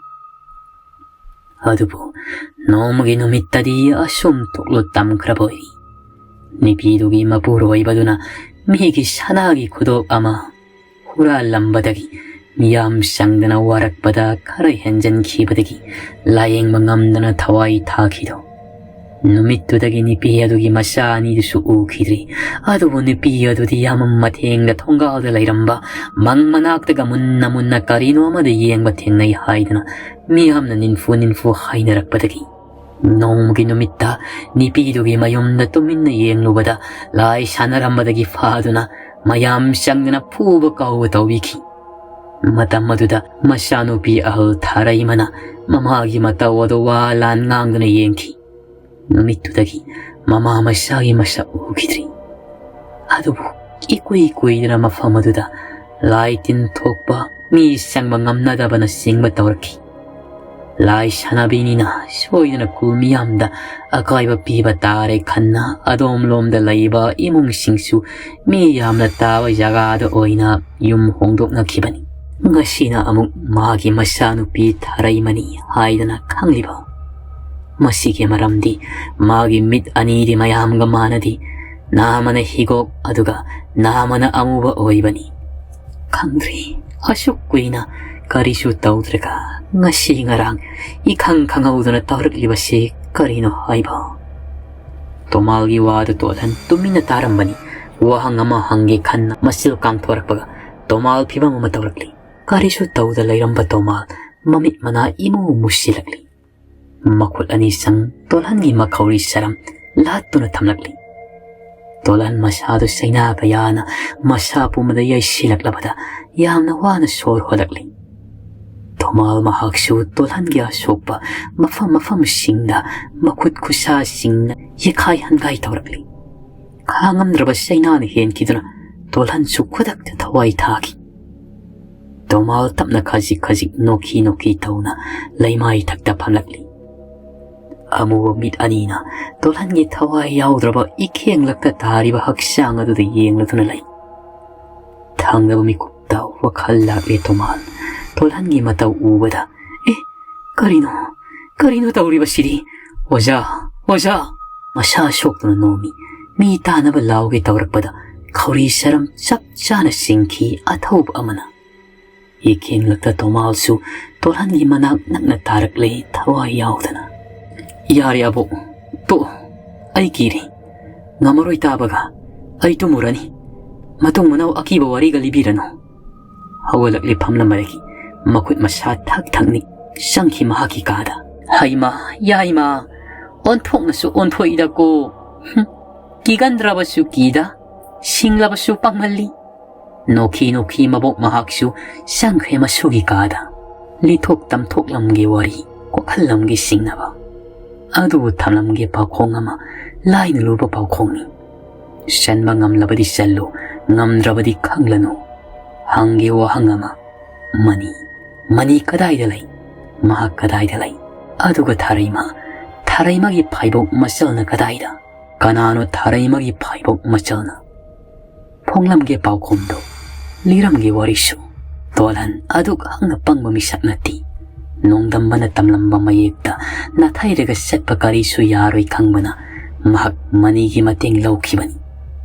ꯑꯗꯨꯕꯨ ꯅꯣꯡꯃꯒꯤ ꯅꯨꯃꯤꯠꯇꯗꯤ ꯑꯁꯨꯝ ꯇꯣꯛꯂꯨ ꯇꯝꯈ꯭ꯔꯕ ꯑꯣꯏꯔꯤ꯫ ꯅꯨꯄꯤꯗꯨꯒꯤ ꯃꯄꯨꯔꯣꯏꯕꯗꯨꯅ ꯃꯤꯒꯤ ꯁꯅꯥꯒꯤ ꯈꯨꯗꯣꯞ ꯑꯃ ꯍꯨꯔꯥꯜꯂꯝꯕꯗꯒꯤ ꯃꯤꯌꯥꯝ ꯆꯪꯗꯅ ꯋꯥꯔꯛꯄꯗ ꯈꯔ ꯍꯦꯟꯖꯟꯈꯤꯕꯗꯒꯤ ꯂꯥꯌꯦꯡꯕ ꯉꯝꯗꯅ ꯊꯋꯥꯏ ꯊꯥꯈꯤꯗꯣ꯫ ꯅꯨꯃꯤꯠꯇꯨꯗꯒꯤ ꯅꯨꯄꯤ ꯑꯗꯨꯒꯤ ꯃꯆꯥ ꯑꯅꯤꯗꯨꯁꯨ ꯎꯈꯤꯗ꯭ꯔꯤ꯫ ꯑꯗꯨꯕꯨ ꯅꯨꯄꯤ ꯑꯗꯨꯗꯤ ꯌꯥꯝꯃꯝ ꯃꯊꯦꯡꯗ ꯊꯣꯡꯒꯥꯜꯗ ꯂꯩꯔꯝꯕ ꯃꯪ ꯃꯅꯥꯛꯇꯒ ꯃꯨꯟꯅ ꯃꯨꯟꯅ ꯀꯔꯤꯅꯣ ꯑꯃꯗ ꯌꯦꯡꯕ ꯊꯦꯡꯅꯩ ꯍꯥꯏꯗꯅ ꯃꯤꯌꯥꯝꯅ ꯅꯤꯟꯐꯨ ꯅꯤꯟꯐꯨ ꯍꯥꯏꯅꯔꯛꯄꯗꯒꯤ ꯅꯣꯡꯃꯒꯤ ꯅꯨꯃꯤꯠꯇ ꯅꯨꯄꯤꯗꯨꯒꯤ ꯃꯌꯨꯝꯗ ꯇꯨꯃꯤꯟꯅ ꯌꯦꯡꯂꯨꯕꯗ ꯂꯥꯏ ꯁꯥꯟꯅꯔꯝꯕꯗꯒꯤ ꯐꯥꯗꯨꯅ ꯃꯌꯥꯝ ꯆꯪꯗꯅ ꯐꯨꯕ ꯀꯥꯎꯕ ꯇꯧꯕꯤꯈꯤ꯫ ꯃꯇꯝ ꯑꯗꯨꯗ ꯃꯆꯥꯅꯨꯄꯤ ꯑꯍꯜ ꯊꯥꯔꯩꯃꯅ ꯃꯃꯥꯒꯤ ꯃꯇꯧ ꯑꯗꯨ ꯋꯥ ꯂꯥꯟ ꯉꯥꯡꯗꯨꯅ ꯌꯦꯡꯈꯤ꯫ ꯅꯨꯃꯤꯠꯇꯨꯗꯒꯤ ꯃꯃꯥ ꯃꯆꯥꯒꯤ ꯃꯁꯛ ꯎꯈꯤꯗ꯭ꯔꯤ꯫ ꯑꯗꯨꯕꯨ ꯏꯀꯨꯏ ꯀꯨꯏꯗꯅ ꯃꯐꯝ ꯑꯗꯨꯗ ꯂꯥꯏ ꯇꯤꯟ ꯊꯣꯛꯄ, ꯃꯤ ꯆꯪꯕ ꯉꯝꯅꯗꯕꯅꯆꯤꯡꯕ ꯇꯧꯔꯛꯈꯤ꯫ ꯂꯥꯏ ꯁꯥꯟꯅꯕꯤꯅꯤꯅ ꯁꯣꯏꯗꯅ ꯈꯨꯜ ꯃꯤꯌꯥꯝꯗ ꯑꯀꯥꯏꯕ ꯄꯤꯕ ꯇꯥꯔꯦ ꯈꯟꯅ ꯑꯗꯣꯝꯂꯣꯝꯗ ꯂꯩꯕ ꯏꯃꯨꯡꯁꯤꯡꯁꯨ ꯃꯤ ꯌꯥꯝꯅ ꯇꯥꯕ ꯖꯒꯥꯗ ꯑꯣꯏꯅ ꯌꯨꯝ ꯍꯣꯡꯗꯣꯛꯅꯈꯤꯕꯅꯤ꯫ ꯉꯁꯤꯅ ꯑꯃꯨꯛ ꯃꯥꯒꯤ ꯃꯆꯥꯅꯨꯄꯤ ꯊꯥꯔꯩꯃꯅꯤ ꯍꯥꯏꯗꯅ ꯈꯪꯂꯤꯕ꯫ ꯃꯁꯤꯒꯤ ꯃꯔꯝꯗꯤ ꯃꯥꯒꯤ ꯃꯤꯠ ꯑꯅꯤꯗꯤ ꯃꯌꯥꯝꯒ ꯃꯥꯟꯅꯗꯦ, ꯅꯥꯃꯅ ꯍꯤꯒꯣꯛ ꯑꯗꯨꯒ ꯅꯥꯃꯅ ꯑꯃꯨꯕ ꯑꯣꯏꯕꯅꯤ꯫ ꯈꯪꯗ꯭ꯔꯤ, ꯑꯁꯨꯛ ꯀꯨꯏꯅ ꯀꯔꯤꯁꯨ ꯇꯧꯗ꯭ꯔꯒ ꯉꯁꯤ ꯉꯔꯥꯡ ꯏꯈꯪ ꯈꯪꯍꯧꯗꯅ ꯇꯧꯔꯛꯂꯤꯕꯁꯤ ꯀꯔꯤꯅꯣ ꯍꯥꯏꯕ꯫ ꯇꯣꯃꯥꯜꯒꯤ ꯋꯥꯗꯨ ꯇꯣꯠꯍꯟ ꯇꯨꯃꯤꯟꯅ ꯇꯥꯔꯝꯕꯅꯤ꯫ ꯋꯥꯍꯪ ꯑꯃ ꯍꯪꯒꯦ ꯈꯟꯅ ꯃꯆꯤꯜ ꯀꯥꯡꯊꯣꯔꯛꯄꯒ ꯇꯣꯃꯥꯜ ꯐꯤꯕꯝ ꯑꯃ ꯇꯧꯔꯛꯂꯤ꯫ ꯀꯔꯤꯁꯨ ꯇꯧꯗ ꯂꯩꯔꯝꯕ ꯇꯣꯃꯥꯜ ꯃꯃꯤꯠ ꯃꯅꯥ ꯏꯃꯨ ꯃꯨꯁꯤꯜꯂꯛꯂꯤ꯫ ꯃꯈꯨꯠ ꯑꯅꯤ ꯆꯪ ꯇꯣꯜꯍꯟꯒꯤ ꯃꯈꯧꯔꯤ ꯁꯔꯝ ꯂꯥꯠꯇꯨꯅ ꯊꯝꯂꯛꯂꯤ꯫ ꯇꯣꯜꯍꯟ ꯃꯁꯥꯗꯨ ꯆꯩꯅꯥ ꯀꯌꯥꯅ ꯃꯁꯥ ꯄꯨꯝꯕꯗ ꯌꯩꯁꯤꯜꯂꯛꯂꯕꯗ ꯌꯥꯝꯅ ꯋꯥꯅ ꯁꯣꯔ ꯍꯣꯜꯂꯛꯂꯤ꯫ ꯊꯣꯃꯥꯜ ꯃꯍꯥꯛꯁꯨ ꯇꯣꯜꯍꯟꯒꯤ ꯑꯁꯣꯛꯄ ꯃꯐꯝ ꯃꯐꯝꯁꯤꯡꯗ ꯃꯈꯨꯠ ꯈꯨꯠꯁꯥꯁꯤꯡꯅ ꯌꯦꯈꯥꯏ ꯍꯟꯒꯥꯏ ꯇꯧꯔꯛꯂꯤ꯫ ꯈꯥꯡꯉꯝꯗ꯭ꯔꯕ ꯆꯩꯅꯥꯅ ꯍꯦꯟꯈꯤꯗꯨꯅ ꯇꯣꯜꯍꯟꯁꯨ ꯈꯨꯗꯛꯇ ꯊꯋꯥꯏ ꯊꯥꯈꯤ꯫ ꯇꯣꯃꯥꯜ ꯇꯞꯅ ꯈꯖꯤꯛ ꯈꯖꯤꯛ ꯅꯣꯛꯈꯤ ꯅꯣꯛꯈꯤ ꯇꯧꯅ ꯂꯩꯃꯥꯏ ꯊꯛꯇ ꯐꯝꯂꯛꯂꯤ꯫ ꯑꯃꯨꯕ ꯃꯤꯠ ꯑꯅꯤꯅ ꯇꯣꯜꯍꯟꯒꯤ ꯊꯋꯥꯏ ꯌꯥꯎꯗ꯭ꯔꯕ ꯏꯈꯦꯡꯂꯛꯇ ꯇꯥꯔꯤꯕ ꯍꯛꯆꯥꯡ ꯑꯗꯨꯗ ꯌꯦꯡꯂꯗꯨꯅ ꯂꯩ꯫ ꯊꯪꯅꯕ ꯃꯤꯀꯨꯞꯇ ꯋꯥꯈꯜ ꯂꯥꯛꯂꯦ ꯇꯣꯃꯥꯜ꯫ ꯇꯣꯜꯍꯟꯒꯤ ꯃꯇꯧ ꯎꯕꯗ, "ꯑꯦ, ꯀꯔꯤꯅꯣ? ꯀꯔꯤꯅꯣ ꯇꯧꯔꯤꯕꯁꯤꯗꯤ? ꯑꯣꯖꯥ, ꯑꯣꯖꯥ!" ꯃꯁꯥ ꯁꯣꯛꯇꯨꯅ ꯅꯣꯝꯃꯤ꯫ ꯃꯤ ꯇꯥꯅꯕ ꯂꯥꯎꯒꯦ ꯇꯧꯔꯛꯄꯗ ꯈꯧꯔꯤ ꯁꯔꯝ ꯆꯞ ꯆꯥꯅ ꯆꯤꯡꯈꯤ ꯑꯊꯧꯕ ꯑꯃꯅ꯫ ꯌꯦꯛꯈꯦꯡꯂꯛꯇ ꯇꯣꯃꯥꯜꯁꯨ ꯇꯣꯜꯍꯟꯒꯤ ꯃꯅꯥꯛ ꯅꯛꯅ ꯇꯥꯔꯛꯂꯦ ꯊꯋꯥꯏ ꯌꯥꯎꯗꯅ꯫ "ꯌꯥꯔꯦ ꯑꯕꯣꯛ, ꯇꯣꯛꯑꯣ, ꯑꯩ ꯀꯤꯔꯦ꯫ ꯉꯝꯃꯔꯣꯏ ꯇꯥꯕꯒ꯫ ꯑꯩ ꯇꯨꯝꯃꯨꯔꯅꯤ꯫ ꯃꯇꯨꯡ ꯃꯅꯥꯎ ꯑꯀꯤꯕ ꯋꯥꯔꯤꯒ ꯂꯤꯕꯤꯔꯅꯨ꯫" ꯍꯧꯒꯠꯂꯛꯂꯦ ꯐꯝꯂꯝꯕꯗꯒꯤ꯫ ꯃꯈꯨꯠ ꯃꯁꯥ ꯊꯛ ꯊꯛ ꯅꯤꯛ ꯆꯪꯈꯤ ꯃꯍꯥꯛꯀꯤ ꯀꯥꯗ꯫ "ꯍꯩꯃꯥ, ꯌꯥꯏꯃꯥ, ꯑꯣꯟꯊꯣꯛꯅꯁꯨ ꯑꯣꯟꯊꯣꯛꯏꯗꯀꯣ꯫ ꯍꯨꯝ, ꯀꯤꯒꯟꯗ꯭ꯔꯕꯁꯨ ꯀꯤꯗ, ꯁꯤꯡꯂꯕꯁꯨ ꯄꯪꯃꯜꯂꯤ꯫" ꯅꯣꯛꯈꯤ ꯅꯣꯛꯈꯤ ꯃꯕꯣꯛ ꯃꯍꯥꯛꯁꯨ ꯆꯪꯈ꯭ꯔꯦ ꯃꯁꯨꯒꯤ ꯀꯥꯗ꯫ ꯂꯤꯊꯣꯛ ꯇꯝꯊꯣꯛꯂꯝꯒꯦ ꯋꯥꯔꯤ, ꯀꯣꯛꯍꯜꯂꯝꯒꯦ ꯁꯤꯡꯅꯕ꯫ ꯑꯗꯨꯕꯨ ꯊꯝꯂꯝꯒꯦ ꯄꯥꯎꯈꯣꯡ ꯑꯃ, ꯂꯥꯏꯅ ꯂꯨꯕ ꯄꯥꯎꯈꯣꯡꯅꯤ꯫ ꯆꯟꯕ ꯉꯝꯂꯕꯗꯤ ꯆꯜꯂꯨ, ꯉꯝꯗ꯭ꯔꯕꯗꯤ ꯈꯪꯂꯅꯨ꯫ ꯍꯪꯒꯦ ꯋꯥꯍꯪ ꯑꯃ, ꯃꯅꯤ, ꯃꯅꯤ ꯀꯗꯥꯏꯗ ꯂꯩ? ꯃꯍꯥꯛ ꯀꯗꯥꯏꯗ ꯂꯩ? ꯑꯗꯨꯒ ꯊꯥꯔꯩꯃ, ꯊꯥꯔꯩꯃꯒꯤ ꯐꯥꯏꯕꯣꯛ ꯃꯆꯜꯅ ꯀꯗꯥꯏꯗ? ꯀꯅꯥꯅꯣ ꯊꯥꯔꯩꯃꯒꯤ ꯐꯥꯏꯕꯣꯛ ꯃꯆꯜꯅ? ꯐꯣꯡꯂꯝꯒꯦ ꯄꯥꯎꯈꯨꯝꯗꯨ, ꯂꯤꯔꯝꯒꯦ ꯋꯥꯔꯤꯁꯨ꯫ ꯇꯣꯜꯍꯟ ꯑꯗꯨꯛ ꯍꯛꯅ ꯄꯪꯕ ꯃꯤꯁꯛ ꯅꯠꯇꯦ꯫ ꯅꯣꯡꯗꯝꯕꯅ ꯇꯝꯂꯝꯕ ꯃꯌꯦꯛꯇ ꯅꯥꯊꯩꯔꯒ ꯆꯠꯄ ꯀꯔꯤꯁꯨ ꯌꯥꯔꯣꯏ ꯈꯪꯕꯅ ꯃꯍꯥꯛ ꯃꯅꯤꯒꯤ ꯃꯇꯦꯡ ꯂꯧꯈꯤꯕꯅꯤ꯫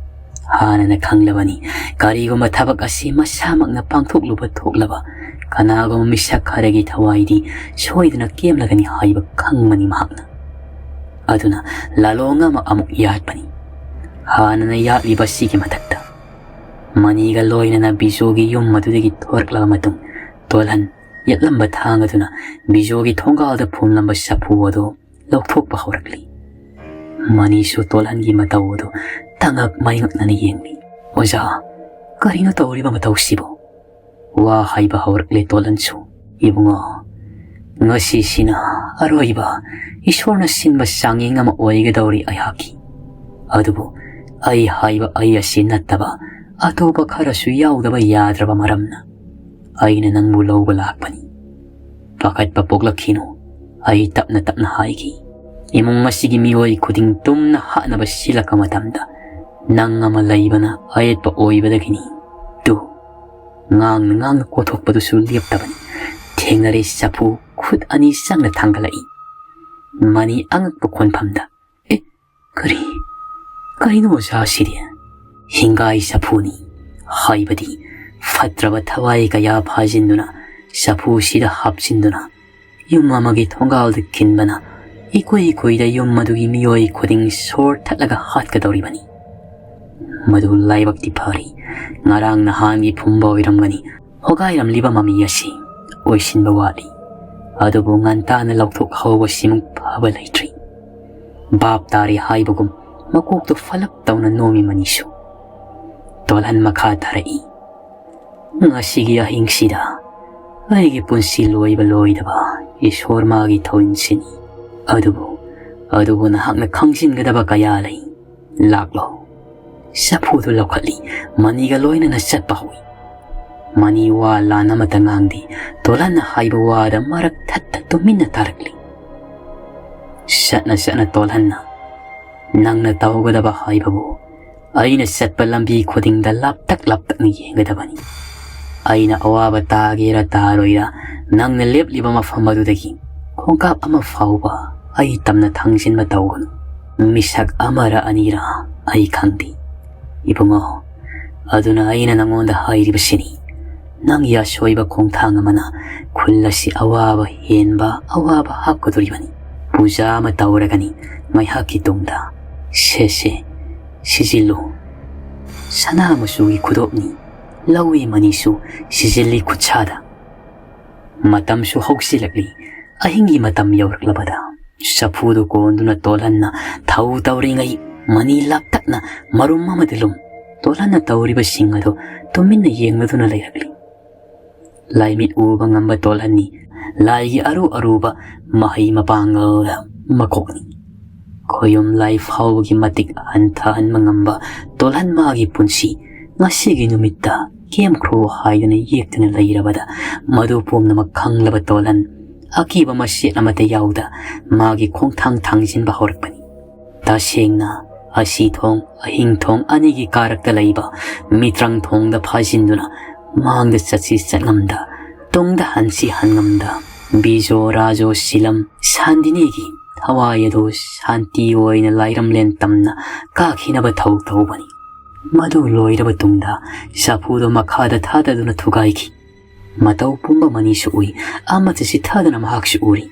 ꯍꯥꯟꯅꯅ ꯈꯪꯂꯕꯅꯤ, ꯀꯔꯤꯒꯨꯝꯕ ꯊꯕꯛ ꯑꯁꯤ ꯃꯁꯥꯃꯛꯅ ꯄꯥꯡꯊꯣꯛꯂꯨꯕ ꯊꯣꯛꯂꯕ ꯀꯅꯥꯒꯨꯝꯕ ꯃꯤꯁꯛ ꯈꯔꯒꯤ ꯊꯋꯥꯏꯗꯤ ꯁꯣꯏꯗꯅ ꯀꯦꯝꯂꯒꯅꯤ ꯍꯥꯏꯕ ꯈꯪꯕꯅꯤ ꯃꯍꯥꯛꯅ꯫ ꯑꯗꯨꯅ ꯂꯥꯂꯣꯡ ꯑꯃ ꯑꯃꯨꯛ ꯌꯥꯠꯄꯅꯤ꯫ ꯍꯥꯟꯅꯅ ꯌꯥꯠꯂꯤꯕ ꯑꯁꯤꯒꯤ ꯃꯊꯛꯇ ꯃꯅꯤꯒ ꯂꯣꯏꯅꯅ ꯕꯤꯖꯨꯒꯤ ꯌꯨꯝ ꯑꯗꯨꯗꯒꯤ ꯊꯣꯔꯛꯂꯕ ꯃꯇꯨꯡ ꯇꯣꯜꯍꯟ ꯌꯦꯠꯂꯝꯕ ꯊꯥꯡ ꯑꯗꯨꯅ ꯕꯤꯖꯣꯒꯤ ꯊꯣꯡꯒꯥꯜꯗ ꯐꯨꯝꯂꯝꯕ ꯆꯐꯨ ꯑꯗꯨ ꯂꯧꯊꯣꯛꯄ ꯍꯧꯔꯛꯂꯤ꯫ ꯃꯅꯤꯁꯨ ꯇꯣꯜꯍꯟꯒꯤ ꯃꯇꯧ ꯑꯗꯨ ꯇꯉꯛ ꯃꯩꯉꯛꯅꯅ ꯌꯦꯡꯂꯤ꯫ "ꯑꯣꯖꯥ, ꯀꯔꯤꯅꯣ ꯇꯧꯔꯤꯕ ꯃꯇꯧꯁꯤꯕꯨ?" ꯋꯥ ꯍꯥꯏꯕ ꯍꯧꯔꯛꯂꯦ ꯇꯣꯜꯍꯟꯁꯨ꯫ "ꯏꯕꯨꯡꯉꯣ, ꯉꯁꯤꯁꯤꯅ ꯑꯔꯣꯏꯕ ꯏꯁꯣꯔꯅ ꯁꯤꯟꯕ ꯆꯥꯡꯌꯦꯡ ꯑꯃ ꯑꯣꯏꯒꯗꯧꯔꯤ ꯑꯩꯍꯥꯛꯀꯤ꯫ ꯑꯗꯨꯕꯨ ꯑꯩ ꯍꯥꯏꯕ ꯑꯩ ꯑꯁꯤ ꯅꯠꯇꯕ ꯑꯇꯣꯞꯄ ꯈꯔꯁꯨ ꯌꯥꯎꯗꯕ ꯌꯥꯗ꯭ꯔꯕ ꯃꯔꯝꯅ ꯑꯩꯅ ꯅꯪꯕꯨ ꯂꯧꯕ ꯂꯥꯛꯄꯅꯤ꯫ ꯄꯥꯈꯠꯄ ꯄꯣꯛꯂꯛꯈꯤꯅꯨ," ꯑꯩ ꯇꯞꯅ ꯇꯞꯅ ꯍꯥꯏꯈꯤ꯫ "ꯏꯃꯨꯡ ꯑꯁꯤꯒꯤ ꯃꯤꯑꯣꯏ ꯈꯨꯗꯤꯡ ꯇꯨꯝꯅ ꯍꯥꯠꯅꯕ ꯁꯤꯜꯂꯛꯄ ꯃꯇꯝꯗ ꯅꯪ ꯑꯃ ꯂꯩꯕꯅ ꯑꯌꯦꯠꯄ ꯑꯣꯏꯕꯗꯒꯤꯅꯤ꯫ ꯇꯨ, ꯉꯥꯡꯅ ꯉꯥꯡꯅ ꯀꯣꯊꯣꯛꯄꯗꯨꯁꯨ ꯂꯦꯞꯇꯕꯅꯤ꯫ ꯊꯦꯡꯅꯔꯦ ꯆꯐꯨ ꯈꯨꯠ ꯑꯅꯤ ꯆꯪꯅ ꯊꯥꯡꯒꯠꯂꯛꯏ꯫ ꯃꯅꯤ ꯑꯉꯛꯄ ꯈꯣꯟꯐꯝꯗ, "ꯑꯦ, ꯀꯔꯤ, ꯀꯔꯤꯅꯣ ꯑꯣꯖꯥ ꯑꯁꯤꯗꯤ?" "ꯍꯤꯡꯒꯥꯏ ꯆꯐꯨꯅꯤ, ꯍꯥꯏꯕꯗꯤ ꯐꯠꯇ꯭ꯔꯕ ꯊꯋꯥꯏ ꯀꯌꯥ ꯐꯥꯖꯤꯟꯗꯨꯅ ꯆꯐꯨꯁꯤꯗ ꯍꯥꯞꯆꯤꯟꯗꯨꯅ ꯌꯨꯝ ꯑꯃꯒꯤ ꯊꯣꯡꯒꯥꯜꯗ ꯈꯤꯟꯕꯅ ꯏꯀꯨꯏ ꯀꯨꯏꯗ ꯌꯨꯝ ꯑꯗꯨꯒꯤ ꯃꯤꯑꯣꯏ ꯈꯨꯗꯤꯡ ꯁꯣꯔ ꯊꯠꯂꯒ ꯍꯥꯠꯀꯗꯧꯔꯤꯕꯅꯤ꯫ ꯃꯗꯨ ꯂꯥꯏꯕꯛꯇꯤ ꯐꯔꯤ, ꯉꯔꯥꯡ ꯅꯍꯥꯟꯒꯤ ꯐꯨꯝꯕ ꯑꯣꯏꯔꯝꯒꯅꯤ꯫ ꯍꯣꯒꯥꯏꯔꯝꯂꯤꯕ ꯃꯃꯤ ꯑꯁꯤ ꯑꯣꯏꯁꯤꯟꯕ ꯋꯥꯠꯂꯤ꯫ ꯑꯗꯨꯕꯨ ꯉꯟꯇꯥꯅ ꯂꯧꯊꯣꯛꯍꯧꯕꯁꯤꯃꯨꯛ ꯐꯕ ꯂꯩꯇ꯭ꯔꯤ꯫" ꯚꯥꯞ ꯇꯥꯔꯦ ꯍꯥꯏꯕꯒꯨꯝ ꯃꯀꯣꯛꯇꯨ ꯐꯂꯞ ꯇꯧꯅ ꯅꯣꯝꯃꯤ ꯃꯅꯤꯁꯨ꯫ ꯇꯣꯜꯍꯟ ꯃꯈꯥ ꯇꯥꯔꯛꯏ꯫ "ꯉꯁꯤꯒꯤ ꯑꯍꯤꯡꯁꯤꯗ ꯑꯩꯒꯤ ꯄꯨꯟꯁꯤ ꯂꯣꯏꯕ ꯂꯣꯏꯗꯕ ꯏꯁꯣꯔ ꯃꯥꯒꯤ ꯊꯧꯔꯤꯡꯁꯤꯅꯤ꯫ ꯑꯗꯨꯕꯨ, ꯑꯗꯨꯕꯨ ꯅꯍꯥꯛꯅ ꯈꯪꯖꯤꯟꯒꯗꯕ ꯀꯌꯥ ꯂꯩ꯫ ꯂꯥꯛꯂꯣ꯫" ꯆꯐꯨꯗꯨ ꯂꯧꯈꯠꯂꯤ꯫ ꯃꯅꯤꯒ ꯂꯣꯏꯅꯅ ꯆꯠꯄ ꯍꯧꯏ꯫ ꯃꯅꯤ ꯋꯥ ꯂꯥꯟ ꯑꯃꯠꯇ ꯉꯥꯡꯗꯦ꯫ ꯇꯣꯜꯍꯟꯅ ꯍꯥꯏꯕ ꯋꯥꯗ ꯃꯔꯛ ꯊꯠꯇ ꯇꯨꯃꯤꯟꯅ ꯇꯥꯔꯛꯂꯤ꯫ ꯆꯠꯅ ꯆꯠꯅ ꯇꯣꯜꯍꯟꯅ, "ꯅꯪꯅ ꯇꯧꯒꯗꯕ ꯍꯥꯏꯕꯕꯨ ꯑꯩꯅ ꯆꯠꯄ ꯂꯝꯕꯤ ꯈꯨꯗꯤꯡꯗ ꯂꯥꯞꯇꯛ ꯂꯥꯞꯇꯛꯅ ꯌꯦꯡꯒꯗꯕꯅꯤ꯫ ꯑꯩꯅ ꯑꯋꯥꯕ ꯇꯥꯒꯦꯔꯥ ꯇꯥꯔꯣꯏꯔꯥ, ꯅꯪꯅ ꯂꯦꯞꯂꯤꯕ ꯃꯐꯝ ꯑꯗꯨꯗꯒꯤ ꯈꯣꯡꯀꯥꯞ ꯑꯃ ꯐꯥꯎꯕ ꯑꯩ ꯇꯝꯅ ꯊꯥꯡꯖꯤꯟꯕ ꯇꯧꯒꯅꯨ꯫ ꯃꯤꯁꯛ ꯑꯃꯔ ꯑꯅꯤꯔ ꯑꯩ ꯈꯪꯗꯦ꯫ ꯏꯕꯨꯡꯉꯣ, ꯑꯗꯨꯅ ꯑꯩꯅ ꯅꯉꯣꯟꯗ ꯍꯥꯏꯔꯤꯕꯁꯤꯅꯤ, ꯅꯪꯒꯤ ꯑꯁꯣꯏꯕ ꯈꯣꯡꯊꯥꯡ ꯑꯃꯅ ꯈꯨꯜ ꯑꯁꯤ ꯑꯋꯥꯕ ꯍꯦꯟꯕ ꯑꯋꯥꯕ ꯍꯥꯞꯀꯗꯣꯔꯤꯕꯅꯤ꯫ ꯄꯨꯖꯥ ꯑꯃ ꯇꯧꯔꯒꯅꯤ ꯉꯥꯏꯍꯥꯛꯀꯤ ꯇꯨꯡꯗ꯫ ꯁꯦ, ꯁꯦ, ꯁꯤꯖꯤꯜꯂꯨ꯫ ꯁꯅꯥ ꯃꯆꯨꯒꯤ ꯈꯨꯗꯣꯞꯅꯤ꯫ ꯂꯧꯏ ꯃꯅꯤꯁꯨ ꯁꯤꯖꯤꯜꯂꯤ ꯈꯨꯠꯁꯥꯗ꯫ ꯃꯇꯝꯁꯨ ꯍꯧꯁꯤꯜꯂꯛꯂꯤ꯫ ꯑꯍꯤꯡꯒꯤ ꯃꯇꯝ ꯌꯧꯔꯛꯂꯕꯗ ꯆꯐꯨꯗꯨ ꯀꯣꯟꯗꯨꯅ ꯇꯣꯜꯍꯟꯅ ꯊꯧ ꯇꯧꯔꯤꯉꯩ ꯃꯅꯤ ꯂꯥꯞꯇꯛꯅ ꯃꯔꯨꯝ ꯑꯃꯗ ꯂꯨꯝ꯫ ꯇꯣꯜꯍꯟꯅ ꯇꯧꯔꯤꯕꯁꯤꯡ ꯑꯗꯨ ꯇꯨꯃꯤꯟꯅ ꯌꯦꯡꯂꯗꯨꯅ ꯂꯩꯔꯛꯂꯤ꯫ ꯂꯥꯏꯃꯤꯠ ꯎꯕ ꯉꯝꯕ ꯇꯣꯜꯍꯟꯅꯤ ꯂꯥꯏꯒꯤ ꯑꯔꯨ ꯑꯔꯨꯕ ꯃꯍꯩ ꯃꯄꯥꯡꯒꯜꯗ ꯃꯀꯣꯛꯅꯤ꯫ ꯈꯣꯌꯨꯝ ꯂꯥꯏ ꯐꯥꯎꯕꯒꯤ ꯃꯇꯤꯛ ꯍꯟꯊꯍꯟꯕ ꯉꯝꯕ ꯇꯣꯜꯍꯟ ꯃꯥꯒꯤ ꯄꯨꯟꯁꯤ ꯉꯁꯤꯒꯤ ꯅꯨꯃꯤꯠꯇ ꯀꯦꯝꯈ꯭ꯔꯣ ꯍꯥꯏꯗꯨꯅ ꯌꯦꯛꯇꯨꯅ ꯂꯩꯔꯕꯗ ꯃꯗꯨ ꯄꯨꯝꯅꯃꯛ ꯈꯪꯂꯕ ꯇꯣꯜꯍꯟ ꯑꯀꯤꯕ ꯃꯆꯦꯠ ꯑꯃꯠꯇ ꯌꯥꯎꯗ ꯃꯥꯒꯤ ꯈꯣꯡꯊꯥꯡ ꯊꯥꯡꯖꯤꯟꯕ ꯍꯧꯔꯛꯄꯅꯤ꯫ ꯇꯁꯦꯡꯅ ꯑꯁꯤ ꯊꯣꯡ ꯑꯍꯤꯡ ꯊꯣꯡ ꯑꯅꯤꯒꯤ ꯀꯥꯔꯛꯇ ꯂꯩꯕ ꯃꯤꯇ꯭ꯔꯪ ꯊꯣꯡꯗ ꯐꯥꯖꯤꯟꯗꯨꯅ ꯃꯥꯡꯗ ꯆꯠꯁꯤ ꯆꯠꯉꯝꯗ ꯇꯨꯡꯗ ꯍꯟꯁꯤ ꯍꯟꯉꯝꯗ ꯕꯤꯖꯣ ꯔꯥꯖꯣ ꯁꯤꯂꯝ ꯁꯥꯟꯗꯤꯅꯤꯒꯤ ꯊꯋꯥꯏ ꯑꯗꯨ ꯁꯥꯟꯇꯤ ꯑꯣꯏꯅ ꯂꯥꯏꯔꯝꯂꯦꯟ ꯇꯝꯅ ꯀꯥꯈꯤꯅꯕ ꯊꯧ ꯇꯧꯕꯅꯤ꯫ ꯃꯗꯨ ꯂꯣꯏꯔꯕ ꯇꯨꯡꯗ ꯆꯐꯨꯗꯨ ꯃꯈꯥꯗ ꯊꯥꯗꯗꯨꯅ ꯊꯨꯒꯥꯏꯈꯤ꯫ ꯃꯇꯧ ꯄꯨꯝꯕ ꯃꯅꯤꯁꯨ ꯎꯏ, ꯑꯃꯠꯇ ꯆꯤꯊꯗꯅ ꯃꯍꯥꯛꯁꯨ ꯎꯔꯤ꯫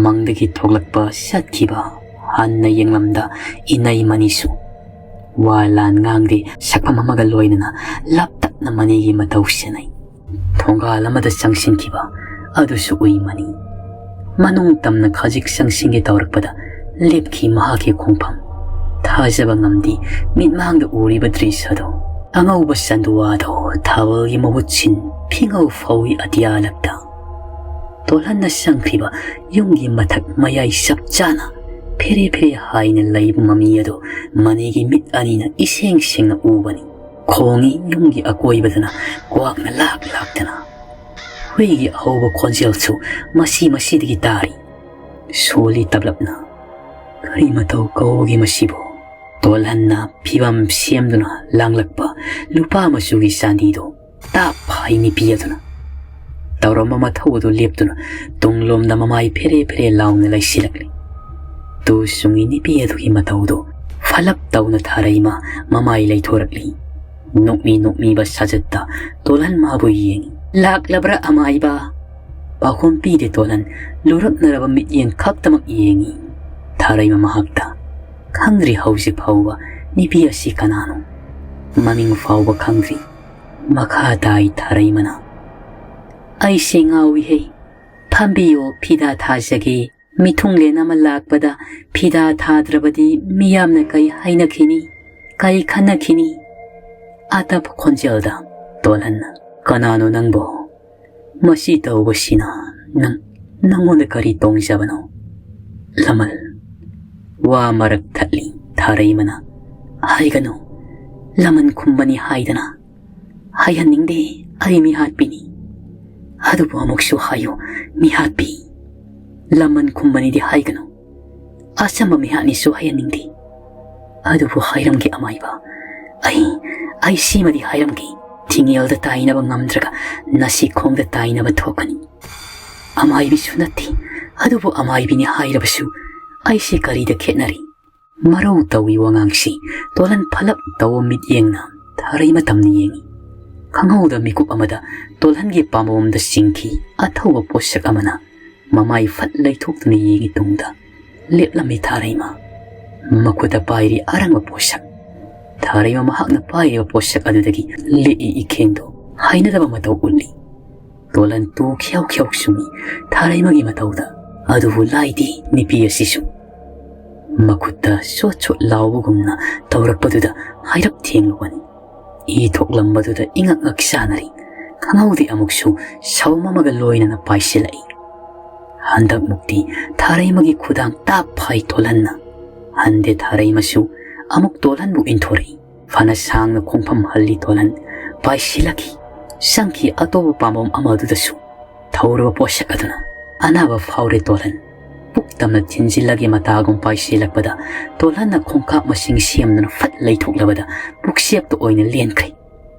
ꯃꯪꯗꯒꯤ ꯊꯣꯛꯂꯛꯄ ꯆꯠꯈꯤꯕ ꯍꯟꯅ ꯌꯦꯡꯂꯝꯗ ꯏꯅꯩ ꯃꯅꯤꯁꯨ ꯋꯥ ꯂꯥꯟ ꯉꯥꯡꯗꯦ, ꯁꯛꯐꯝ ꯑꯃꯒ ꯂꯣꯏꯅꯅ ꯂꯥꯞꯇꯛꯅ ꯃꯅꯤꯒꯤ ꯃꯇꯧ ꯁꯦꯟꯅꯩ꯫ ꯊꯣꯡꯒꯥꯜ ꯑꯃꯗ ꯆꯪꯁꯤꯟꯈꯤꯕ ꯑꯗꯨꯁꯨ ꯎꯏ ꯃꯅꯤ꯫ ꯃꯅꯨꯡ ꯇꯝꯅ ꯈꯖꯤꯛ ꯆꯪꯁꯤꯟꯒꯦ ꯇꯧꯔꯛꯄꯗ ꯂꯦꯞꯈꯤ ꯃꯍꯥꯛꯀꯤ ꯈꯣꯡꯐꯝ꯫ ꯊꯥꯖꯕ ꯉꯝꯗꯦ ꯃꯤꯠꯃꯥꯡꯗ ꯎꯔꯤꯕ ꯗ꯭ꯔꯤꯁ ꯑꯗꯨ꯫ ꯑꯉꯧꯕ ꯆꯟꯗꯨꯋꯥꯗꯣ ꯊꯥꯕꯜꯒꯤ ꯃꯍꯨꯠ ꯁꯤꯟ ꯐꯤꯉꯧ ꯐꯧꯏ ꯑꯇꯤꯌꯥ ꯂꯛꯇ꯫ ꯇꯣꯜꯍꯟꯅ ꯆꯪꯈ꯭ꯔꯤꯕ ꯌꯨꯝꯒꯤ ꯃꯊꯛ ꯃꯌꯥꯏ ꯆꯞ ꯆꯥꯅ ꯐꯦꯔꯦ ꯐꯦꯔꯦ ꯍꯥꯏꯅ ꯂꯩꯕ ꯃꯃꯤ ꯑꯗꯨ ꯃꯅꯤꯒꯤ ꯃꯤꯠ ꯑꯅꯤꯅ ꯏꯁꯦꯡ ꯁꯦꯡꯅ ꯎꯕꯅꯤ꯫ ꯈꯣꯡꯉꯤ ꯌꯨꯝꯒꯤ ꯑꯀꯣꯏꯕꯗꯅ ꯀ꯭ꯋꯥꯛꯅ ꯂꯥꯛ ꯂꯥꯛꯇꯅ꯫ ꯍꯨꯏꯒꯤ ꯑꯍꯧꯕ ꯈꯣꯟꯖꯦꯜꯁꯨ ꯃꯁꯤ ꯃꯁꯤꯗꯒꯤ ꯇꯥꯔꯤ꯫ ꯁꯣꯜꯂꯤ ꯇꯞꯂꯞꯅ꯫ ꯀꯔꯤ ꯃꯇꯧ ꯀꯧꯒꯦ ꯃꯁꯤꯕꯨ? ꯇꯣꯜꯍꯟꯅ ꯐꯤꯕꯝ ꯁꯦꯝꯗꯨꯅ ꯂꯥꯡꯂꯛꯄ ꯂꯨꯄꯥ ꯃꯆꯨꯒꯤ ꯆꯥꯟꯗꯤꯗꯨ ꯇꯥꯞ ꯍꯥꯏ ꯅꯤꯄꯤ ꯑꯗꯨꯅ꯫ ꯇꯧꯔꯝꯕ ꯃꯊꯧ ꯑꯗꯨ ꯂꯦꯞꯇꯨꯅ ꯇꯨꯡꯂꯣꯝꯗ ꯃꯃꯥꯏ ꯐꯦꯔꯦ ꯐꯦꯔꯦ ꯂꯥꯎꯅ ꯂꯩꯁꯤꯜꯂꯛꯂꯤ꯫ ꯇꯨ ꯆꯨꯡꯉꯤ ꯅꯤꯄꯤ ꯑꯗꯨꯒꯤ ꯃꯇꯧꯗꯨ ꯐꯂꯞ ꯇꯧꯅ ꯊꯥꯔꯩꯃ ꯃꯃꯥꯏ ꯂꯩꯊꯣꯔꯛꯂꯤ꯫ ꯅꯣꯛꯃꯤ ꯅꯣꯛꯃꯤꯕ ꯁꯥꯖꯠꯇ ꯇꯣꯜꯍꯟ ꯃꯥꯕꯨ ꯌꯦꯡꯉꯤ꯫ "ꯂꯥꯛꯂꯕ꯭ꯔꯥ ꯑꯃꯥꯏꯕ?" ꯄꯥꯎꯈꯨꯝ ꯄꯤꯗꯦ ꯇꯣꯜꯍꯟ, ꯂꯨꯔꯛꯅꯔꯕ ꯃꯤꯠꯌꯦꯡ ꯈꯛꯇꯃꯛ ꯌꯦꯡꯉꯤ꯫ ꯊꯥꯔꯩꯃ ꯃꯍꯥꯛꯇ, "ꯈꯪꯗ꯭ꯔꯤ ꯍꯧꯖꯤꯛ ꯐꯥꯎꯕ ꯅꯤꯄꯤ ꯑꯁꯤ ꯀꯅꯥꯅꯣ꯫ ꯃꯃꯤꯡ ꯐꯥꯎꯕ ꯈꯪꯗ꯭ꯔꯤ꯫" ꯃꯈꯥ ꯇꯥꯏ ꯊꯥꯔꯩꯃꯅ, ꯑꯩꯁꯦ ꯉꯥꯎꯏꯍꯦ꯫ ꯐꯝꯕꯤꯌꯣ, ꯐꯤꯗꯥ ꯊꯥꯖꯒꯦ꯫ ꯃꯤꯊꯨꯡꯂꯦꯟ ꯑꯃ ꯂꯥꯛꯄꯗ ꯐꯤꯗꯥ ꯊꯥꯗ꯭ꯔꯕꯗꯤ ꯃꯤꯌꯥꯝꯅ ꯀꯩ ꯍꯥꯏꯅꯈꯤꯅꯤ? ꯀꯩ ꯈꯟꯅꯈꯤꯅꯤ? ꯑꯇꯞꯄ ꯈꯣꯟꯖꯦꯜꯗ ꯇꯣꯜꯍꯟꯅ, "ꯀꯅꯥꯅꯣ ꯅꯪꯕꯣ? ꯃꯁꯤ ꯇꯧꯕꯁꯤꯅ ꯅꯪ, ꯅꯪꯉꯣꯟꯗ ꯀꯔꯤ ꯇꯣꯡꯖꯕꯅꯣ?" ꯂꯃꯜ꯫ ꯋꯥ ꯃꯔꯛ ꯊꯠꯂꯤ ꯊꯥꯔꯩꯃꯅ, "ꯍꯥꯏꯒꯅꯨ, ꯂꯃꯟ ꯈꯨꯝꯕꯅꯤ ꯍꯥꯏꯗꯅ꯫ ꯍꯥꯏꯍꯟꯅꯤꯡꯗꯦ, ꯑꯩ ꯃꯤꯍꯥꯠꯄꯤꯅꯤ꯫ ꯑꯗꯨꯕꯨ ꯑꯃꯨꯛꯁꯨ ꯍꯥꯏꯌꯨ, ꯃꯤꯍꯥꯠꯄꯤ꯫ ꯂꯃꯟ ꯈꯨꯝꯕꯅꯤꯗꯤ ꯍꯥꯏꯒꯅꯨ꯫ ꯑꯆꯝꯕ ꯃꯤꯍꯥꯠꯅꯤꯁꯨ ꯍꯥꯏꯍꯟꯅꯤꯡꯗꯦ꯫ ꯑꯗꯨꯕꯨ ꯍꯥꯏꯔꯝꯒꯦ ꯑꯃꯥꯏꯕ, ꯑꯩ, ꯑꯩ ꯁꯤꯃꯗꯤ ꯍꯥꯏꯔꯝꯒꯦ꯫ ꯊꯤꯡꯉꯦꯜꯗ ꯇꯥꯏꯅꯕ ꯉꯝꯗ꯭ꯔꯒ ꯅꯥꯁꯤꯈꯣꯡꯗ ꯇꯥꯏꯅꯕ ꯊꯣꯛꯀꯅꯤ꯫ ꯑꯃꯥꯏꯕꯤꯁꯨ ꯅꯠꯇꯦ, ꯑꯗꯨꯕꯨ ꯑꯃꯥꯏꯕꯤꯅꯤ ꯍꯥꯏꯔꯕꯁꯨ ꯑꯩꯁꯦ ꯀꯔꯤꯗ ꯈꯦꯠꯅꯔꯤ?" ꯃꯔꯧ ꯇꯧꯏ ꯋꯥꯉꯥꯡꯁꯤ꯫ ꯇꯣꯜꯍꯟ ꯐꯂꯞ ꯇꯧꯕ ꯃꯤꯠꯌꯦꯡꯅ ꯊꯥꯔꯩꯃ ꯇꯝꯅ ꯌꯦꯡꯏ꯫ ꯈꯪꯍꯧꯗ ꯃꯤꯀꯨꯞ ꯑꯃꯗ ꯇꯣꯜꯍꯟꯒꯤ ꯄꯥꯝꯕꯣꯝꯗ ꯆꯤꯡꯈꯤ ꯑꯊꯧꯕ ꯄꯣꯠꯁꯛ ꯑꯃꯅ꯫ ꯃꯃꯥꯏ ꯐꯠ ꯂꯩꯊꯣꯛꯇꯨꯅ ꯌꯦꯡꯉꯤ ꯇꯨꯡꯗ ꯂꯦꯞꯂꯝꯃꯤ ꯊꯥꯔꯩꯃ꯫ ꯃꯈꯨꯠꯇ ꯄꯥꯏꯔꯤ ꯑꯔꯪꯕ ꯄꯣꯠꯁꯛ꯫ ꯊꯥꯔꯩꯃ ꯃꯍꯥꯛꯅ ꯄꯥꯏꯔꯤꯕ ꯄꯣꯠꯁꯛ ꯑꯗꯨꯗꯒꯤ ꯂꯤꯛꯏ ꯏꯈꯦꯡꯗꯣ ꯍꯩꯅꯗꯕ ꯃꯇꯧ ꯎꯠꯂꯤ꯫ ꯇꯣꯂꯟ ꯇꯨ ꯈ꯭ꯌꯥꯎ ꯈ꯭ꯌꯥꯎ ꯆꯨꯡꯏ ꯊꯥꯔꯩꯃꯒꯤ ꯃꯇꯧꯗ꯫ ꯑꯗꯨꯕꯨ ꯂꯥꯏꯗꯤ ꯅꯨꯄꯤ ꯑꯁꯤꯁꯨ꯫ ꯃꯈꯨꯠꯇ ꯁꯣꯠ ꯁꯣꯠ ꯂꯥꯎꯕꯒꯨꯝꯅ ꯇꯧꯔꯛꯄꯗꯨꯗ ꯍꯥꯏꯔꯞ ꯊꯦꯡꯂꯨꯕꯅꯤ꯫ ꯏ ꯊꯣꯛꯂꯝꯕꯗꯨꯗ ꯏꯉꯛ ꯉꯛ ꯆꯥꯅꯔꯤ꯫ ꯈꯪꯍꯧꯗꯦ ꯑꯃꯨꯛꯁꯨ ꯁꯥꯎꯝ ꯑꯃꯒ ꯂꯣꯏꯅꯅ ꯄꯥꯏꯁꯤꯜꯂꯛꯏ꯫ ꯍꯟꯗꯛꯃꯨꯛꯇꯤ ꯊꯥꯔꯩꯃꯒꯤ ꯈꯨꯗꯥꯡ ꯇꯥꯞ ꯐꯥꯏ ꯇꯣꯂꯟꯅ꯫ ꯍꯟꯗꯦ ꯊꯥꯔꯩꯃꯁꯨ ꯑꯃꯨꯛ ꯇꯣꯂꯟꯕꯨ ꯏꯟꯊꯣꯔꯛꯏ꯫ ꯐꯅ ꯁꯥꯡꯅ ꯈꯣꯡꯐꯝ ꯍꯜꯂꯤ ꯇꯣꯂꯟ꯫ ꯄꯥꯏꯁꯤꯜꯂꯛꯈꯤ꯫ ꯆꯪꯈꯤ ꯑꯇꯣꯞꯄ ꯄꯥꯝꯕꯣꯝ ꯑꯃꯗꯨꯗꯁꯨ꯫ ꯊꯧꯔꯕ ꯄꯣꯠꯁꯛ ꯑꯗꯨꯅ ꯑꯅꯥꯕ ꯐꯥꯎꯔꯦ ꯇꯣꯂꯟ꯫ ꯄꯨꯛ ꯇꯝꯅ ꯊꯤꯟꯖꯤꯜꯂꯒꯦ ꯃꯇꯥꯒꯨꯝ ꯄꯥꯏꯁꯤꯜꯂꯛꯄꯗ ꯇꯣꯂꯟꯅ ꯈꯣꯡꯀꯥꯞ ꯃꯁꯤꯡ ꯁꯦꯝꯗꯨꯅ ꯐꯠ ꯂꯩꯊꯣꯛꯂꯕꯗ ꯄꯨꯛꯆꯦꯞꯇ ꯑꯣꯏꯅ ꯂꯦꯟꯈ꯭ꯔꯦ꯫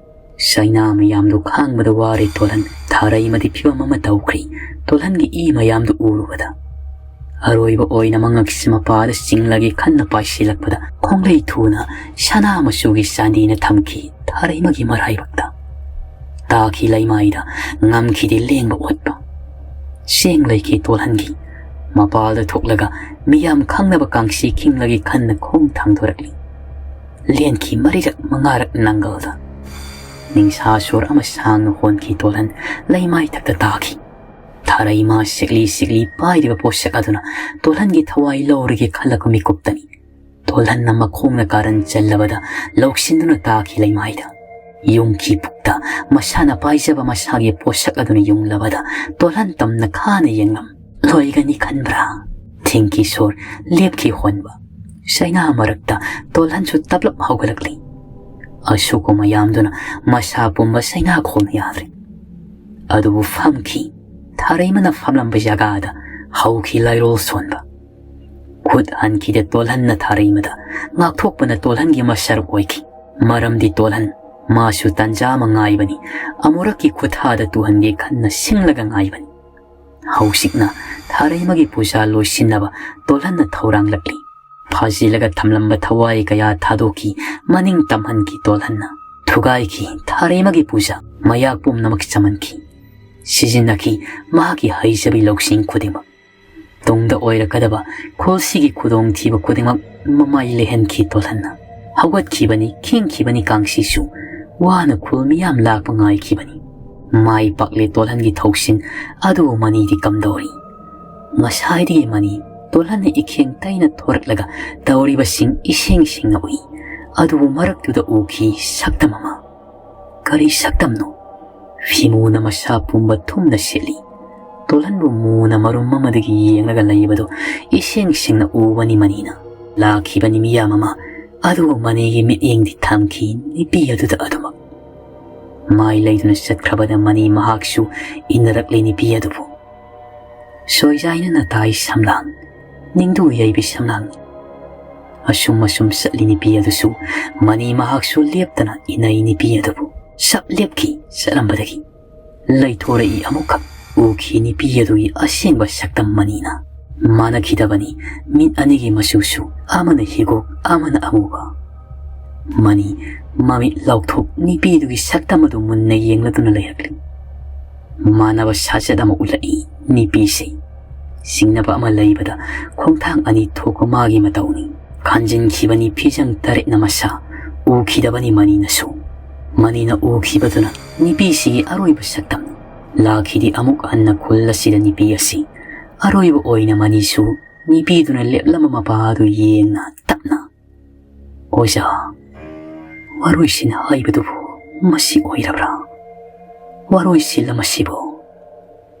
ꯆꯩꯅꯥ ꯃꯌꯥꯝꯗꯨ ꯈꯥꯡꯕꯗ ꯋꯥꯔꯦ ꯇꯣꯂꯟ꯫ ꯊꯥꯔꯩꯃꯗꯤ ꯐꯤꯕꯝ ꯑꯃ ꯇꯧꯈ꯭ꯔꯦ꯫ ꯇꯣꯂꯟꯒꯤ ꯏ ꯃꯌꯥꯝꯗꯨ ꯎꯔꯨꯕꯗ꯫ ꯑꯔꯣꯏꯕ ꯑꯣꯏꯅ ꯃꯉꯛꯁꯤ ꯃꯄꯥꯗ ꯆꯤꯡꯂꯒꯦ ꯈꯟꯅ ꯄꯥꯏꯁꯤꯜꯂꯛꯄꯗ ꯈꯣꯡꯂꯩ ꯊꯨꯅ ꯁꯅꯥ ꯃꯆꯨꯒꯤ ꯆꯥꯟꯗꯤꯅ ꯊꯝꯈꯤ ꯊꯥꯔꯩꯃꯒꯤ ꯃꯔꯥꯏꯕꯛꯇ꯫ ꯇꯥꯈꯤ ꯂꯩꯃꯥꯏꯗ, ꯉꯝꯈꯤꯗꯦ ꯂꯦꯡꯕ ꯑꯣꯠꯄ꯫ ꯆꯦꯡ ꯂꯩꯈꯤ ꯇꯣꯜꯍꯟꯈꯤ꯫ ꯃꯄꯥꯜꯗ ꯊꯣꯛꯂꯒ ꯃꯤꯌꯥꯝ ꯈꯪꯅꯕ ꯀꯥꯡꯁꯤ ꯈꯤꯡꯂꯒꯦ ꯈꯟꯅ ꯈꯣꯡ ꯊꯥꯡꯗꯣꯔꯛꯂꯤ꯫ ꯂꯦꯟꯈꯤ ꯃꯔꯤꯔꯛ ꯃꯉꯥꯔꯛ ꯅꯪꯒꯜꯗ꯫ ꯅꯤꯡꯁꯥ ꯁꯣꯔ ꯑꯃ ꯁꯥꯡꯅ ꯍꯣꯟꯈꯤ꯫ ꯇꯣꯜꯍꯟ ꯂꯩꯃꯥꯏꯊꯛꯇ ꯇꯥꯈꯤ꯫ ꯊꯥꯔꯩꯃ ꯁꯤꯛꯂꯤ ꯁꯤꯛꯂꯤ ꯄꯥꯏꯔꯤꯕ ꯄꯣꯠꯁꯛ ꯑꯗꯨꯅ ꯇꯣꯜꯍꯟꯒꯤ ꯊꯋꯥꯏ ꯂꯧꯔꯒꯦ ꯈꯜꯂꯛꯄ ꯃꯤꯀꯨꯞꯇꯅꯤ꯫ ꯇꯣꯜꯍꯟꯅ ꯃꯈꯣꯡꯅ ꯀꯥꯔꯟ ꯆꯜꯂꯕꯗ ꯂꯧꯁꯤꯟꯗꯨꯅ ꯇꯥꯈꯤ ꯂꯩꯃꯥꯏꯗ꯫ ꯌꯨꯝꯒꯤ ꯄꯨꯛꯇ ꯃꯁꯥꯅ ꯄꯥꯏꯖꯕ ꯃꯁꯥꯒꯤ ꯄꯣꯠꯁꯛ ꯑꯗꯨꯅ ꯌꯨꯡꯂꯕꯗ ꯇꯣꯜꯍꯟ ꯇꯝꯅ ꯈꯥꯅ ꯌꯦꯡꯂꯝ꯫ ꯂꯣꯏꯒꯅꯤ ꯈꯟꯕ꯭ꯔꯥ? ꯊꯤꯡꯈꯤ ꯁꯣꯔ, ꯂꯦꯞꯈꯤ ꯍꯣꯟꯕ꯫ ꯆꯩꯅꯥ ꯃꯔꯛꯇ ꯇꯣꯜꯍꯟꯁꯨ ꯇꯞꯂꯞ ꯍꯧꯒꯠꯂꯛꯂꯤ꯫ ꯑꯁꯨꯀꯨ ꯃꯌꯥꯝꯗꯨꯅ ꯃꯁꯥ ꯄꯨꯝꯕ ꯆꯩꯅꯥ ꯈꯣꯡꯅ ꯌꯥꯗ꯭ꯔꯦ꯫ ꯑꯗꯨꯕꯨ ꯐꯝꯈꯤ꯫ ꯊꯥꯔꯩꯃꯅ ꯐꯝꯂꯝꯕ ꯖꯒꯥꯗ ꯍꯧꯈꯤ ꯂꯥꯏꯔꯣꯜ ꯁꯣꯟꯕ꯫ ꯈꯨꯠ ꯍꯟꯈꯤꯗꯦ ꯇꯣꯜꯍꯟꯅ ꯊꯥꯔꯩꯃꯗ꯫ ꯉꯥꯛꯊꯣꯛꯄꯅ ꯇꯣꯜꯍꯟꯒꯤ ꯃꯁꯔꯨꯛ ꯑꯣꯏꯈꯤ꯫ ꯃꯔꯝꯗꯤ ꯇꯣꯜꯍꯟ ꯃꯥꯁꯨ ꯇꯥꯟꯖꯥ ꯑꯃ ꯉꯥꯏꯕꯅꯤ꯫ ꯑꯃꯨꯔꯛꯀꯤ ꯈꯨꯠꯊꯥꯗ ꯇꯨꯍꯟꯒꯦ ꯈꯟꯅ ꯁꯤꯡꯂꯒ ꯉꯥꯏꯕꯅꯤ꯫ ꯍꯧꯖꯤꯛꯅ ꯊꯥꯔꯩꯃꯒꯤ ꯄꯨꯖꯥ ꯂꯣꯏꯁꯤꯟꯅꯕ ꯇꯣꯜꯍꯟꯅ ꯊꯧꯔꯥꯡꯂꯛꯂꯤ꯫ ꯐꯥꯖꯤꯜꯂꯒ ꯊꯝꯂꯝꯕ ꯊꯋꯥꯏ ꯀꯌꯥ ꯊꯥꯗꯣꯛꯈꯤ, ꯃꯅꯤꯡ ꯇꯝꯍꯟꯈꯤ ꯇꯣꯜꯍꯟꯅ꯫ ꯊꯨꯒꯥꯏꯈꯤ ꯊꯥꯔꯩꯃꯒꯤ ꯄꯨꯖꯥ, ꯃꯌꯥꯛ ꯄꯨꯝꯅꯃꯛ ꯆꯝꯍꯟꯈꯤ꯫ ꯁꯤꯖꯤꯟꯅꯈꯤ ꯃꯍꯥꯛꯀꯤ ꯍꯩꯖꯕꯤ ꯂꯧꯁꯤꯡ ꯈꯨꯗꯤꯡꯃꯛ꯫ ꯇꯨꯡꯗ ꯑꯣꯏꯔꯛꯀꯗꯕ ꯈꯨꯜꯁꯤꯒꯤ ꯈꯨꯗꯣꯡꯊꯤꯕ ꯈꯨꯗꯤꯡꯃꯛ ꯃꯃꯥꯏ ꯂꯩꯍꯟꯈꯤ ꯇꯣꯜꯍꯟꯅ꯫ ꯍꯧꯒꯠꯈꯤꯕꯅꯤ, ꯈꯤꯡꯈꯤꯕꯅꯤ ꯀꯥꯡꯁꯤꯁꯨ꯫ ꯋꯥꯅ ꯈꯨꯜ ꯃꯤꯌꯥꯝ ꯂꯥꯛꯄ ꯉꯥꯏꯈꯤꯕꯅꯤ꯫ ꯃꯥꯏ ꯄꯥꯛꯂꯦ ꯇꯣꯜꯍꯟꯒꯤ ꯊꯧꯁꯤꯟ꯫ ꯑꯗꯨꯕꯨ ꯃꯅꯤꯗꯤ ꯀꯝꯗꯧꯔꯤ? ꯉꯁꯥꯏꯗꯒꯤ ꯃꯅꯤ ꯇꯣꯜꯍꯟꯅ ꯏꯈꯦꯡ ꯇꯩꯅ ꯊꯣꯔꯛꯂꯒ ꯇꯧꯔꯤꯕꯁꯤꯡ ꯏꯁꯦꯡ ꯁꯦꯡꯅ ꯎꯏ꯫ ꯑꯗꯨꯕꯨ ꯃꯔꯛꯇꯨꯗ ꯎꯈꯤ ꯁꯛꯇꯝ ꯑꯃ꯫ ꯀꯔꯤ ꯁꯛꯇꯝꯅꯣ? ꯐꯤꯃꯨꯅ ꯃꯁꯥ ꯄꯨꯝꯕ ꯊꯨꯝꯅ ꯁꯦꯠꯂꯤ꯫ ꯇꯣꯜꯍꯟꯕꯨ ꯃꯨꯅ ꯃꯔꯨꯝ ꯑꯃꯗꯒꯤ ꯌꯦꯡꯂꯒ ꯂꯩꯕꯗꯨ ꯏꯁꯦꯡ ꯁꯦꯡꯅ ꯎꯕꯅꯤ ꯃꯅꯤꯅ꯫ ꯂꯥꯛꯈꯤꯕꯅꯤ ꯃꯤꯌꯥꯝ ꯑꯃ꯫ ꯑꯗꯨꯕꯨ ꯃꯅꯤꯒꯤ ꯃꯤꯠꯌꯦꯡꯗꯤ ꯊꯝꯈꯤ ꯅꯨꯄꯤ ꯑꯗꯨꯗ ꯑꯗꯨꯃꯛ꯫ ꯃꯥꯏ ꯂꯩꯗꯨꯅ ꯆꯠꯈ꯭ꯔꯕꯗ ꯃꯅꯤ ꯃꯍꯥꯛꯁꯨ ꯏꯟꯅꯔꯛꯂꯤ ꯅꯨꯄꯤ ꯑꯗꯨꯕꯨ꯫ ꯁꯣꯏꯖꯥꯏꯅꯅ ꯇꯥꯏ ꯁꯝꯂꯥꯡ, ꯅꯤꯡꯗꯨ ꯌꯩꯕꯤ ꯁꯝꯂꯥꯡ꯫ ꯑꯁꯨꯝ ꯑꯁꯨꯝ ꯆꯠꯂꯤ ꯅꯨꯄꯤ ꯑꯗꯨꯁꯨ꯫ ꯃꯅꯤ ꯃꯍꯥꯛꯁꯨ ꯂꯦꯞꯇꯅ ꯏꯅꯩ ꯅꯨꯄꯤ ꯑꯗꯨꯕꯨ꯫ ꯁꯞ ꯂꯦꯞꯈꯤ ꯆꯠꯂꯝꯕꯗꯒꯤ꯫ ꯂꯩꯊꯣꯔꯛꯏ ꯑꯃꯨꯛꯈꯛ꯫ ꯎꯈꯤ ꯅꯨꯄꯤ ꯑꯗꯨꯒꯤ ꯑꯁꯦꯡꯕ ꯁꯛꯇꯝ ꯃꯅꯤꯅ꯫ ꯃꯥꯟꯅꯈꯤꯗꯕꯅꯤ ꯃꯤꯠ ꯑꯅꯤꯒꯤ ꯃꯆꯨꯁꯨ, ꯑꯃꯅ ꯍꯤꯒꯣꯛ ꯑꯃꯅ ꯑꯃꯨꯕ꯫ ꯃꯅꯤ ꯃꯃꯤꯠ ꯂꯥꯎꯊꯣꯛ ꯅꯨꯄꯤꯗꯨꯒꯤ ꯁꯛꯇꯝ ꯑꯗꯨ ꯃꯨꯟꯅ ꯌꯦꯡꯂꯗꯨꯅ ꯂꯩꯔꯛꯂꯤ꯫ ꯃꯥꯟꯅꯕ ꯁꯥꯖꯠ ꯑꯃ ꯎꯠꯂꯛꯏ ꯅꯨꯄꯤꯁꯦ꯫ ꯆꯤꯡꯅꯕ ꯑꯃ ꯂꯩꯕꯗ ꯈꯣꯡꯊꯥꯡ ꯑꯅꯤ ꯊꯣꯛꯄ ꯃꯥꯒꯤ ꯃꯇꯧꯅꯤ꯫ ꯈꯟꯖꯤꯟꯈꯤꯕꯅꯤ ꯐꯤꯖꯪ ꯇꯔꯦꯠꯅ ꯃꯁꯥ, ꯎꯈꯤꯗꯕꯅꯤ ꯃꯅꯤꯅꯁꯨ꯫ ꯃꯅꯤꯅ ꯎꯈꯤꯕꯗꯨꯅ ꯅꯨꯄꯤꯁꯤꯒꯤ ꯑꯔꯣꯏꯕ ꯁꯛꯇꯝ꯫ ꯂꯥꯛꯈꯤꯗꯤ ꯑꯃꯨꯛ ꯍꯟꯅ ꯈꯨꯜ ꯑꯁꯤꯗ ꯅꯨꯄꯤ ꯑꯁꯤ꯫ ꯑꯔꯣꯏꯕ ꯑꯣꯏꯅ ꯃꯅꯤꯁꯨ ꯅꯨꯄꯤꯗꯨꯅ ꯂꯦꯞꯂꯝꯕ ꯃꯄꯥ ꯑꯗꯨ ꯌꯦꯡꯅ ꯇꯞꯅ, "ꯑꯣꯖꯥ, ꯋꯥꯔꯣꯏꯁꯤꯟ ꯍꯥꯏꯕꯗꯨꯕꯨ ꯃꯁꯤ ꯑꯣꯏꯔꯕ꯭ꯔꯥ? ꯋꯥꯔꯣꯏꯁꯤꯜ ꯑꯃꯁꯤꯕꯨ?"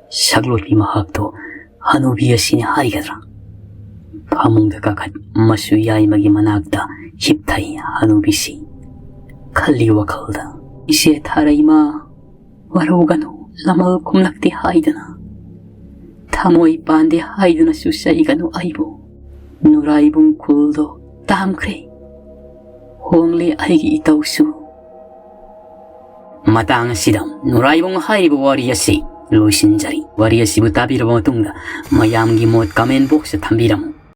ꯁꯛꯂꯣꯠꯄꯤ ꯃꯍꯥꯛꯇꯣ ꯍꯅꯨꯕꯤ ꯑꯁꯤꯅ ꯍꯥꯏꯒꯗ꯭ꯔꯥ? ꯐꯃꯨꯡꯗ ꯀꯥꯈꯠ ꯃꯁꯨ ꯌꯥꯏꯃꯒꯤ ꯃꯅꯥꯛꯇ ꯍꯤꯞꯊꯩ ꯍꯅꯨꯕꯤꯁꯤ꯫ ꯈꯜꯂꯤ ꯋꯥꯈꯜꯗ, "ꯏꯆꯦ ꯊꯥꯔꯩꯃ, ꯋꯥꯔꯧꯒꯅꯨ, ꯂꯃꯜ ꯈꯨꯝꯂꯛꯇꯦ ꯍꯥꯏꯗꯨꯅ, ꯊꯃꯣꯏ ꯄꯥꯟꯗꯦ ꯍꯥꯏꯗꯨꯅꯁꯨ ꯆꯩꯒꯅꯨ ꯑꯩꯕꯨ꯫ ꯅꯨꯔꯥꯏꯕꯨꯡ ꯈꯨꯜꯗꯣ ꯇꯥꯝꯈ꯭ꯔꯦ꯫ ꯍꯣꯡꯂꯦ ꯑꯩꯒꯤ ꯏꯇꯧꯁꯨ꯫" ꯃꯇꯥꯡ ꯑꯁꯤꯗ ꯅꯨꯔꯥꯏꯕꯨꯡ ꯍꯥꯏꯔꯤꯕ ꯋꯥꯔꯤ ꯑꯁꯤ ꯂꯣꯏꯁꯤꯟꯖꯔꯤ꯫ ꯋꯥꯔꯤ ꯑꯁꯤꯕꯨ ꯇꯥꯕꯤꯔꯕ ꯃꯇꯨꯡꯗ ꯃꯌꯥꯝꯒꯤ ꯃꯣꯠ comment boxꯇ ꯊꯝꯕꯤꯔꯝꯃꯨ꯫